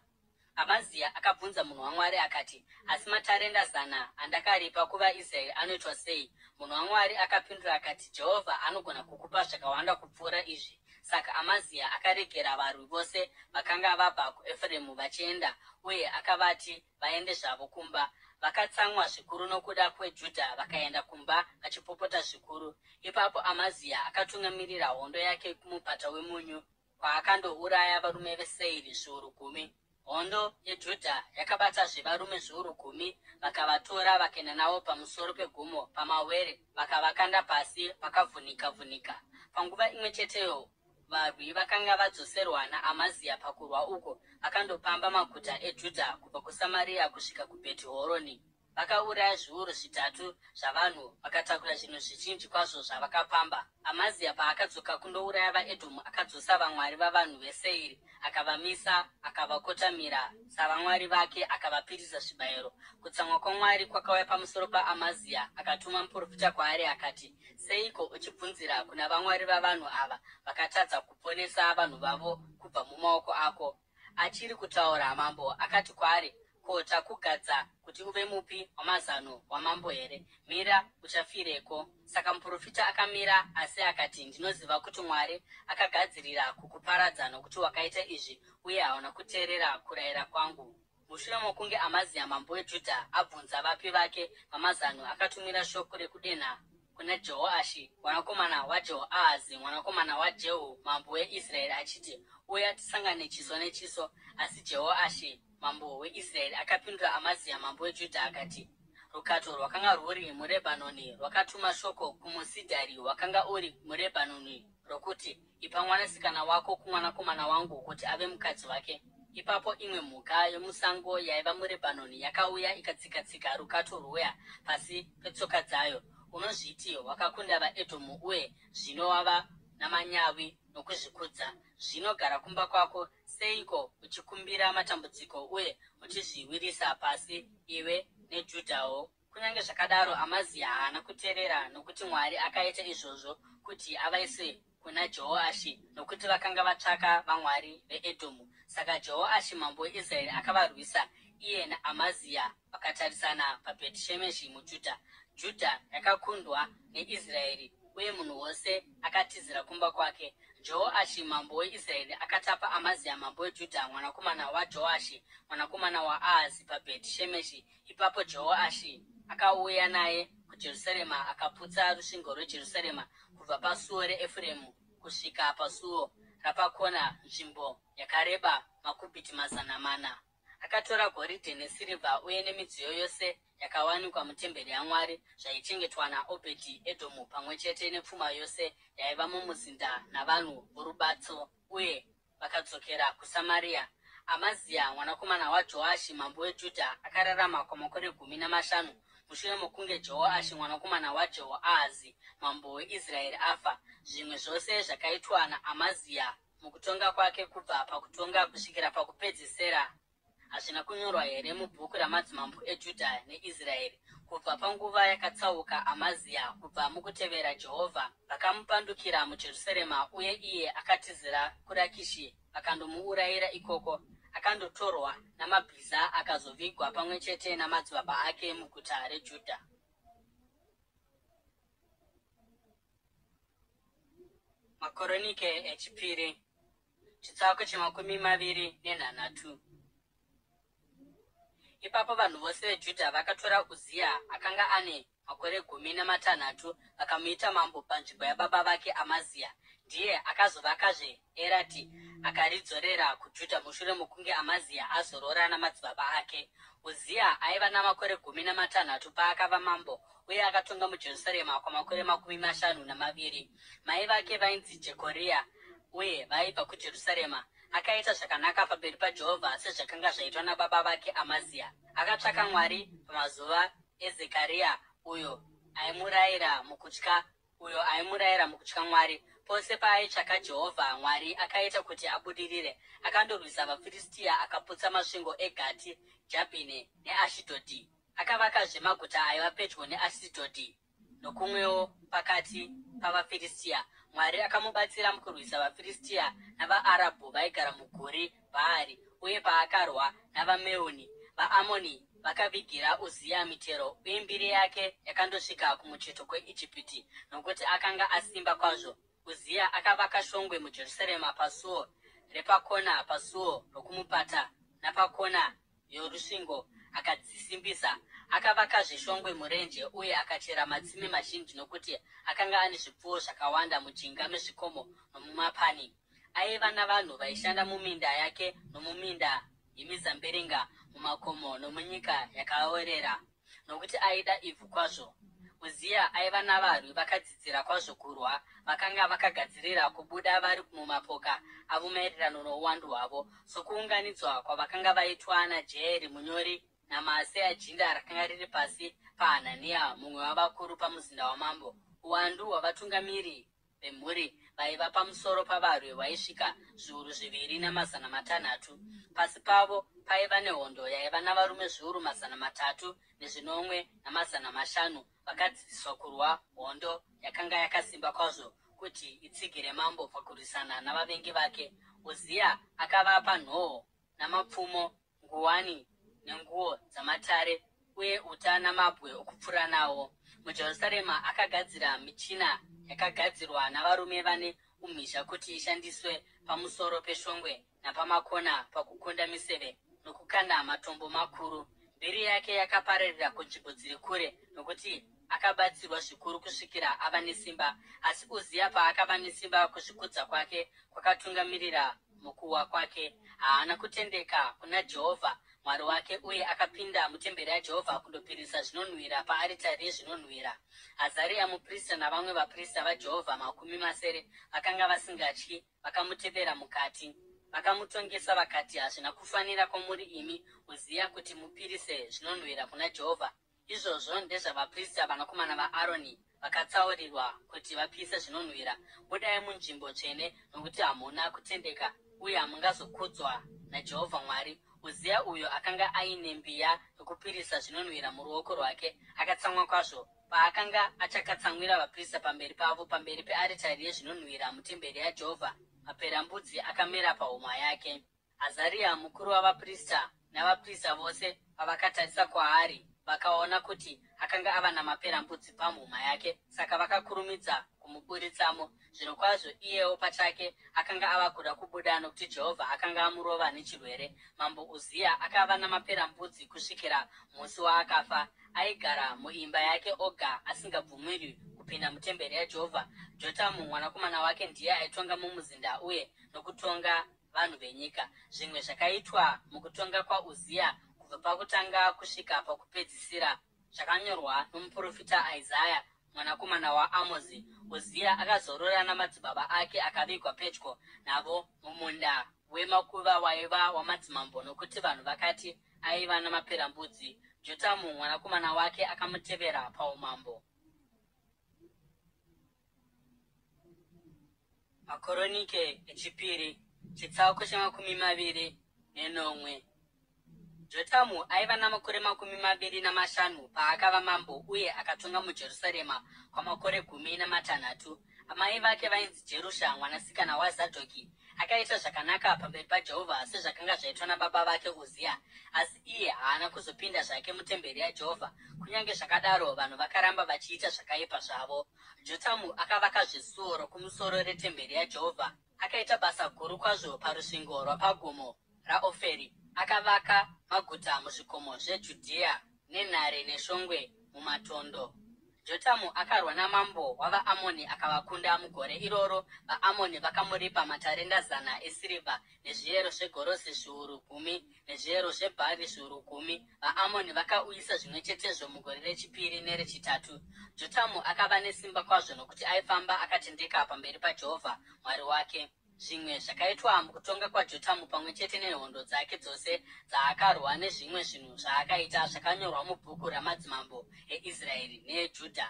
Amaziya akabvunza munhu waMwari akati, Asi matarenda zana andakaripa kuvaIsraeri anoitwa sei? Munhu waMwari akapindura akati, Jehovha anogona kukupa zvakawanda kupfuura izvi. Saka Amaziya akaregera varwi vose vakanga vabva kuEfuremu vachienda uye akavati vaende zvavo kumba. Vakatsamwa zvikuru nokuda kweJudha vakaenda kumba vachipopota zvikuru. Ipapo Amaziya akatungamirira hondo yake kuMupata weMunyu kwaakandouraya varume veSeiri zviuru gumi. Hondo yeJudha yakabatazve varume zviuru gumi vakavatora vakaenda navo pamusoro pegomo pamawere vakavakanda pasi pakavhunika-vhunika. Panguva imwe cheteyo varwi vakanga vadzoserwa naAmaziya pakurwa uko vakandopamba maguta eJudha kubva kuSamaria kusvika kuBheti-horoni. Vakauraya zviuru zvitatu zvavanhu vakatakura zvinhu zvizhinji kwazvo zvavakapamba. Amaziya paakadzoka kundouraya vaEdhomu akadzosa vamwari vavanhu veSeiri akavamisa akavakotamira savamwari vake akavapirisa zvibayiro. Kutsamwa kwaMwari kwakauya pamusoro paAmaziya akatuma muprofita kwaari akati, Seiko uchibvunzira kuna vamwari vavanhu ava vakatadza kuponesa vanhu vavo kubva mumaoko ako? Achiri kutaura, mambo akati kwaari, Ko takugadza kuti uve mupi wamazano wamambo here? Mira, uchafireko. Saka muprofita akamira, asi akati, Ndinoziva kuti Mwari akagadzirira kukuparadza nokuti wakaita izvi uye hauna kuteerera kurayira kwangu. Mushure mokunge Amazia mambo weJudha abvunza vapi vake vamazano, akatumira shoko rekudenha kuna Jehoashi mwanakomana waJehoahazi mwanakomana waJehu mambo weIsraeri achiti, Uya tisangane chiso nechiso. Asi Jehoashi mambo weIsraeri akapindura Amazia mambo weJudha akati, Rukato rwakanga rwuri muRebhanoni rwakatuma shoko kumusidhari wakanga uri muRebhanoni rokuti, Ipa mwanasikana wako kumwanakomana wangu kuti ave mukadzi wake. Ipapo imwe mhuka yomusango yaiva muRebhanoni yakauya ikatsika-tsika rukato rwuya pasi petsoka dzayo. Unozviti wakakunda vaEdhomu uye zvino wava namanyawi nokuzvikudza. Zvino gara kumba kwako. Seiko uchikumbira matambudziko uye uchizviwirisa pasi iwe neJudhawo? Kunyange zvakadaro, Amaziya haana kuteerera, nokuti Mwari akaita izvozvo kuti avaise kuna Jehoashi, nokuti vakanga vatsvaka vamwari veEdhomu. Saka Jehoashi mambo weIsraeri akavarwisa, iye naAmaziya vakatarisana paBheti-shemeshi muJudha. Judha yakakundwa neIsraeri, uye munhu wose akatizira kumba kwake. Jehoashi mambo weIsraeri akatapa Amaziya mambo weJudha, mwanakomana waJoashi, mwanakomana waAhazi paBheti-shemeshi. Ipapo Jehoashi akauya naye kuJerusarema akaputsa rusvingo rweJerusarema kubva pasuo reEfuremu kusvika pasuo rapakona, nzvimbo yakareba makubhiti 400. Akatora goridhe nesirivha uye nemidziyo yose yakawanikwa mutemberi yaMwari zvaichengetwa naObhedhi-Edhomu pamwe chete nepfuma yose yaiva mumuzinda navanhu vorubatso uye vakadzokera kuSamaria. Amaziya mwanakomana waJoashi mambo weJudha akararama kwamakore 15 mushure mokunge Jehoashi mwanakomana waJehoahazi mambo weIsraeri afa. Zvimwe zvose zvakaitwa naAmaziya mukutonga kwake kubva pakutonga kusvikira pakupedzisira Hazvina kunyorwa here mubhuku ramadzimambo eJudha neIsraeri? Kubva panguva yakatsauka Amaziya kubva mukutevera Jehovha, vakamupandukira muJerusarema, uye iye akatizira kuRakishi vakandomuurayira ikoko. Akandotorwa namabhiza akazovigwa pamwe chete namadzibaba ake muguta reJudha. Makoronike echipiri Chitsauko chemakumi maviri nenhanhatu. Ipapo vanhu vose veJudha vakatora Uziya akanga ane makore 16 vakamuita mambo panzvimbo yababa vake Amaziya. Ndiye akazovakazve Erati akaridzorera kuJudha mushure mokunge Amaziya azorora namadzibaba ake. Uziya aiva namakore 16 paakava mambo uye akatonga muJerusarema kwamakore 52. Mai vake vainzi Jekoriya uye vaibva kuJerusarema. Akaita zvakanaka pamberi paJehovha sezvakanga zvaitwa nababa vake Amaziya. Akatsvaka Mwari pamazuva eZekaria uyo aimurayira mukutya uyo aimurayira mukutya Mwari. Pose paaitsvaka Jehovha, Mwari akaita kuti abudirire. Akandorwisa vaFiristia akaputsa masvingo eGati, Jabhine neAshidhodhi. Akavakazve maguta aiva pedyo neAshidhodhi nokumwewo pakati pavaFiristia. Mwari akamubatsira mukurwisa vaFiristia navaArabhu vaigara muGuri Bhaari, uye paakarwa navaMeuni, vaAmoni vakavigira Uziya mitero, uye mbiri yake yakandosvika kumucheto kweIjipiti, nokuti akanga asimba kwazvo. Uziya akavaka shongwe muJerusarema pasuo repakona, pasuo rokumupata, napakona yorusvingo, akadzisimbisa. Akavakazve shongwe murenje uye akachera matsime mazhinji, nokuti akanga ane zvipfuwo zvakawanda mujinga mezvikomo nomumapani. Aiva navanhu vaishanda muminda yake nomuminda yemizambiringa mumakomo nomunyika yakaorera, nokuti aida ivhu kwazvo. Uziya aiva navarwi vakadzidzira kwazvo kurwa, vakanga vakagadzirira kubuda vari mumapoka avo maererano nouwandu hwavo, sokuunganidzwa kwavakanga vaitwa naJeeri munyori naMaaseya jinda rakanga riri pasi paHanania mumwe wavakuru pamuzinda wamambo. Uwandu hwavatungamiri vemhuri vaiva pamusoro pavarwi hwaisvika 2600. Pasi pavo paiva nehondo yaiva navarume 307,500 vakadzidziswa kurwa hondo yakanga yakasimba kwazvo kuti itsigire mambo pakurwisana navavengi vake. Uziya akavapa nhoo namapfumo, nguwani nenguo dzamatare uye uta namabwe okupfura nawo. MuJerusarema akagadzira michina yakagadzirwa navarume vane umhizha kuti ishandiswe pamusoro peshongwe napamakona pakukunda miseve nokukanda matombo makuru. Mbiri yake yakapararira kunzvimbo dziri kure nokuti akabatsirwa zvikuru kusvikira ava nesimba. Asi Uziya paakava nesimba kuzvikudza kwake kwakatungamirira mukuwa kwake. Haana kutendeka kuna Jehovha Mwari wake uye akapinda mutemberi yaJehovha kundopirisa zvinonhuhwira paaritari yezvinonhuhwira. Azaria muprista navamwe vaprista vaJehovha 60 vakanga vasingatyi vakamutevera mukati. Vakamutongesa vakati, Hazvina kufanira kwamuri imi, Uziya, kuti mupirise zvinonhuhwira kuna Jehovha. Izvozvo ndezvavaprista vanakomana vaAroni vakatsaurirwa kuti vapise zvinonhuhwira. Budai munzvimbo tsvene, nokuti hamuna kutendeka uye hamungazokudzwa naJehovha Mwari. Uziya uyo akanga aine mbiya yokupirisa zvinonhuhwira muruoko rwake akatsamwa kwazvo paakanga achakatsamwira vaprista pamberi pavo pamberi pearitari yezvinonhuhwira mutemberi yaJehovha, maperambudzi akamera pahuma yake. Azaria mukuru wavaprista navaprista vose pavakatarisa kwaari vakaona kuti akanga ava namaperambudzi pamhuma yake, saka vakakurumidza kumuburitsamo. Zvirokwazvo iyewo pachake akanga ava kuda kubuda nokuti Jehovha akanga amurova nechirwere. Mambo Uziya akava namaperambudzi kusvikira musi waakafa. Aigara muimba yake oga asingabvumirwi kupinda mutemberi yaJehovha. Jotamu mwanakomana wake ndiye aitonga mumuzinda uye nokutonga vanhu venyika. Zvimwe zvakaitwa mukutonga kwaUziya kubva pakutanga kusvika pakupedzisira zvakanyorwa nomuprofita Isaya mwanakomana waAmozi. Uziya akazorora namadzibaba ake akavigwa pedyo navo mumunda wemakuva waiva wamadzimambo, nokuti vanhu vakati aiva namaperambudzi. Jotamu mwanakomana wake akamutevera paumambo. Makoronike echipiri chitsauko che27. Jotamu aiva namakore 25 paakava mambo uye akatonga muJerusarema kwamakore 16. Amai vake vainzi Jerusha mwanasikana waZadhoki. Akaita zvakanaka pamberi paJehovha sezvakanga zvaitwa nababa vake Uziya, asi iye haana kuzopinda zvake mutemberi yaJehovha. Kunyange zvakadaro, vanhu vakaramba vachiita zvakaipa zvavo. Jotamu akavakazve suo rokumusoro retemberi yaJehovha. Akaita basa guru kwazvo parusvingo rwapagomo raOferi. Akavaka maguta muzvikomo zveJudhea nenhare neshongwe mumatondo. Jotamu akarwa namambo wavaAmoni akavakunda. Mugore iroro vaAmoni vakamuripa matarenda 100 esirivha nezviyero zvegorosi 10,000 nezviyero zvebhari 10,000. VaAmoni vakauyisa zvimwe chetezvo mugore rechipiri nerechitatu. Jotamu akava nesimba kwazvo nokuti aifamba akatendeka pamberi paJehovha Mwari wake. Zvimwe zvakaitwa mukutonga kwaJotamu pamwe chete nehondo dzake dzose dzaakarwa nezvimwe zvinhu zvaakaita zvakanyorwa mubhuku ramadzimambo eIsraeri neeJudha.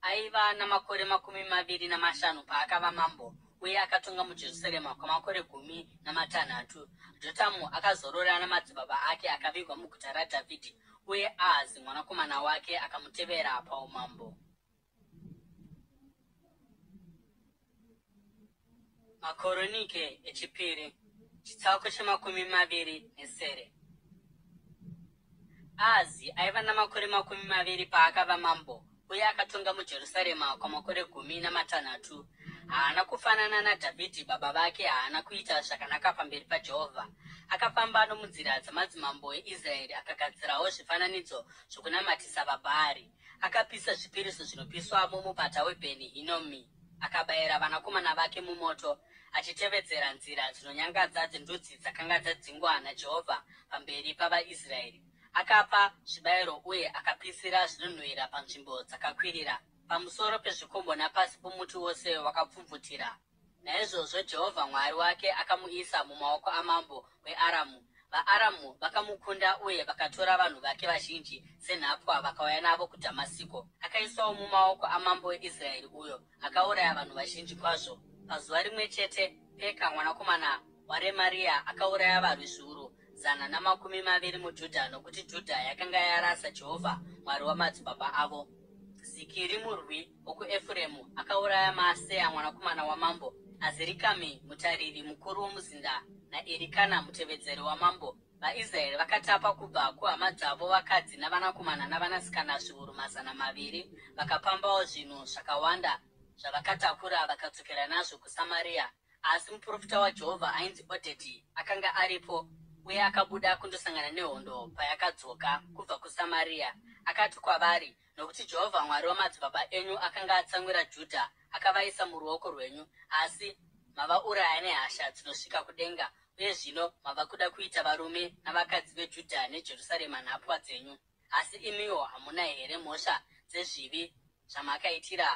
Aiva namakore 25 paakava mambo, uye akatonga muJerusarema kwamakore 16. Jotamu akazorora namadzibaba ake akavigwa muguta raDhavhidhi, uye Ahazi mwanakomana wake akamutevera paumambo. Makoronike echipiri, chitsauko che27. Ahazi aiva namakore 20 paakava mambo, uye akatonga muJerusarema kwamakore 16. Haana kufanana naDhavhidhi baba vake, haana kuita zvakanaka pamberi paJehovha. Akafamba nomunzira dzamadzimambo eIsraeri akagadzirawo zvifananidzo zvokunamatisa vaBhaari. Akapisa zvipiriso zvinopiswa mumupata weBheni Hinomi, akabayira vanakomana vake mumoto, achitevedzera nzira dzinonyangadza dzendudzi dzakanga dzadzingwa naJehovha pamberi pavaIsraeri. Akapa zvibayiro uye akapisira zvinonhuhwira panzvimbo dzakakwirira, pamusoro pezvikomo napasi pomuti wose wakapfumvutira. Naizvozvo Jehovha Mwari wake akamuisa mumaoko amambo weAramu. VaAramu vakamukunda uye vakatora vanhu vake vazhinji senhapwa vakauya navo kuDhamasiko. Akaiswawo mumaoko amambo weIsraeri uyo akauraya vanhu vazhinji kwazvo. Pazuva rimwe chete Peka mwanakomana waRemaria akauraya varwi 120,000 muJudha, nokuti Judha yakanga yarasa Jehovha Mwari wamadzibaba avo. Zikiri murwi wokuEfuremu akauraya Maaseya mwanakomana wamambo, Azirikami mutariri mukuru womuzinda naErikana mutevedzeri wamambo. VaIsraeri vakatapa kubva kuhama dzavo vakadzi navanakomana navanasikana 200,000, vakapambawo zvinhu zvakawanda zvavakatakura vakadzokera nazvo kuSamaria. Asi muprofita waJehovha ainzi Odhedhi akanga aripo, uye akabuda kundosangana nehondo payakadzoka kubva kuSamaria. Akati kwavari, Nokuti Jehovha Mwari wamadzibaba enyu akanga atsamwira Judha akavaisa muruoko rwenyu, asi mavauraya nehasha dzinosvika kudenga, uye zvino mava kuda kuita varume navakadzi veJudha neJerusarema nhapwa dzenyu. Asi imiwo hamuna here mhosva dzezvivi zvamakaitira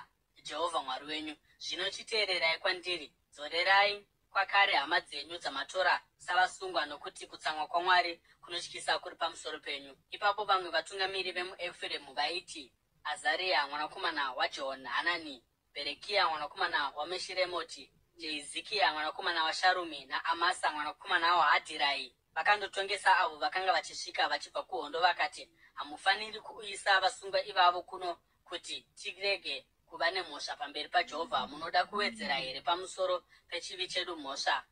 Jehovha Mwari wenyu? Zvino chiteererai kwandiri, dzorerai kwakare hama dzenyu dzamatora savasungwa, nokuti kutsamwa kwaMwari kunotyisa kuri pamusoro penyu. Ipapo vamwe vatungamiri vemuEfuremu vaiti Azaria mwanakomana waJehohanani, Bherekia mwanakomana waMeshiremoti, Jehizikia mwanakomana waSharumi naAmasa mwanakomana waHadhirai vakandotongesa avo vakanga vachisvika vachibva kuhondo vakati, Hamufaniri kuuyisa vasungwa ivavo kuno kuti tirege kuva nemhosva pamberi paJehovha. Munoda kuwedzera here pamusoro pechivi chedu mhosva?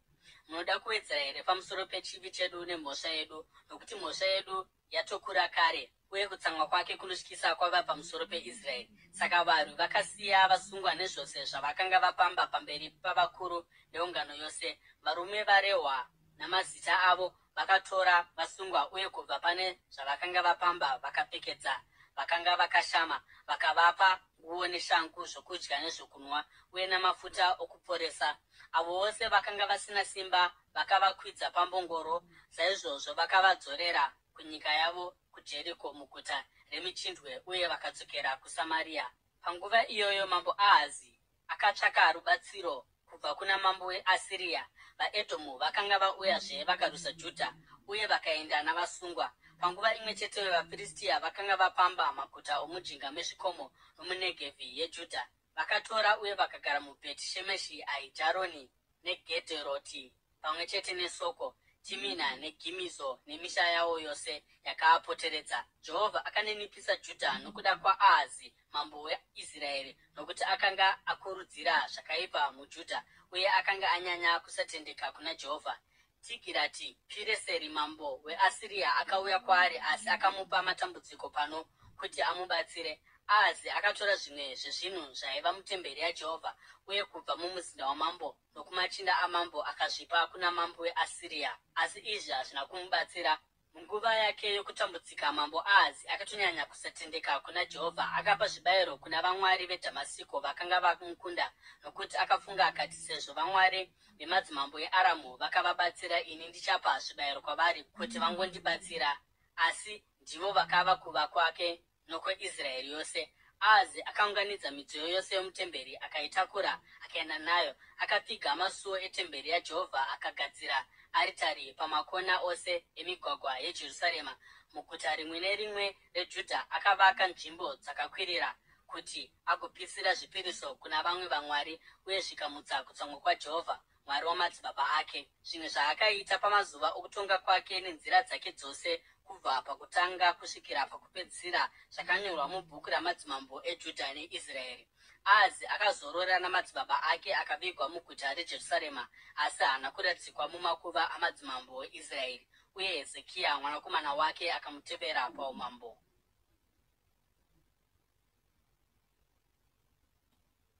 Munoda kuwedzera here pamusoro pechivi chedu nemhosva yedu? Nokuti mhosva yedu yatokura kare, uye kutsamwa kwake kunotyisa kwava pamusoro peIsraeri. Saka varwi vakasiya vasungwa nezvose zvavakanga vapamba pamberi pavakuru neungano yose. Varume varehwa namazita avo vakatora vasungwa uye kubva pane zvavakanga vapamba vakapfekedza vakanga vakashama, vakavapa nguo neshangu, zvokudya nezvokunwa, uye namafuta okuporesa. Avo vose vakanga vasina simba vakavakwidza pambongoro, saizvozvo vakavadzorera kunyika yavo kuJeriko muguta remichindwe uye vakadzokera kuSamaria. Panguva iyoyo mambo Ahazi akatsvaka rubatsiro kubva kuna mambo weAsiria. VaEdhomu vakanga vauyazve vakarwisa Judha uye vakaenda navasungwa. Panguva imwe cheteyo vaFiristia vakanga vapamba maguta omujinga mezvikomo nomuNegevhi yeJudha. Vakatora uye vakagara muBheti Shemeshi, Aijaroni neGedheroti, pamwe chete neSoko, Timina neGimizo nemisha yawo yose yakaapoteredza. Jehovha akaninipisa Judha nokuda kwaAhazi mambo weIsraeri, nokuti akanga akurudzira zvakaipa muJudha uye akanga anyanya kusatendeka kuna Jehovha. Tigirati Pireseri mambo weAsiria akauya kwaari asi akamupa matambudziko pano kuti amubatsire. Ahazi akatora zvimwe zvezvinhu zvaiva mutemberi yaJehovha uye kubva mumuzinda wamambo nokumachinda amambo akazvipa kuna mambo weAsiria. Asi izvi hazvina kumubatsira. Munguva yake yokutambudzika, Mambo Ahazi akatonyanya kusatendeka kuna Jehovha. Akapa zvibayiro kuna vamwari veDhamasiko vakanga vamukunda, nokuti akafunga akati, Sezvo vamwari vemadzimambo eAramu vakavabatsira, ini ndichapa zvibayiro kwavari kuti vangondibatsira. Asi ndivo vakava kuva kwake nokweIsraeri yose. Ahazi akaunganidza midziyo yose yomutemberi akaitakura akaenda nayo. Akapfiga masuo etemberi yaJehovha akagadzira aritari pamakona ose emigwagwa yeJerusarema. Muguta rimwe nerimwe reJudha akavaka nzvimbo dzakakwirira. kuti agopisira zvipiriso kuna vamwe vamwari uye zvikamutsa kutsamwa kwaJehovha, Mwari wamadzibaba ake. Zvimwe zvaakaita pamazuva okutonga kwake nenzira dzake dzose kubva pakutanga kusvikira pakupedzisira zvakanyorwa mubhuku ramadzimambo eJudha neIsraeri. Ahazi akazorora namadzibaba ake akavigwa muguta reJerusarema, asi haana kuradzikwa mumakuva amadzimambo eIsraeri. Uye Hezekia mwanakomana wake akamutevera paumambo.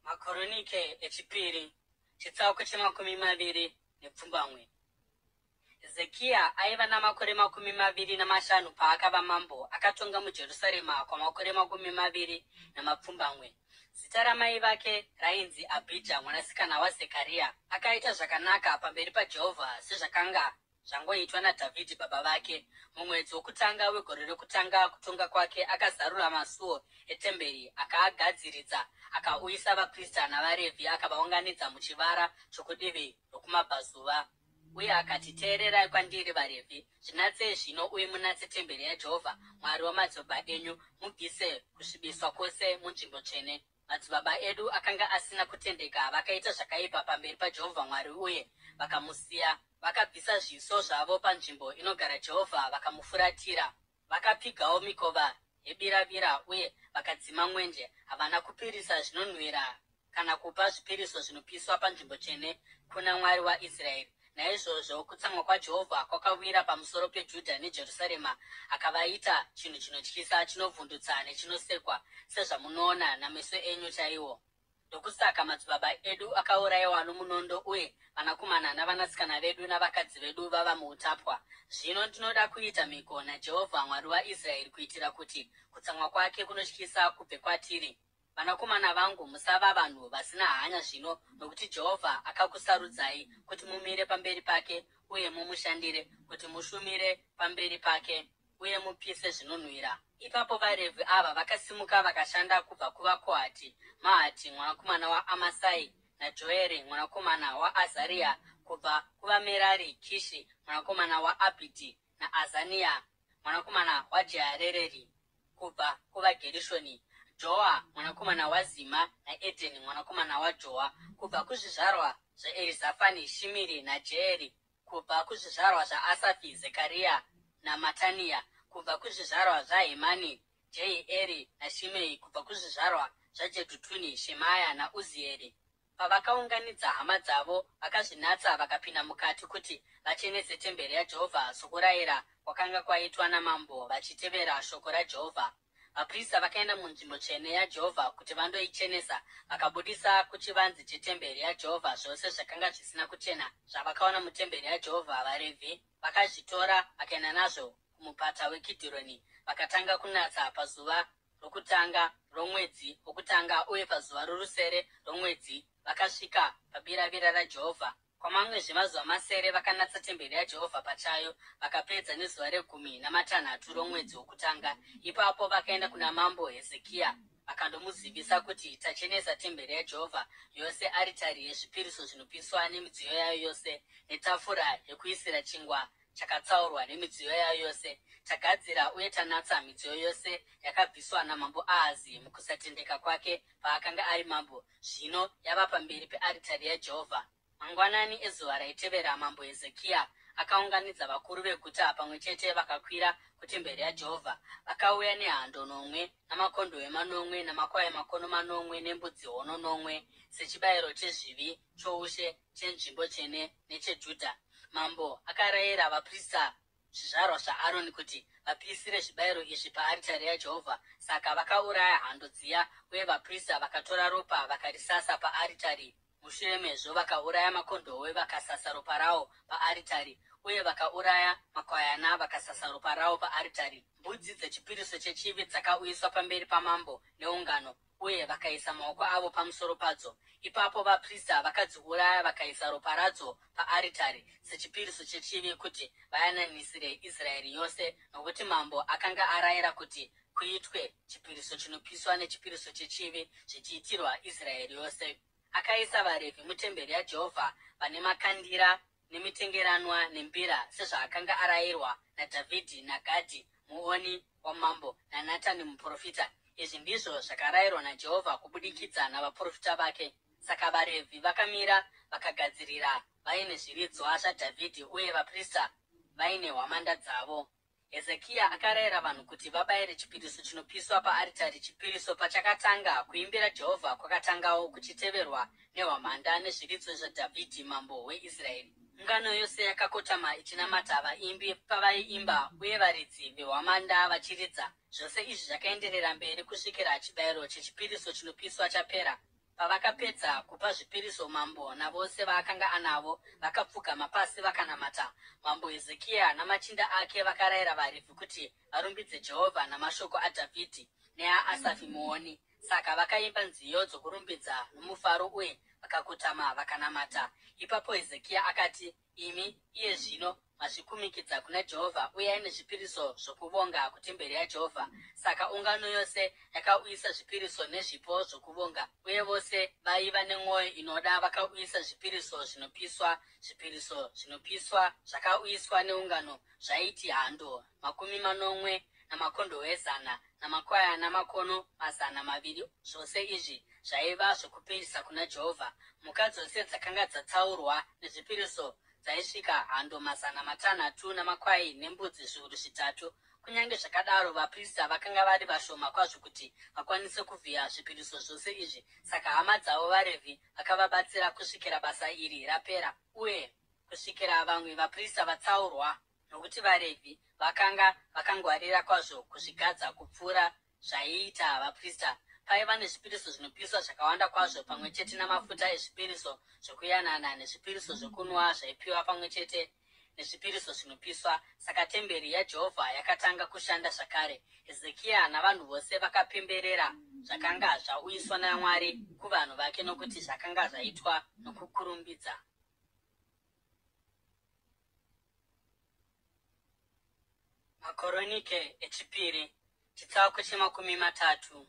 Makoronike echipiri, chitsauko che28. Hezekia aiva namakore 25 paakava mambo, akatonga muJerusarema kwamakore 27. Zita ramai vake rainzi Abhija mwanasikana waZekaria. Akaita zvakanaka pamberi paJehovha sezvakanga zvangoitwa naDhavhidhi baba vake. Mumwedzi wokutanga wegore rokutanga kutonga kwake akazarura masuo etemberi akaagadziridza, akauyisa vaprista navaRevhi akavaunganidza muchivara chokudivi rokumabvazuva. Uye akati, Teererai kwandiri vaRevhi, zvinatsei zvino uye munatse temberi yaJehovha Mwari wamadzibaba enyu, mubvise kusvibiswa kwose munzvimbo tsvene. Madzibaba edu akanga asina kutendeka, vakaita zvakaipa pamberi paJehovha Mwari uye vakamusiya. Vakabvisa zviso zvavo panzvimbo inogara Jehovha vakamufuratira. Vakapfigawo mikova yebiravira uye vakadzima mwenje. Havana kupirisa zvinonhuhwira kana kupa zvipiriso zvinopiswa panzvimbo tsvene kuna Mwari waIsraeri. Naizvozvo kutsamwa kwaJehovha kwakawira pamusoro peJudha neJerusarema, akavaita chinhu chinotyisa, chinovhundutsa nechinosekwa, sezvamunoona nameso enyu chaiwo. Ndokusaka madzibaba edu akaurayiwa nomunondo uye vanakomana navanasikana vedu navakadzi vedu vava muutapwa. Zvino ndinoda kuita mhiko naJehovha Mwari waIsraeri kuitira kuti kutsamwa kwake kunotyisa kubve kwatiri. Vanakomana vangu, musava vanhu vasina hanya zvino, nokuti Jehovha akakusarudzai kuti mumire pamberi pake uye mumushandire, kuti mushumire pamberi pake uye mupise zvinonhuhwira. Ipapo vaRevhi ava vakasimuka vakashanda kubva kuvaKohati, Mahati mwanakomana waAmasai naJoere mwanakomana waAzaria, kubva kuvaMerari, Kishi mwanakomana waAbhidhi naAzania mwanakomana waJeharereri. Kubva kuvaGerishoni, Joa mwanakomana waZima naEdheni mwanakomana waJoa, kubva kuzvizvarwa zvaErizafani, Shimiri naJeeri, kubva kuzvizvarwa zvaAsafi, Zekaria naMatania, kubva kuzvizvarwa zvaHemani, Jehieri naShimei, kubva kuzvizvarwa zvaJedhutuni, Shemaya naUzieri. Pavakaunganidza hama dzavo, vakazvinatsa vakapinda mukati kuti vachenese temberi yaJehovha sokurayira kwakanga kwaitwa namambo vachitevera shoko raJehovha. Vaprista vakaenda munzvimbo tsvene yaJehovha kuti vandoichenesa, vakabudisa kuchivanze chetemberi yaJehovha zvose zvakanga zvisina kuchena zvavakawana mutemberi yaJehovha. VaRevhi vakazvitora vakaenda nazvo kumupata weKidhironi vakatanga kunatsa pazuva rokutanga romwedzi wokutanga uye pazuva rorusere romwedzi vakasvika pabiravira raJehovha. Kwamamwezve mazuva masere vakanatsa temberi yaJehovha pachayo, vakapedza nezuva regumi namatanhatu romwedzi wokutanga. Ipapo vakaenda kuna mambo Hezekia vakandomuzivisa kuti, Tachenesa temberi yaJehovha yose, aritari yezvipiriso zvinopiswa nemidziyo yayo yose, netafura yokuisira chingwa chakatsaurwa nemidziyo yayo yose, tagadzira uye tanatsa midziyo yose yakabviswa namambo Ahazi mukusatendeka kwake paakanga ari mambo, zvino yava pamberi pearitari yaJehovha. Mangwanani ezuva raitevera mambo Hezekia akaunganidza vakuru veguta pamwe chete vakakwira kutemberi yaJehovha. Vakauya nehando nomwe namakondohwe manomwe namakwai makono manomwe nembudzi hono nomwe sechibayiro chezvivi choushe chenzvimbo tsvene necheJudha. Mambo akarayira vaprista zvizvarwa zvaAroni kuti vapisire zvibayiro izvi paaritari yaJehovha. Saka vakauraya hando dziya, uye vaprista vakatora ropa vakarisasa paaritari. Mushure mezvo vakauraya makondohwe vakasasa ropa rawo paaritari, uye vakauraya makwayana vakasasa ropa rawo paaritari. Mbudzi dzechipiriso chechivi dzakauyiswa pamberi pamambo neungano, uye vakaisa maoko avo pamusoro padzo. Ipapo vaprista vakadziuraya vakaisa ropa radzo paaritari sechipiriso chechivi kuti vayananisire Israeri yose, nokuti mambo akanga arayira kuti kuitwe chipiriso chinopiswa nechipiriso chechivi zvichiitirwa Israeri yose. Akaisa vaRevhi mutemberi yaJehovha vane makandira nemitengeranwa nembira sezvaakanga arayirwa naDhavhidhi naGadhi muoni wamambo naNatani muprofita. Izvi ndizvo zvakarayirwa naJehovha kubudikidza navaprofita vake. Saka vaRevhi vakamira vakagadzirira vaine zviridzwa zvaDhavhidhi uye vaprista vaine hwamanda dzavo. Hezekiya akarayira vanhu kuti vabayire chipiriso chinopiswa paaritari. Chipiriso pachakatanga, kuimbira Jehovha kwakatangawo, kuchiteverwa nehwamanda nezviridzwa zvaDhavhidhi mambo weIsraeri. Ungano yose yakakotama ichinamata vaimbi pavaiimba uye varidzi vehwamanda vachiridza. Zvose izvi zvakaenderera mberi kusvikira chibayiro chechipiriso chinopiswa chapera. Pavakapedza kupa zvipiriso, mambo navose vaakanga anavo vakapfugama pasi vakanamata. Mambo Hezekiya namachinda ake vakarayira vaRevhi kuti varumbidze Jehovha namashoko aDhavhidhi neaAsafi muoni. Saka vakaimba nziyo dzokurumbidza nomufaro uye vakakotama vakanamata. Ipapo Hezekiya akati, Imi iye zvino mazvikumikidza kuna Jehovha, uyai nezvipiriso zvokuvonga kutemberi yaJehovha. Saka ungano yose yakauyisa zvipiriso nezvipo zvokuvonga, uye vose vaiva nemwoyo inoda vakauyisa zvipiriso zvinopiswa. Zvipiriso zvinopiswa zvakauyiswa neungano zvaiti hando 70 namakondohwe 100 namakwayana makono 200. Zvose izvi zvaiva zvokupirisa kuna Jehovha. Mhuka dzose dzakanga dzatsaurwa nezvipiriso dzaisvika hando 600 namakwai nembudzi 3,000. Kunyange zvakadaro, vaprista vakanga vari vashoma kwazvo kuti vakwanise kuvhiya zvipiriso zvose izvi, saka hama dzavo vaRevhi vakavabatsira kusvikira basa iri rapera uye kusvikira vamwe vaprista vatsaurwa. Nokuti vaRevhi vakanga vakangwarira kwazvo kuzvigadza kupfuura zvaiita vaprista. Paiva nezvipiriso zvinopiswa zvakawanda kwazvo pamwe chete namafuta ezvipiriso zvokuyanana nezvipiriso zvokunwa zvaipiwa pamwe chete nezvipiriso zvinopiswa. Saka temberi yaJehovha yakatanga kushanda zvakare. Hezekiya navanhu vose vakapemberera zvakanga zvauyiswa naMwari kuvanhu vake nokuti zvakanga zvaitwa nokukurumbidza. Makoronike echipiri, chitsauko chemakumi matatu.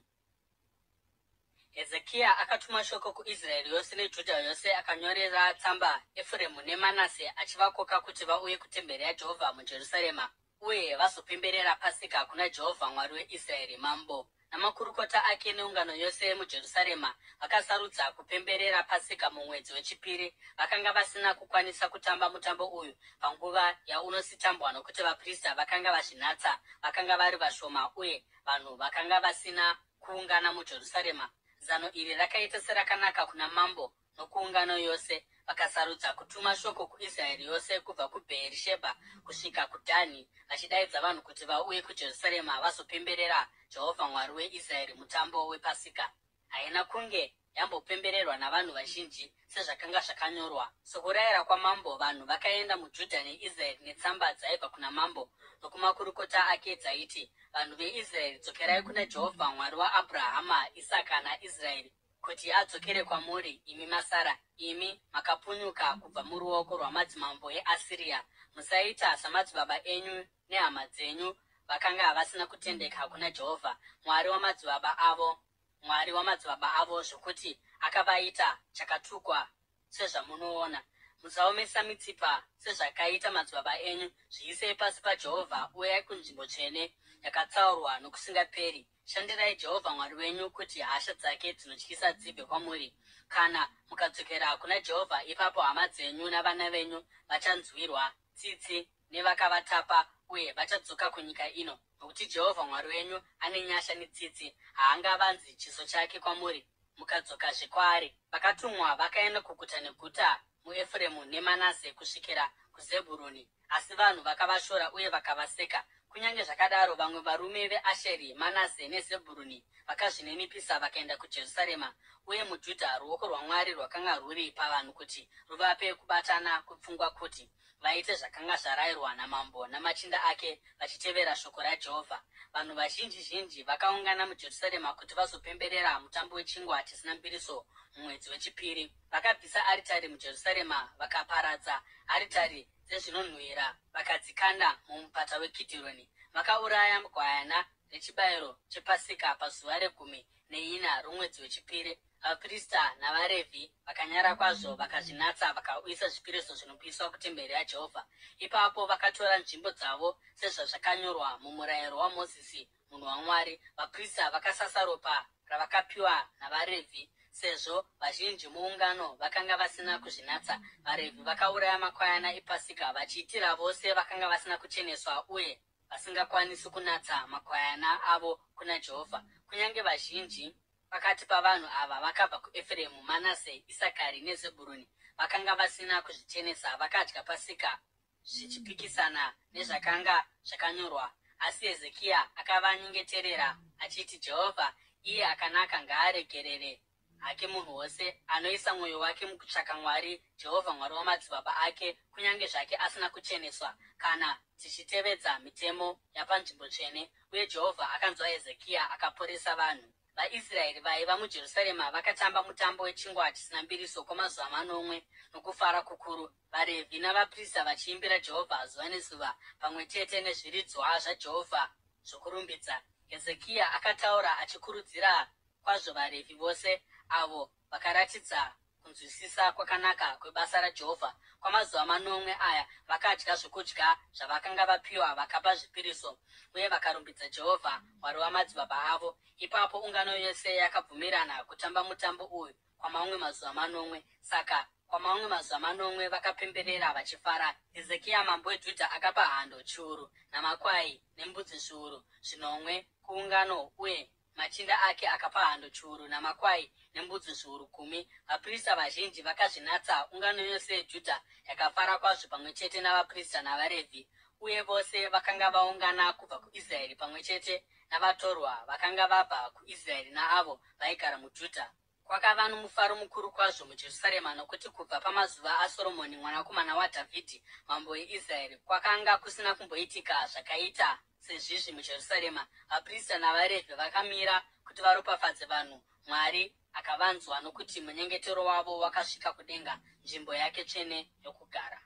Hezekiya akatuma shoko kuIsraeri yose neJudha yose akanyorera tsamba Efuremu neManase achivakoka kuti vauye kutemberi yaJehovha muJerusarema uye vazopemberera Pasika kuna Jehovha Mwari weIsraeri. Mambo namakurukota ake neungano yose muJerusarema vakasarudza kupemberera Pasika mumwedzi wechipiri. Vakanga vasina kukwanisa kutamba mutambo uyu panguva yaunositambwa nokuti vaprista vakanga vazvinatsa vakanga vari vashoma uye vanhu vakanga vasina kuungana muJerusarema. Zano iri rakaita serakanaka kuna mambo nokuungano yose, vakasarudza kutuma shoko kuIsraeri yose kubva kuBheerishebha kusvika kuDhani, vachidaidza vanhu kuti vauye kuJerusarema vazopemberera Jehovha Mwari weIsraeri mutambo wePasika. Haina kunge yambopembererwa navanhu vazhinji sezvakanga zvakanyorwa. Sokurayira kwamambo, vanhu vakaenda muJudha neIsraeri netsamba dzaibva kuna mambo nokumakurukota ake dzaiti, Vanhu veIsraeri, dzokerai kuna Jehovha Mwari waAbhurahama, Isaka naIsraeri, kuti adzokere kwamuri, imi masara, imi makapunyuka kubva muruoko rwamadzimambo eAsiria. Musaita samadzibaba enyu nehama dzenyu vakanga vasina kutendeka kuna Jehovha, Mwari wamadzibaba avo, Mwari wamadzibaba avo, zvokuti akavaita chakatukwa sezvamunoona. Musaomesa mitsipa sezvakaita madzibaba enyu. Zviisei pasi paJehovha, uyai kunzvimbo tsvene yakatsaurwa nokusingaperi. Shandirai Jehovha Mwari wenyu kuti hasha dzake dzinotyisa dzibve kwamuri. Kana mukadzokera kuna Jehovha, ipapo hama dzenyu navana venyu vachanzwirwa tsitsi nevakavatapa uye vachadzoka kunyika ino, nokuti Jehovha Mwari wenyu ane nyasha netsitsi, haangavanzi chiso chake kwamuri mukadzokazve kwaari. Vakatumwa vakaenda kuguta neguta muEfuremu neManase kusvikira kuZebhuruni, asi vanhu vakavashora uye vakavaseka. Kunyange zvakadaro, vamwe varume veAsheri, Manase neZebhuruni vakazvininipisa vakaenda kuJerusarema, uye muJudha ruoko rwaMwari rwakanga rwuri pavanhu kuti ruvape kubatana kwepfungwa kuti vaite zvakanga zvarayirwa namambo namachinda ake vachitevera shoko raJehovha. Vanhu vazhinji zhinji vakaungana muJerusarema kuti vazopemberera mutambo wechingwa chisina mbiriso mumwedzi wechipiri. Vakabvisa aritari muJerusarema vakaparadza aritari dzezvinonhuhwira vakadzikanda mumupata weKidhironi. Vakauraya gwayana rechibayiro chePasika pazuva regumi neina romwedzi wechipiri. Vaprista navaRevhi vakanyara kwazvo, vakazvinatsa, vakauyisa zvipiriso zvinopiswa kutemberi yaJehovha. Ipapo vakatora nzvimbo dzavo sezvazvakanyorwa mumurayiro waMozisi munhu waMwari. Vaprista vakasasa ropa ravakapiwa navaRevhi, sezvo vazhinji muungano vakanga vasina kuzvinatsa. VaRevhi vakauraya makwayana ePasika vachiitira vose vakanga vasina kucheneswa uye vasingakwanisi kunatsa makwayana avo kuna Jehovha, kunyange vazhinji pakati pavanhu ava vakabva kuEfremu, Manase, Isakari neZebhuruni vakanga vasina kuzvichenesa vakadya Pasika zvichipikisana nezvakanga zvakanyorwa. Asi Hezekia akavanyengeterera achiti, Jehovha, iye akanaka, ngaaregerere hake munhu wose anoisa mwoyo wake mukutsvaka Mwari, Jehovha Mwari wamadzibaba ake, kunyange zvake asina kucheneswa kana tichitevedza mitemo yapanzvimbo tsvene. Uye Jehovha akanzwa Hezekia akaporesa vanhu. VaIsraeri vaiva muJerusarema vakatamba mutambo wechingwa chisina mbiriso kwamazuva manomwe nokufara kukuru, vaRevhi navaprista vachiimbira Jehovha zuva nezuva pamwe chete nezviridzwa zvaJehovha zvokurumbidza. Hezekia akataura achikurudzira kwazvo vaRevhi vose, avo vakaratidza kunzwisisa kwakanaka kwebasa raJehovha. Kwamazuva manomwe aya vakadya zvokudya zvavakanga vapiwa, vakapa zvipiriso uye vakarumbidza Jehovha, Mwari wamadzibaba avo. Ipapo ungano yose yakabvumirana kutamba mutambo uyu kwamamwe mazuva manomwe. Saka kwamamwe mazuva manomwe vakapemberera vachifara. Hezekia mambo weJudha akapa hando chiuru namakwai nembudzi zviuru zvinomwe kuungano uye Machinda ake akapa hando chiuru namakwai nembudzi zviuru gumi. Vaprista vazhinji vakazvinatsa, ungano yose yeJudha yakafara kwazvo pamwe chete navaprista navaRevhi, uye vose vakanga vaungana kubva kuIsraeri pamwe chete navatorwa vakanga vabva kuIsraeri naavo vaigara muJudha. Kwakava nomufaro mukuru kwazvo muJerusarema, nokuti kubva pamazuva aSoromoni mwanakomana waDhavhidhi mambo weIsraeri kwakanga kusina kumboitika zvakaita sezvizvi muJerusarema. Vaprista navaRevhi vakamira kuti varopafadze vanhu, Mwari akavanzwa, nokuti munyengetero wavo wakasvika kudenga, nzvimbo yake tsvene yokugara.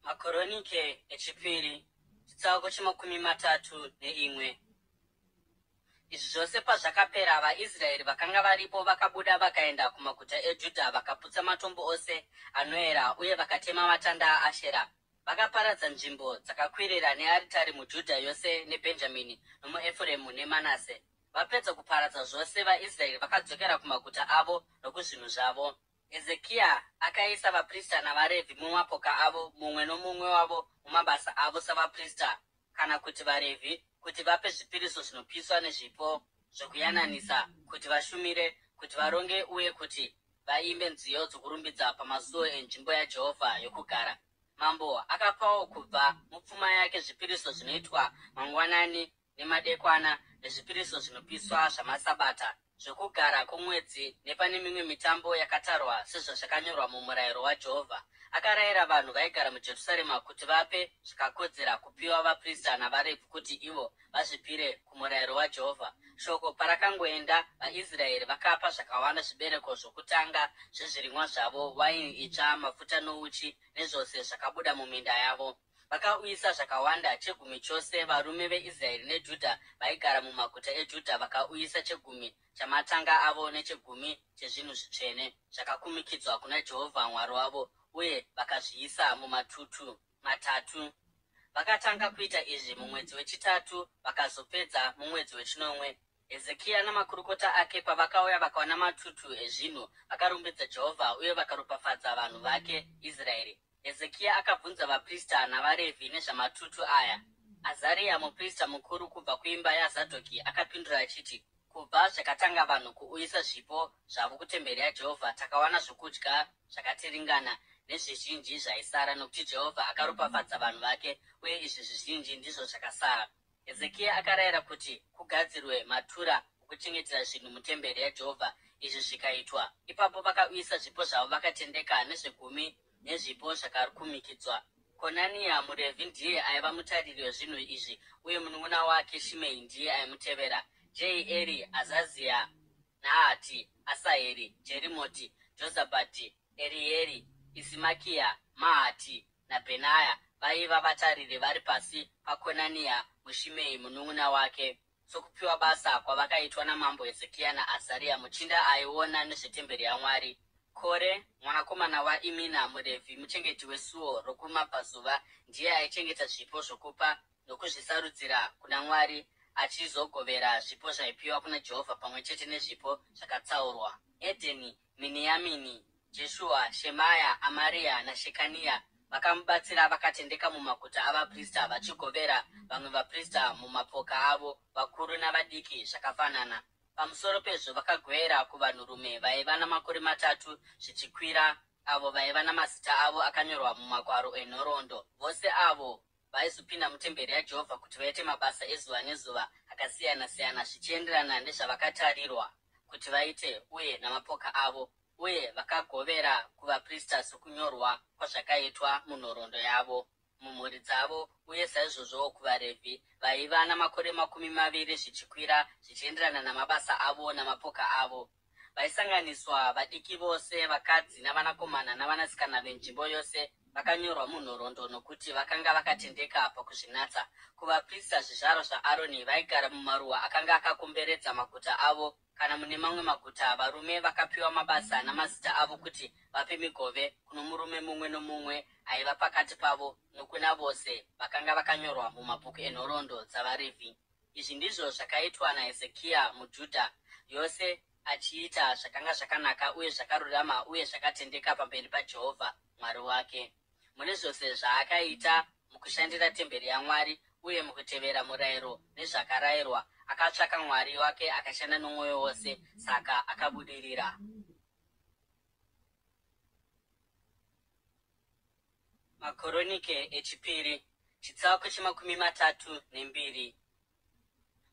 Makoronike echipiri chitsauko chemakumi matatu neimwe. Izvi zvose pazvakapera, vaIsraeri vakanga varipo vakabuda vakaenda kumaguta eJudha vakaputsa matombo ose anoera uye vakatema matanda aAshera. Vakaparadza nzvimbo dzakakwirira nearitari muJudha yose neBhenjamini nomuEfuremu neManase. Vapedza kuparadza zvose, vaIsraeri vakadzokera kumaguta avo nokuzvinhu zvavo. Hezekia akaisa vaprista navaRevhi mumapoka avo, mumwe nomumwe wavo mumabasa avo savaprista kana kuti vaRevhi, kuti vape zvipiriso zvinopiswa nezvipo zvokuyananisa, kuti vashumire, kuti varonge uye kuti vaimbe nziyo dzokurumbidza pamasuo enzvimbo yaJehovha yokugara. Mambo akapawo kubva mupfuma yake zvipiriso zvinoitwa mangwanani nemadekwana nezvipiriso zvinopiswa zvamaSabata, zvokugara kwomwedzi nepane mimwe mitambo yakatarwa sezvazvakanyorwa mumurayiro waJehovha. Akarayira vanhu vaigara muJerusarema kuti vape zvakakodzera kupiwa vaprista navaRevhi kuti ivo vazvipire kumurayiro waJehovha. Shoko parakangoenda, vaIsraeri vakapa zvakawanda zvibereko zvokutanga zvezvirimwa zvavo, waini itsva, mafuta nouchi, nezvose zvakabuda muminda yavo. Vakauyisa zvakawanda, chegumi chose, varume veIsraeri neJudha vaigara mumaguta eJudha vakauyisa chegumi chamatanga avo nechegumi chezvinhu zvitsvene zvakakumikidzwa kuna Jehovha Mwari wavo, uye vakazviisa mumatutu matatu. Vakatanga kuita izvi mumwedzi wechitatu vakazopedza mumwedzi wechinomwe. Hezekia namakurukota ake pavakauya vakaona matutu ezvinhu, vakarumbidza Jehovha uye vakaropafadza vanhu vake Israeri. Hezekia akabvunza vaprista navaRevhi nezvamatutu aya. Azaria muprista mukuru kubva kuimba yaZadhoki akapindura achiti, Kubva zvakatanga vanhu kuuyisa zvipo zvavo kutemberi yaJehovha, takawana zvokudya zvakatiringana nezvizhinji zvaisara, nokuti Jehovha akaropafadza vanhu vake, uye izvi zvizhinji ndizvo zvakasara. Hezekia akarayira kuti kugadzirwe matura okuchengetera zvinhu mutemberi yaJehovha, izvi zvikaitwa. Ipapo vakauyisa zvipo zvavo vakatendeka nezvegumi nezvipo zvakakumikidzwa. Konania muRevhi ndiye aiva mutariri wezvinhu izvi, uye munun'una wake Shimei ndiye aimutevera. Jehieri, Azazia, Nahati, Asaheri, Jerimoti, Jozabhadhi, Erieri, Isimakia, Mahati naBhenaya. vaiva vatariri vari pasi paKonania muShimei munun'una wake, sokupiwa basa kwavakaitwa namambo Hezekia naAzaria muchinda aiona nezvetemberi yaMwari. Kore, mwanakomana waImina muRevhi, muchengeti wesuo rokumabvazuva, ndiye aichengeta zvipo zvokupa nokuzvisarudzira kuna Mwari, achizogovera zvipo zvaipiwa kuna Jehovha pamwe chete nezvipo zvakatsaurwa. Edheni, Miniamini, Jeshua, Shemaya, Amaria naShekania vakamubatsira vakatendeka mumaguta avaprista, vachigovera vamwe vaprista mumapoka avo, vakuru navadiki zvakafanana. Pamusoro pezvo vakagovera kuvanhurume vaiva namakore matatu zvichikwira, avo vaiva namazita avo akanyorwa mumagwaro enhoroondo, vose avo vaizopinda mutemberi yaJehovha kuti vaite mabasa ezuva nezuva akasiyana-siyana zvichienderana nezvavakatarirwa kuti vaite uye namapoka avo, uye vakagovera kuvaprista sokunyorwa kwazvakaitwa munhoroondo yavo mumhuri dzavo, uye saizvozvowo kuvaRevhi vaiva namakore 20 zvichikwira zvichienderana namabasa avo namapoka avo. Vaisanganiswa vadiki vose, vakadzi navanakomana navanasikana venzvimbo yose vakanyorwa munhoroondo nokuti vakanga vakatendeka pakuzvinatsa. Kuvaprista, zvizvarwa zvaAroni vaigara mumaruwa akanga akakomberedza maguta avo kana mune mamwe maguta, varume vakapiwa mabasa namazita avo kuti vape migove kuno murume mumwe nomumwe aiva pakati pavo nokuna vose vakanga vakanyorwa mumabhuku enhoroondo dzavaRevhi. Izvi ndizvo zvakaitwa naHezekia muJudha yose, achiita zvakanga zvakanaka uye zvakarurama uye zvakatendeka pamberi paJehovha Mwari wake. Mune zvose zvaakaita mukushandira temberi yaMwari uye mukutevera murayiro nezvakarayirwa, akatsvaka Mwari wake akashanda nomwoyo wose, saka akabudirira. Makoronike echipiri, chitsauko che32.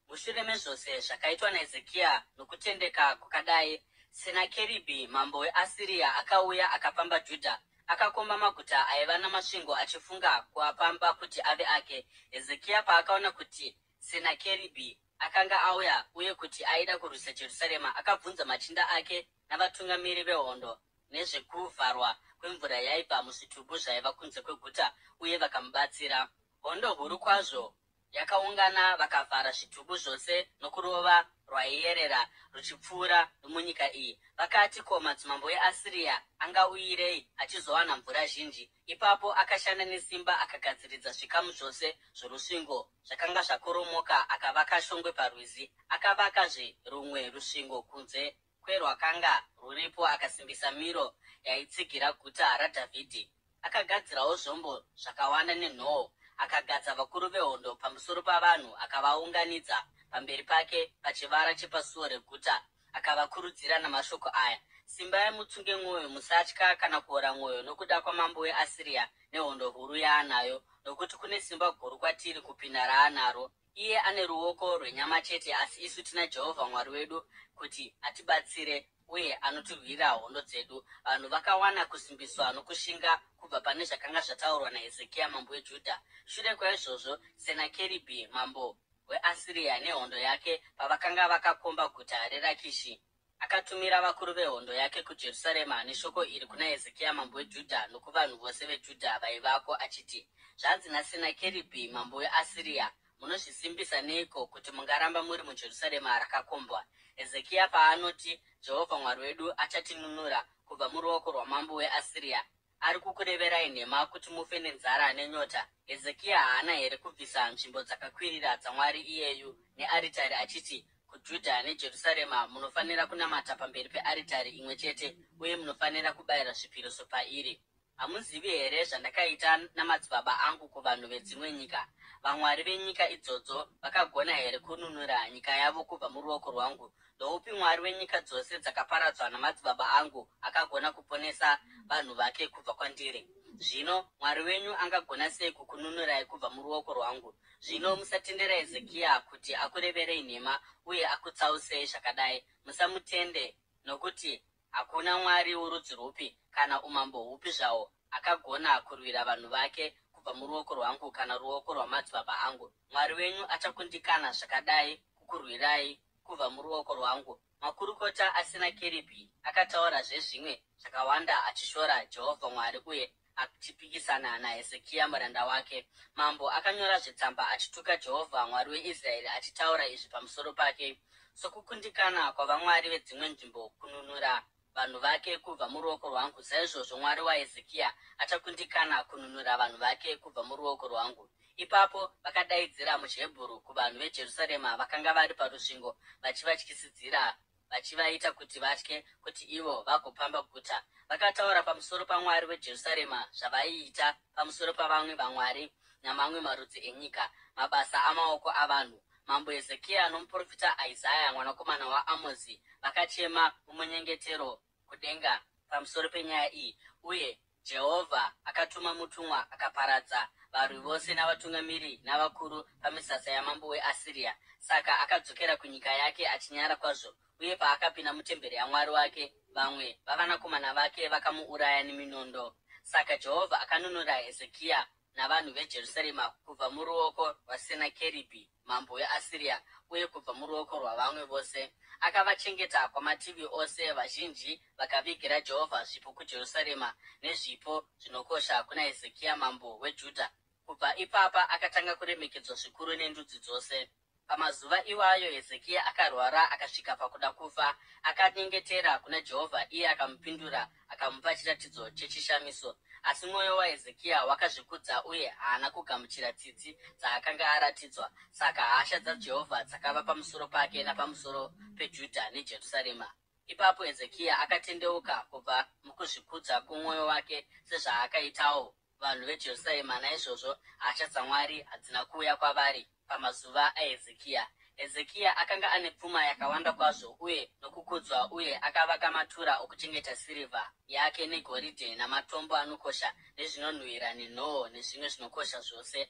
Mushure mezvose zvakaitwa naHezekia nokutendeka kwakadai, Senakeribhi mambo weAsiria akauya akapamba Judha. Akakomba maguta aiva namasvingo achifunga kuapamba kuti ave ake. Hezekia paakaona kuti Senakeribhi akanga auya uye kuti aida kurwisa Jerusarema, akabvunza machinda ake navatungamiri vehondo nezvekuvharwa kwemvura yaibva muzvitubu zvaiva kunze kweguta, uye vakamubatsira. Hondo huru kwazvo yakaungana vakavhara zvitubu zvose nokurova rwaiyerera ruchipfuura nomunyika iyi. Vakati, Ko madzimambo eAsiria angauyirei achizowana mvura zhinji? Ipapo akashanda nesimba akagadziridza zvikamu zvose zvorusvingo zvakanga zvakoromoka akavaka shongwe parwizi. Akavakazve rumwe rusvingo kunze kwerwakanga rwuripo akasimbisa Miro yaitsigira guta raDhavhidhi. Akagadzirawo zvombo zvakawanda nenhoo, akagadza vakuru vehondo pamusoro pavanhu akavaunganidza pamberi pake pachivara chepasuo reguta, akavakurudzira namashoko aya, Simbai mutsunge mwoyo, musatya kana kuora mwoyo nokuda kwamambo weAsiria nehondo huru yaanayo, nokuti kune simba guru kwatiri kupinda raanaro. Iye ane ruoko rwenyama chete, asi isu tina Jehovha Mwari wedu kuti atibatsire uye anotirwira hondo dzedu. Vanhu vakawana kusimbiswa nokushinga kubva pane zvakanga zvataurwa naHezekia mambo weJudha. Shure kwaizvozvo, Senakeribhi mambo weAsiria nehondo yake pavakanga vakakomba guta reRakishi, akatumira vakuru vehondo yake kuJerusarema neshoko iri kuna Hezekia mambo weJudha nokuvanhu vose veJudha vaivako, achiti, Zvanzi naSenakeribhi mambo weAsiria, Munozvisimbisa neiko kuti mungaramba muri muJerusarema rakakombwa? Hezekia paanoti, Jehovha Mwari wedu achatinunura kubva muruoko rwamambo weAsiria, ari kukureverai nhema kuti mufe nenzara nenyota. Hezekia haana here kubvisa nzvimbo dzakakwirira dzaMwari iyeyu nearitari achiti kuJudha neJerusarema, Munofanira kunamata pamberi pearitari imwe chete uye munofanira kubayira zvipiriso pairi? Hamuzivi here zvandakaita namadzibaba angu kuvanhu vedzimwe nyika? Vamwari venyika idzodzo vakagona here kununura nyika yavo kubva muruoko rwangu? Ndoupi mwari wenyika dzose dzakaparadzwa namadzibaba angu akagona kuponesa vanhu vake kubva kwandiri? Zvino Mwari wenyu angagona sei kukununurai kubva muruoko rwangu? Zvino musatendera Hezekia kuti akureverei nhema uye akutsausei zvakadai. Musamutende, nokuti hakuna mwari worudzi rwupi kana umambo hupi zvahwo akagona kurwira vanhu vake kubva muruoko rwangu kana ruoko rwamadzibaba angu. Mwari wenyu achakundikana zvakadai kukurwirai kubva muruoko rwangu. Makurukota aSenakeribhi akataurazve zvimwe zvakawanda achishora Jehovha Mwari uye achipikisana naHezekia muranda wake. Mambo akanyorazve tsamba achituka Jehovha Mwari weIsraeri achitaura izvi pamusoro pake: Sokukundikana kwavamwari vedzimwe nzvimbo kununura vanhu vake kubva muruoko rwangu, saizvozvo Mwari waHezekia achakundikana kununura vanhu vake kubva muruoko rwangu. Ipapo vakadaidzira muchiHebheru kuvanhu veJerusarema vakanga vari parusvingo vachivatyisidzira vachivaita kuti vatye kuti ivo vagopamba guta. Vakataura pamusoro paMwari weJerusarema zvavaiita pamusoro pavamwe vamwari namamwe marudzi enyika, mabasa amaoko avanhu. Mambo Hezekia nomuprofita Isaya mwanakomana waAmozi vakachema mumunyengetero kudenga pamusoro penyaya iyi, uye Jehovha akatuma mutumwa akaparadza varwi vose navatungamiri navakuru pamisasa yamambo weAsiria. Saka akadzokera kunyika yake achinyara kwazvo, uye paakapinda mutemberi yamwari wake, vamwe vavanakomana vake vakamuuraya neminondo. Saka Jehovha akanunura Hezekia navanhu veJerusarema kubva muruoko rwaSenakeribhi mambo weAsiria uye kubva muruoko rwavamwe vose. Akavachengeta kwamativi ose. Vazhinji vakavigira Jehovha zvipo kuJerusarema nezvipo zvinokosha kuna Hezekia mambo weJudha. Kubva ipapa akatanga kuremekedzwa zvikuru nendudzi dzose. Pamazuva iwayo Hezekia akarwara akasvika pakuda kufa. Akanyengetera kuna Jehovha, iye akamupindura akamupa chiratidzo chechishamiso. Asi mwoyo waHezekia wakazvikudza uye haana kugamuchira tsitsi dzaakanga aratidzwa. Saka hasha dzaJehovha dzakava pamusoro pake napamusoro peJudha neJerusarema. Ipapo Hezekia akatendeuka kubva mukuzvikudza kwomwoyo wake sezvaakaitawo vanhu veJerusarema. Naizvozvo hasha dzaMwari hadzina kuuya kwavari pamazuva aHezekia. Hezekia akanga ane pfuma yakawanda kwazvo uye nokukudzwa, uye akavaka matura okuchengeta sirivha yake negoridhe namatombo anokosha nezvinonhuhwira nenhoo nezvimwe zvinokosha zvose.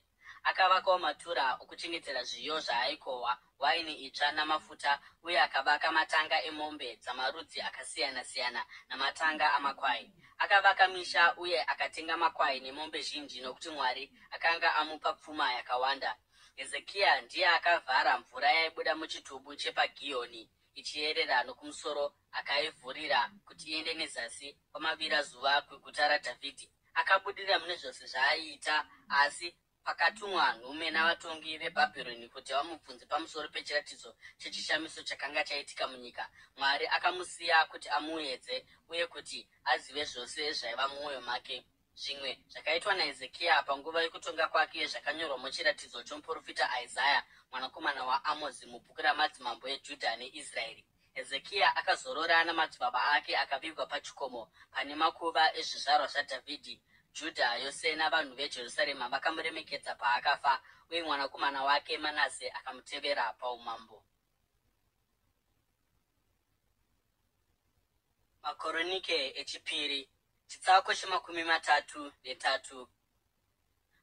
Akavakawo matura okuchengetera zviyo zvaaikohwa, waini itsva namafuta, uye akavaka matanga emombe dzamarudzi akasiyana-siyana namatanga amakwai. Akavaka misha uye akatenga makwai nemombe zhinji nokuti Mwari akanga amupa pfuma yakawanda. Hezekia ndiye akavhara mvura yaibuda muchitubu chepaGihoni ichiyerera nokumusoro akaivhurira kuti iende nezasi kwamavirazuva kweguta raDhavhidhi. Akabudirira mune zvose zvaaiita, asi pakatumwa nhume navatongi veBhabhironi kuti vamubvunze pamusoro pechiratidzo chechishamiso chakanga chaitika munyika, Mwari akamusiya kuti amuedze uye kuti azive zvose zvaiva mumwoyo make. Zvimwe zvakaitwa naHezekia panguva yokutonga kwake zvakanyorwa muchiratidzo chomuprofita Isaya mwanakomana waAmozi mubhuku ramadzimambo eJudha neIsraeri. Hezekia akazorora namadzibaba ake akavigwa pachikomo pane makuva ezvizvarwa zvaDhavhidhi. Judha yose navanhu veJerusarema vakamuremekedza paakafa, uye mwanakomana wake Manase akamutevera paumambo. Makoronike echipiri, chitsauko chemakumi matatu netatu.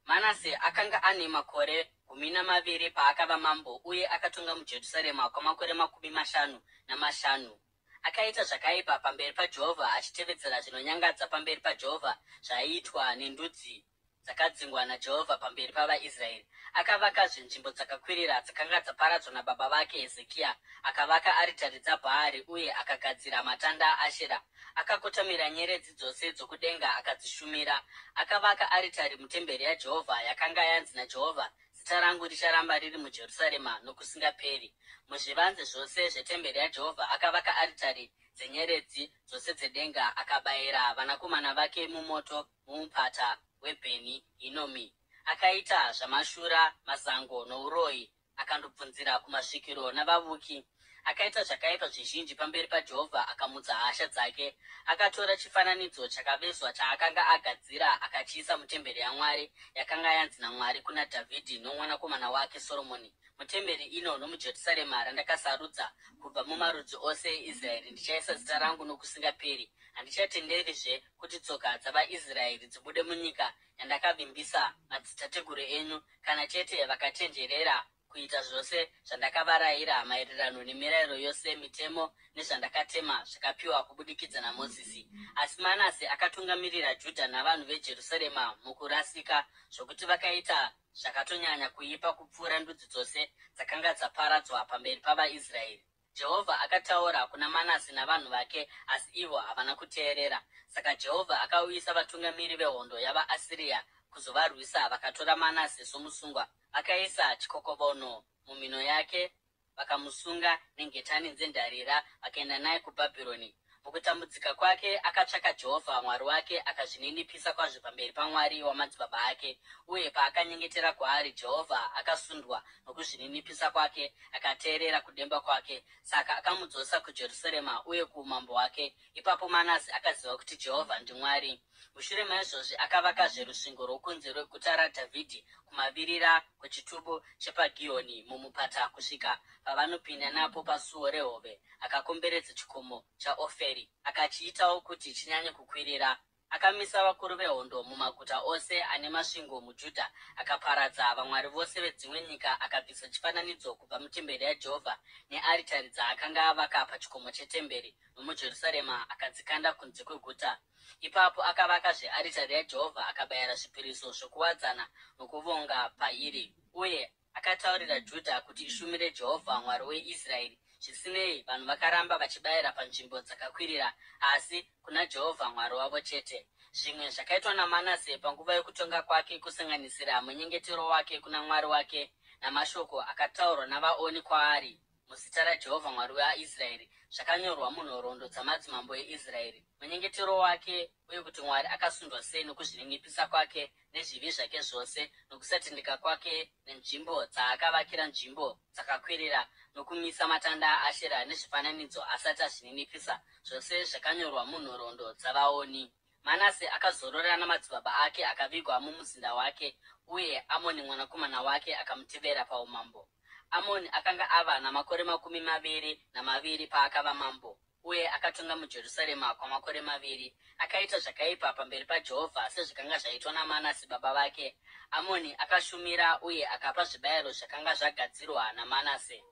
Manase akanga ane makore 12 paakava mambo uye akatonga muJerusarema kwamakore 55. Akaita zvakaipa pamberi paJehovha achitevedzera zvinonyangadza pamberi paJehovha zvaiitwa nendudzi dzakadzingwa naJehovha pamberi pavaIsraeri. Akavakazve nzvimbo dzakakwirira dzakanga dzaparadzwa nababa vake Hezekia, akavaka aritari dzaBhaari uye akagadzira matanda aAshera. Akakotamira nyeredzi dzose dzokudenga akadzishumira. Akavaka aritari mutemberi yaJehovha yakanga yanzi naJehovha, Zita rangu richaramba riri muJerusarema nokusingaperi. Muzvivanze zvose zvetemberi yaJehovha akavaka aritari dzenyeredzi dzose dzedenga akabayira vanakomana vake mumoto mumupata weBheni Hinomi. Akaita zvamashura, mazango nouroyi akandobvunzira kumasvikiro navavuki. Akaita zvakaipa zvizhinji pamberi paJehovha akamutsa hasha dzake. Akatora chifananidzo chakavezwa chaakanga agadzira akachiisa mutemberi yaMwari yakanga yanzi naMwari kuna Dhavhidhi nomwanakomana wake Soromoni, Mutemberi ino nomuJerusarema randakasarudza kubva mumarudzi ose eIsraeri ndichaisa zita rangu nokusingaperi. Handichatenderizve kuti tsoka dzavaIsraeri dzibude munyika yandakavimbisa madzitateguru enyu kana chete vakachenjerera kuita zvose zvandakavarayira maererano nemirayiro yose, mitemo nezvandakatema zvakapiwa kubudikidza naMozisi. Asi Manase akatungamirira Judha navanhu veJerusarema mukurasika, zvokuti vakaita zvakatonyanya kuipa kupfuura ndudzi dzose dzakanga dzaparadzwa pamberi pavaIsraeri. Jehovha akataura kuna Manase navanhu vake, asi ivo havana kuteerera. Saka Jehovha akauyisa vatungamiri vehondo yavaAsiria kuzovarwisa, vakatora Manase somusungwa. Vakaisa chikokobono mumhino yake, vakamusunga nengetani dzendarira, vakaenda naye kuBhabhironi. Mukutambudzika kwake akatsvaka Jehovha Mwari wake, akazvininipisa kwazvo pamberi paMwari wamadzibaba ake. Uye paakanyengetera kwaari, Jehovha akasundwa nokuzvininipisa kwake, akateerera kudemba kwake. Saka akamudzosa kuJerusarema uye kuumambo hwake. Ipapo Manase akaziva kuti Jehovha ndiMwari. Mushure maizvozvi akavakazve rusvingo rwokunze rweguta raDhavhidhi kumavirira kwechitubu chepaGihoni mumupata kusvika pavanopinda napo pasuo rehove, akakomberedza chikomo chaOferi, akachiitawo kuti chinyanye kukwirira. Akamisa vakuru vehondo mumaguta ose ane masvingo muJudha, akaparadza vamwari vose vedzimwe nyika, akabvisa chifananidzo kubva mutemberi yaJehovha nearitari dzaakanga avaka pachikomo chetemberi nomuJerusarema, akadzikanda kunze kweguta. Ipapo akavakazve aritari yaJehovha akabayira zvipiriso zvokuwadzana nokuvonga pairi, uye akataurira Judha kuti ishumire Jehovha Mwari weIsraeri. Zvisinei, vanhu vakaramba vachibayira panzvimbo dzakakwirira, asi kuna Jehovha Mwari wavo chete. Zvimwe zvakaitwa naManase panguva yokutonga kwake, kusanganisira munyengetero wake kuna Mwari wake namashoko akataurwa navaoni kwaari muzita raJehovha Mwari waIsraeri, zvakanyorwa munhoroondo dzamadzimambo eIsraeri. Munyengetero wake uye kuti Mwari akasundwa sei nokuzvininipisa kwake nezvivi zvake zvose nokusatendeka kwake nenzvimbo dzaakavakira nzvimbo dzakakwirira nokumisa matanda aAshera nezvifananidzo asati azvininipisa, zvose zvakanyorwa munhoroondo dzavaoni. Manase akazorora namadzibaba ake akavigwa mumuzinda wake, uye Amoni mwanakomana wake akamutevera paumambo. Amoni akanga ava namakore 22 paakava mambo, uye akatonga muJerusarema kwamakore maviri. Akaita zvakaipa pamberi paJehovha sezvakanga zvaitwa naManase baba vake. Amoni akashumira uye akapa zvibayiro zvakanga zvagadzirwa naManase.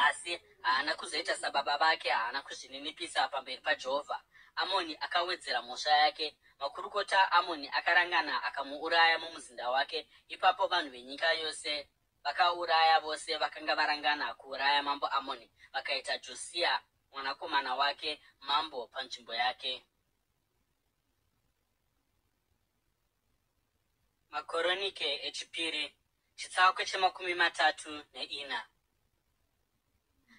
Asi haana kuzoita sababa vake, haana kuzvininipisa pamberi paJehovha. Amoni akawedzera mhosva yake. Makurukota aAmoni akarangana akamuuraya mumuzinda wake. Ipapo vanhu venyika yose vakauraya vose vakanga varangana kuuraya mambo Amoni, vakaita Josia mwanakomana wake mambo panzvimbo yake. Makoronike echipiri, chitsauko che34.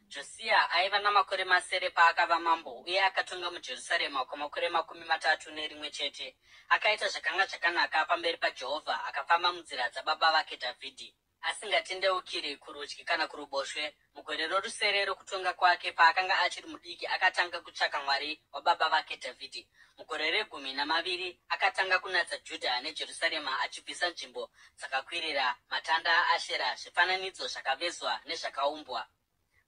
Josia aiva namakore masere paakava mambo, uye akatonga muJerusarema kwamakore 31. Akaita zvakanga zvakanaka pamberi paJehovha, akafamba munzira dzababa vake Dhavhidhi, asingatendeukiri kurudyi kana kuruboshwe. Mugore rorusere rokutonga kwake, paakanga achiri mudiki, akatanga kutsvaka Mwari wababa vake Dhavhidhi. Mugore regumi namaviri akatanga kunatsa Judha neJerusarema achibvisa nzvimbo dzakakwirira, matanda aAshera, zvifananidzo zvakavezwa nezvakaumbwa.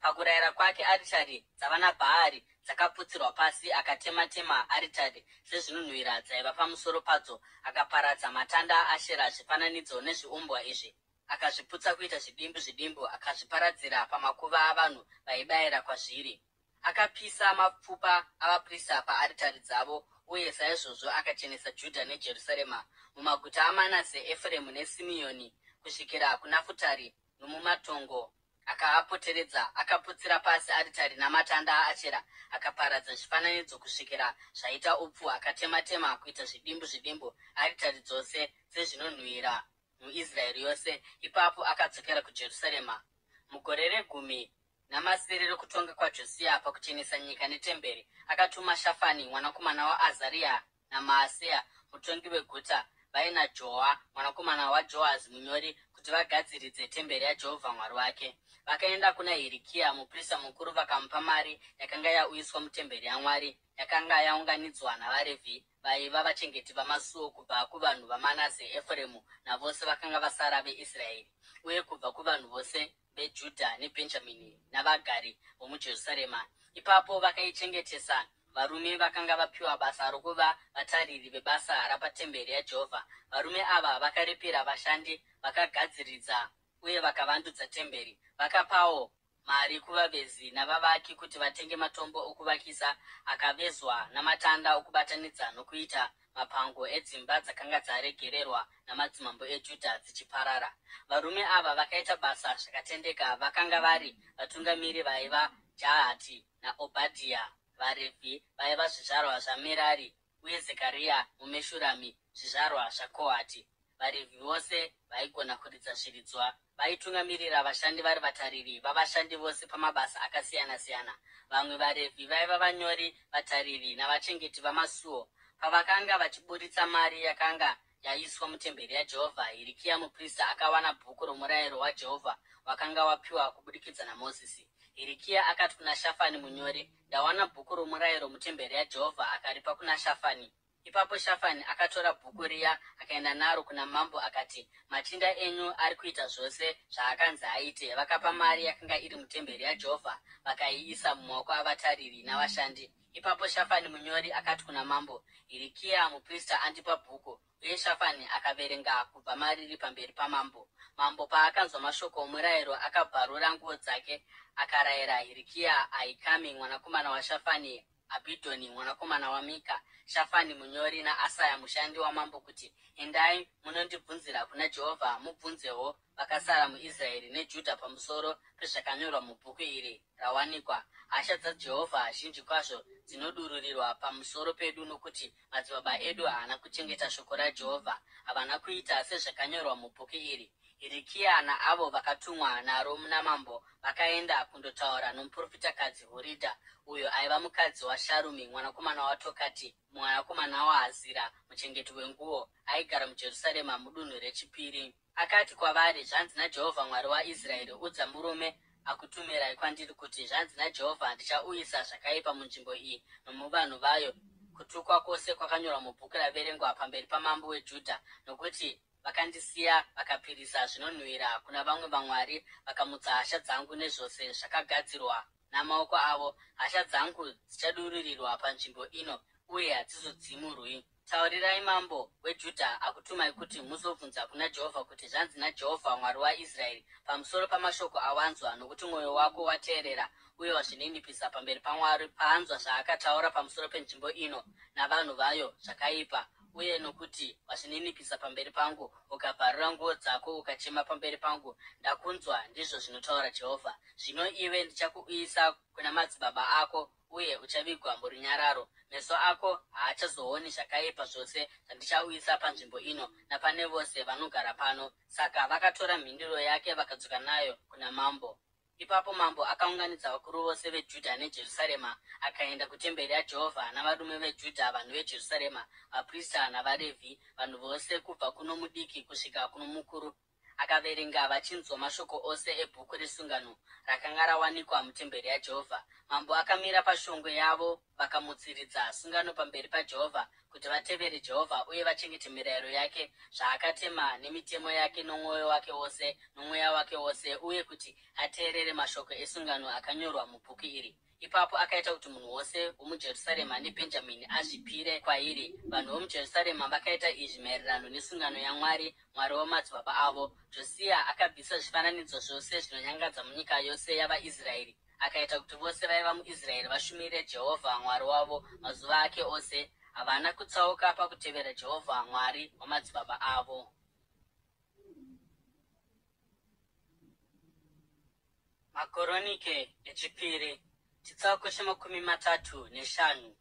Pakurayira kwake aritari dzavanaBhaari dzakaputsirwa pasi, akatema-tema aritari dzezvinonhuhwira dzaiva pamusoro padzo, akaparadza matanda aAshera, zvifananidzo nezviumbwa izvi, akazviputsa kuita zvidimbu zvidimbu, akazviparadzira pamakuva avanhu vaibayira kwazviri. Akapisa mapfupa avaprista paaritari dzavo, uye saizvozvo akachenesa Judha neJerusarema, mumaguta aManase, Efuremu neSimeoni, kusvikira kuNafutari nomumatongo akaapoteredza, akaputsira pasi aritari namatanda aAshera, akaparadza zvifananidzo kusvikira zvaita upfu, akatema-tema kuita zvidimbu zvidimbu aritari dzose dzezvinonhuhwira muIsraeri yose. Ipapo akadzokera kuJerusarema. Mugore regumi namasere rokutonga kwaJosia pakuchenesa nyika netemberi, akatuma Shafani mwanakomana waAzaria naMaaseya mutongi weguta, vaina Joa mwanakomana waJoazi munyori, kuti vagadziridze temberi yaJehovha Mwari wake. Vakaenda kuna Hirikia muprista mukuru vakamupa mari yakanga yauyiswa mutemberi yaMwari, yakanga yaunganidzwa navaRevhi vaiva vachengeti vamasuo kubva kuvanhu vaManase, Efuremu navose vakanga vasara veIsraeri, uye kubva kuvanhu vose veJudha neBhenjamini navagari vomuJerusarema. Ipapo vakaichengetesa varume vakanga vapiwa basa rokuva vatariri vebasa rapatemberi yaJehovha. Varume ava vakaripira vashandi vakagadziridza uye vakavandudza temberi. Vakapawo mari kuvavezi navavaki kuti vatenge matombo okuvakisa akavezwa namatanda okubatanidza nokuita mapango edzimba dzakanga dzaregererwa namadzimambo eJudha dzichiparara. Varume ava vakaita basa zvakatendeka, vakanga vari vatungamiri vaiva Jahati naObhadhia. VaRevhi vaiva zvizvarwa zvaMerari, uye Zekaria muMeshurami, zvizvarwa zvaKohati. VaRevhi vose vaigona kuridza zviridzwa. Vaitungamirira vashandi vari vatariri vavashandi vose pamabasa akasiyana-siyana. Vamwe vaRevhi vaiva vanyori, vatariri navachengeti vamasuo. Pavakanga vachiburitsa mari yakanga yaiswa mutemberi yaJehovha, Hirikiya muprista akawana bhuku romurayiro waJehovha wakanga wapiwa kubudikidza naMozisi. Hirikiya akati kuna Shafani munyori, Ndawana bhuku romurayiro mutemberi yaJehovha. Akaripa kuna Shafani. Ipapo Shafani akatora bhuku riya akaenda naro kuna mambo akati, Machinda enyu ari kuita zvose zvaakanzi aite. Vakapa mari yakanga iri mutemberi yaJehovha vakaiisa mumaoko avatariri navashandi. Ipapo Shafani munyori akati kuna mambo, Hirikiya muprista andipa bhuku. Uye Shafani akaverenga kubva mariri pamberi pamambo. Mambo paakanzwa mashoko omurayiro, akabvarura nguo dzake. Akarayira Hirikiya, Ahikami mwanakomana waShafani, Abhidhoni mwanakomana waMika, Shafani munyori, naAsaya mushandi wamambo kuti, Endai munondibvunzira kuna Jehovha, mubvunzewo vakasara muIsraeri neJudha pamusoro pezvakanyorwa mubhuku iri rawanikwa. Hasha dzaJehovha zhinji kwazvo dzinodururirwa pamusoro pedu nokuti madzibaba edu haana kuchengeta shoko raJehovha, havana kuita sezvakanyorwa mubhuku iri. Hirikiya naavo vakatumwa naro namambo vakaenda kundotaura nomuprofitakadzi Huridha, uyo aiva mukadzi waSharumi mwanakomana waTokati, mwanakomana waHazira, muchengeti wenguo, aigara muJerusarema mudunhu rechipiri. Akati kwavari, Zvanzi naJehovha Mwari waIsraeri, Udza murume akutumirai kwandiri kuti, Zvanzi naJehovha, Ndichauyisa zvakaipa munzvimbo iyi nomuvanhu vayo, kutukwa kwose kwakanyorwa mubhuku raverengwa pamberi pamambo weJudha, nokuti vakandisiya vakapirisa zvinonhuhwira kuna vamwe vamwari, vakamutsa hasha dzangu nezvose zvakagadzirwa namaoko avo. Hasha dzangu dzichadururirwa panzvimbo ino, uye hadzizodzimurwi. Taurirai mambo weJudha akutumai kuti muzobvunza kuna Jehovha kuti, Zvanzi naJehovha Mwari waIsraeri pamusoro pamashoko awanzwa, nokuti mwoyo wako wateerera uye wazvininipisa pamberi paMwari paanzwa zvaakataura pamusoro penzvimbo ino navanhu vayo zvakaipa, uye nokuti wazvininipisa pamberi pangu, ukabvarura nguo dzako ukachema pamberi pangu, ndakunzwa, ndizvo zvinotaura Jehovha. Zvino iwe ndichakuuyisa kuna madzibaba ako, uye uchavigwa murunyararo. Meso ako haachazooni zvakaipa zvose zvandichauyisa panzvimbo ino napane vose vanogara pano. Saka vakatora mhinduro yake vakadzoka nayo kuna mambo. Ipapo mambo akaunganidza vakuru vose veJudha neJerusarema, akaenda kutemberi yaJehovha navarume veJudha, vanhu veJerusarema, vaprista navaRevhi, vanhu vose kubva kuno mudiki kusvika kuno mukuru. Akaverenga vachinzwa mashoko ose ebhuku resungano rakanga rawanikwa mutemberi yaJehovha. Mambo akamira pashongwe yavo vakamutsiridza sungano pamberi paJehovha kuti vatevere Jehovha uye vachengete mirayiro yake, zvaakatema nemitemo yake nomwoyo wake wose nomweya wake wose, uye kuti ateerere mashoko esungano akanyorwa mubhuku iri. Ipapo akaita kuti munhu wose womuJerusarema neBhenjamini azvipire kwairi. Vanhu vomuJerusarema vakaita izvi maererano nesungano yaMwari, Mwari wamadzibaba avo. Josiya akabvisa zvifananidzo zvose zvinonyangadza munyika yose yavaIsraeri, akaita kuti vose vaiva muIsraeri vashumire Jehovha Mwari wavo mazuva ake ose. Havana kutsauka pakutevera Jehovha Mwari wamadzibaba avo. Makoronike echipiri, chitsauko chemakumi matatu neshanu.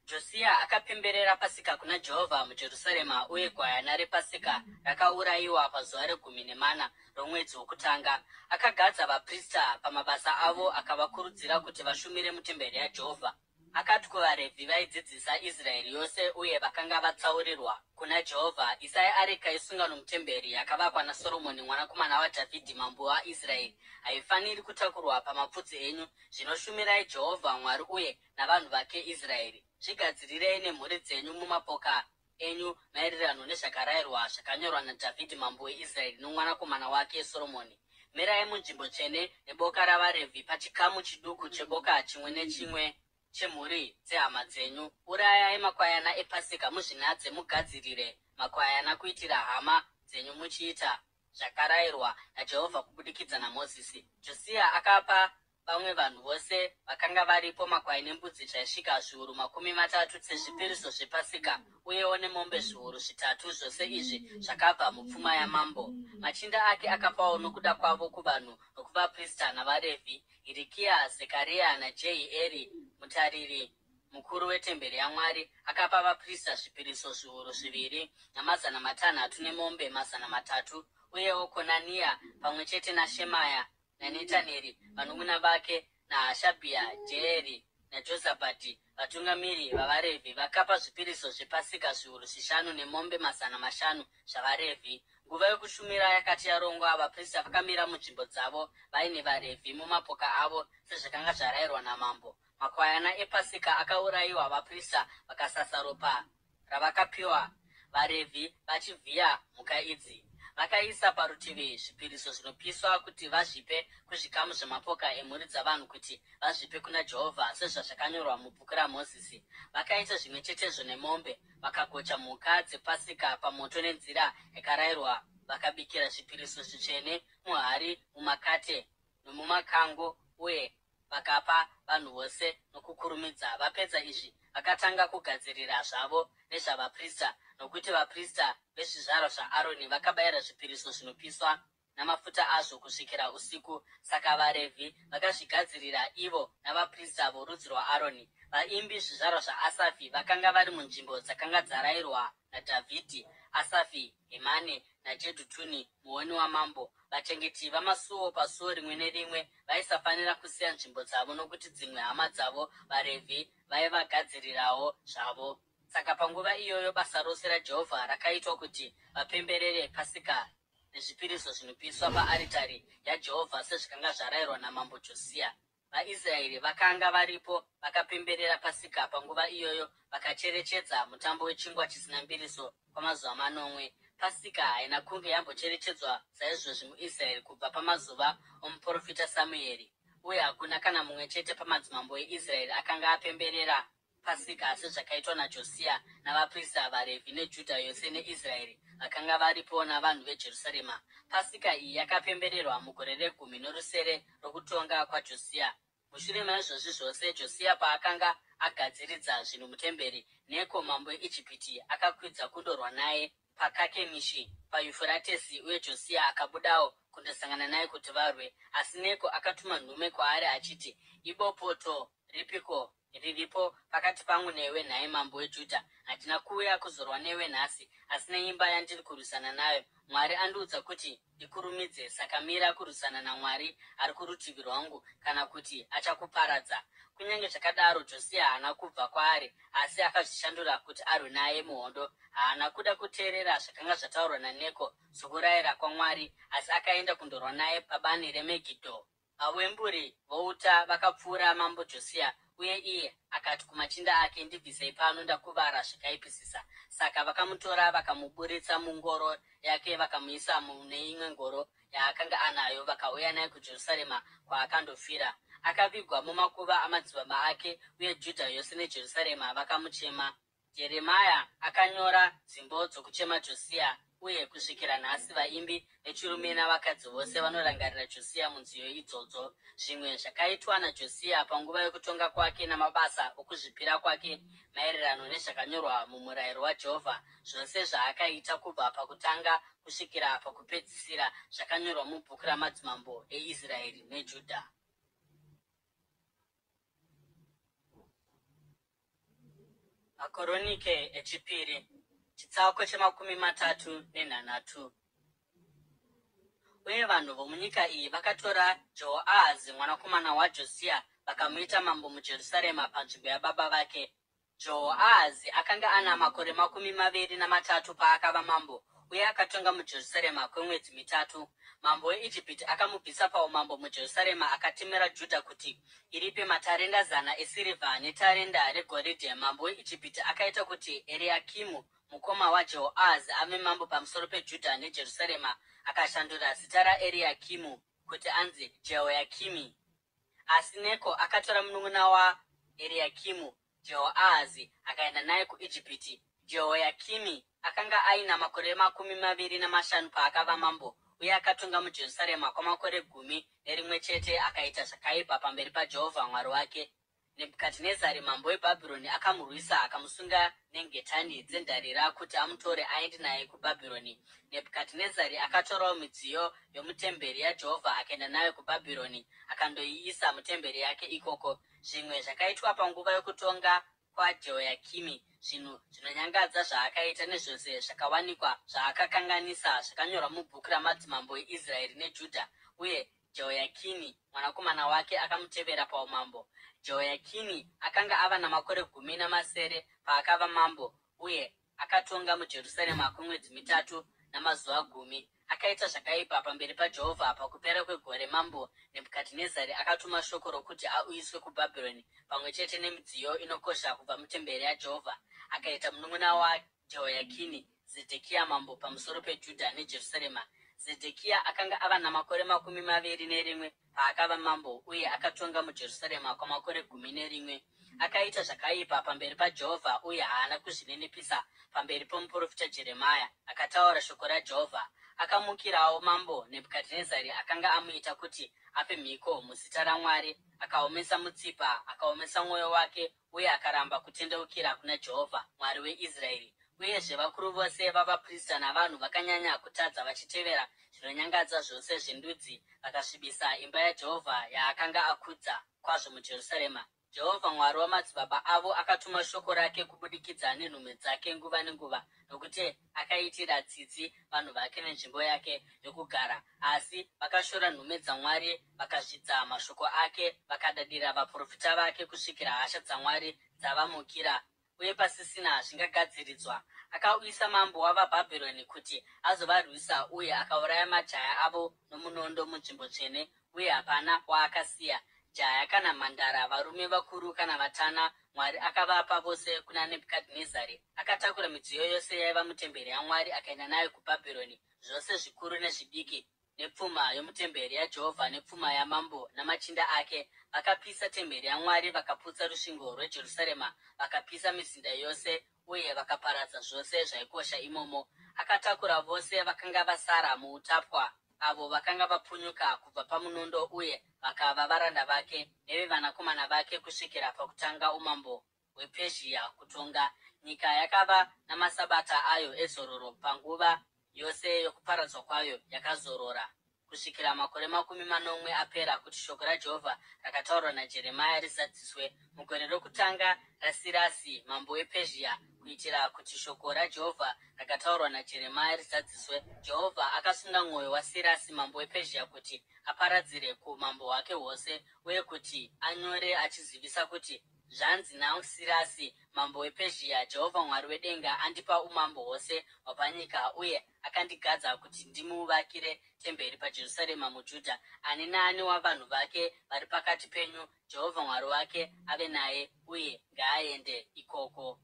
Josiya akapemberera Pasika kuna Jehovha muJerusarema, uye gwayana rePasika rakaurayiwa pazuva regumi nemana romwedzi wokutanga. Akagadza vaprista pamabasa avo akavakurudzira kuti vashumire mutemberi yaJehovha. Akati kuvaRevhi vaidzidzisa Israeri yose uye vakanga vatsaurirwa kuna Jehovha, Isai areka yesungano mutemberi yakavakwa naSoromoni mwanakomana waDhavhidhi mambo waIsraeri. Haifaniri kutakurwa pamapfudzi enyu. Zvino shumirai Jehovha Mwari uye navanhu vake Israeri. Zvigadzirirei nemhuri dzenyu mumapoka enyu maererano nezvakarayirwa zvakanyorwa naDhavhidhi mambo weIsraeri nomwanakomana wake Soromoni. Mirai munzvimbo tsvene neboka ravaRevhi pachikamu chiduku cheboka chimwe nechimwe chemhuri dzehama dzenyu. Urayai makwayana ePasika muzvinatse mugadzirire makwayana kuitira hama dzenyu muchiita zvakarayirwa naJehovha kubudikidza naMozisi. Josiya akapa. vamwe vanhu vose vakanga varipo makwai nembudzi zvaisvika 30,000 sezvipiriso zvePasika, uyewo nemombe 3,000. Zvose izvi zvakabva mupfuma yamambo. Machinda ake akapawo nokuda kwavo kuvanhu nokuvaprista navaRevhi. Hirikia, Zekaria naJehieri mutariri mukuru wetemberi yaMwari akapa vaprista zvipiriso 2600 nemombe 300. Uyewo Konania pamwe chete naShemaya naNetaneri vanun'una vake, naHashabhia, Jeeri naJozabhadhi vatungamiri vavaRevhi vakapa zvipiriso zvePasika 5,000 nemombe 500 zvavaRevhi. Nguva yokushumira yakati yarongwa, vaprista vakamira munzvimbo dzavo vaine vaRevhi mumapoka avo sezvakanga zvarayirwa namambo. Makwayana ePasika akaurayiwa, vaprista vakasasa ropa ravakapiwa, vaRevhi vachivhiya mhuka idzi. Vakaisa parutivi zvipiriso zvinopiswa kuti vazvipe kuzvikamu zvemapoka emhuri dzavanhu kuti vazvipe kuna Jehovha sezvazvakanyorwa mubhuku raMozisi. Vakaita zvimwe chetezvo nemombe, vakagocha mhuka dzePasika pamoto nenzira yakarayirwa, vakabikira zvipiriso zvitsvene muhari, mumakate nomumakango uye vakapa vanhu vose nokukurumidza. Vapedza izvi, vakatanga kugadzirira zvavo nezvavaprista, nokuti vaprista vezvizvarwa zvaAroni vakabayira zvipiriso zvinopiswa namafuta azvo kusvikira usiku. Saka vaRevhi vakazvigadzirira ivo navaprista vorudzi rwaAroni. Vaimbi, zvizvarwa zvaAsafi, vakanga vari munzvimbo dzakanga dzarayirwa naDhavhidhi, Asafi, Hemani naJedhutuni muoni wamambo. Vachengeti vamasuo pasuo rimwe nerimwe vaisafanira kusiya nzvimbo dzavo nokuti dzimwe hama dzavo vaRevhi vaivagadzirirawo zvavo. Saka panguva iyoyo basa rose raJehovha rakaitwa kuti vapemberere Pasika nezvipiriso zvinopiswa paaritari yaJehovha sezvakanga zvarayirwa namambo Josia. VaIsraeri vakanga varipo vakapemberera Pasika panguva iyoyo vakacherechedza mutambo wechingwa chisina mbiriso kwamazuva manomwe. Pasika haina kunge yambocherechedzwa saizvozvi muIsraeri kubva pamazuva omuprofita Samueri, uye hakuna kana mumwe chete pamadzimambo eIsraeri akanga apemberera Pasika sezvakaitwa naJosia navaprista, vaRevhi neJudha yose neIsraeri vakanga varipo navanhu veJerusarema. Pasika iyi yakapembererwa mugore regumi norusere rokutonga kwaJosia. Mushure maizvozvi zvose, Josia paakanga agadziridza zvinhu mutemberi, Neko mambo weIjipiti akakwidza kundorwa naye paKakemishi paYufuratesi, uye Josia akabudawo kundosangana naye kuti varwe. Asi Neko akatuma nhume kwaari achiti, Ibopoto ripiko riripo pakati pangu newe, nhai mambo weJudha? Handina kuuya kuzorwa newe nhasi, asi neimba yandiri kurwisana nayo. Mwari andiudza kuti ndikurumidze, saka mira kurwisana naMwari ari kurutivi rwangu, kana kuti achakuparadza. Kunyange zvakadaro, Josia haana kubva kwaari, asi akazvishandura kuti arwe naye muhondo. Haana kuda kuteerera zvakanga zvataurwa naNeko sokurayira kwaMwari, asi akaenda kundorwa naye pabani reMegidho. Vawemburi vouta vakapfuura mambo Josia, uye iye akati kumachinda ake, Ndibvisei pano, ndakuvara zvakaipisisa. Saka vakamutora vakamuburitsa mungoro yake vakamuisa mune imwe ngoro yaakanga anayo, vakauya naye kuJerusarema kwaakandofira. Akavigwa mumakuva amadzibaba ake, uye Judha yose neJerusarema vakamuchema. Jeremia akanyora dzimbo dzokuchema Josia, uye kusvikira nhasi vaimbi vechirume navakadzi vose vanorangarira Josia munziyo idzodzo. Zvimwe zvakaitwa naJosia panguva yokutonga kwake namabasa okuzvipira kwake maererano nezvakanyorwa mumurayiro waJehovha, zvose zvaakaita kubva pakutanga kusvikira pakupedzisira, zvakanyorwa mubhuku ramadzimambo eIsraeri neJudha. Makoronike echipiri chitsauko che37. Uye vanhu vomunyika iyi vakatora Jehoahazi mwanakomana waJosia vakamuita mambo muJerusarema panzvimbo yababa vake. Jehoahazi akanga ana makore 23 paakava mambo, uye akatonga muJerusarema kwemwedzi mitatu. Mambo weIjipiti akamubvisa paumambo muJerusarema akatemera Judha kuti iripe matarenda zana esirivha netarenda regoridhe. Mambo weIjipiti akaita kuti Eriakimu mukoma waJehoahazi ave mambo pamusoro peJudha neJerusarema, akashandura zita raEriakimu kuti anzi Jehoyakimi. Asi Neko akatora munun'una waEriakimu, Jehoahazi, akaenda naye kuIjipiti. Jehoyakimi akanga aina makore 25 paakava mambo, Uye akatonga muJerusarema kwamakore 11, akaita zvakaipa pamberi paJehovha Mwari wake. Nebhukadhinezari mambo weBhabhironi akamurwisa akamusunga nengetani dzendarira kuti amutore aende naye kuBhabhironi. Nebhukadhinezari akatorawo midziyo yomutemberi yaJehovha akaenda nayo kuBhabhironi akandoiisa mutemberi yake ikoko. Zvimwe zvakaitwa panguva yokutonga kwaJehoyakimi, zvinhu zvinonyangadza zvaakaita nezvose zvakawanikwa zvaakakanganisa zvakanyorwa mubhuku ramadzimambo eIsraeri neJudha. Uye Jehoyakini mwanakomana wake akamutevera paumambo. Jehoyakini akanga ava namakore 17 paakava mambo, uye akatonga muJerusarema kwemwedzi mitatu namazuva 10. Akaita zvakaipa pamberi paJehovha. Pakupera kwegore mambo Nebhukadhinezari akatuma shoko rokuti auyiswe kuBhabhironi pamwe chete nemidziyo inokosha kubva mutemberi yaJehovha. Akaita munun'una waJehoyakini, Zedhekia mambo pamusoro peJudha neJerusarema. Zedhekia akanga ava namakore 21 paakava mambo, uye akatonga muJerusarema kwamakore 11. Akaita zvakaipa pamberi paJehovha uye haana kuzvininipisa pamberi pomuprofita Jeremia, akataura shoko raJehovha. Akamukirawo mambo Nebhukadhinezari akanga amuita kuti ape mhiko muzita raMwari. Akaomesa mutsipa, akaomesa mwoyo wake uye akaramba kutendeukira kuna Jehovha, Mwari weIsraeri. Uyezve, vakuru vose vavaprista navanhu vakanyanya kutadza vachitevera zvinonyangadza zvose zvendudzi, vakasvibisa imba yaJehovha yaakanga akudza kwazvo muJerusarema. Jehovha Mwari wamadzibaba avo akatuma shoko rake kubudikidza nenhume dzake nguva nenguva, nokuti akaitira tsitsi vanhu vake nenzvimbo yake yokugara. Asi vakashora nhume dzaMwari, vakazvidza mashoko ake, vakadadira vaprofita vake kusvikira hasha dzaMwari dzavamukira uye pasisina zvingagadziridzwa. Akauyisa mambo wavaBhabhironi kuti azovarwisa uye akauraya majaya avo nomunondo munzvimbo tsvene, uye hapana waakasiya, jaya kana mhandara, varume vakuru kana vatana, Mwari akavapa vose kuna Nebhukadhinezari. Akatakura midziyo yose yaiva mutemberi yaMwari akaenda nayo kuBhabhironi, zvose zvikuru nezvidiki, nepfuma yomutemberi yaJehovha nepfuma yamambo namachinda ake. Vakapisa temberi yaMwari, vakaputsa rusvingo rweJerusarema, vakapisa mizinda yose uye vakaparadza zvose zvaikosha imomo. Akatakura vose vakanga vasara muutapwa, avo vakanga vapunyuka kubva pamunondo uye vakava varanda vake nevevanakomana vake kusvikira pakutanga umambo hwePezhiya kutonga. Nyika yakava namasabata ayo ezororo panguva yose yokuparadzwa kwayo yakazorora, kusvikira makore 70 apera, kuti shoko raJehovha rakataurwa naJeremia rizadziswe, mugore rokutanga raSirasi mambo wePezhia, kuitira kuti shoko raJehovha rakataurwa naJeremia rizadziswe. Jehovha akasunga mwoyo waSirasi mambo wePezhia kuti aparadzire kuumambo hwake hwose uye kuti anyore achizivisa kuti, Zvanzi naSirasi mambo wePezhia, Jehovha Mwari wedenga andipa umambo hwose hwapanyika uye akandigadza kuti ndimuvakire temberi paJerusarema muJudha. Ani naani wavanhu vake vari pakati penyu, Jehovha Mwari wake ave naye, uye ngaaende ikoko.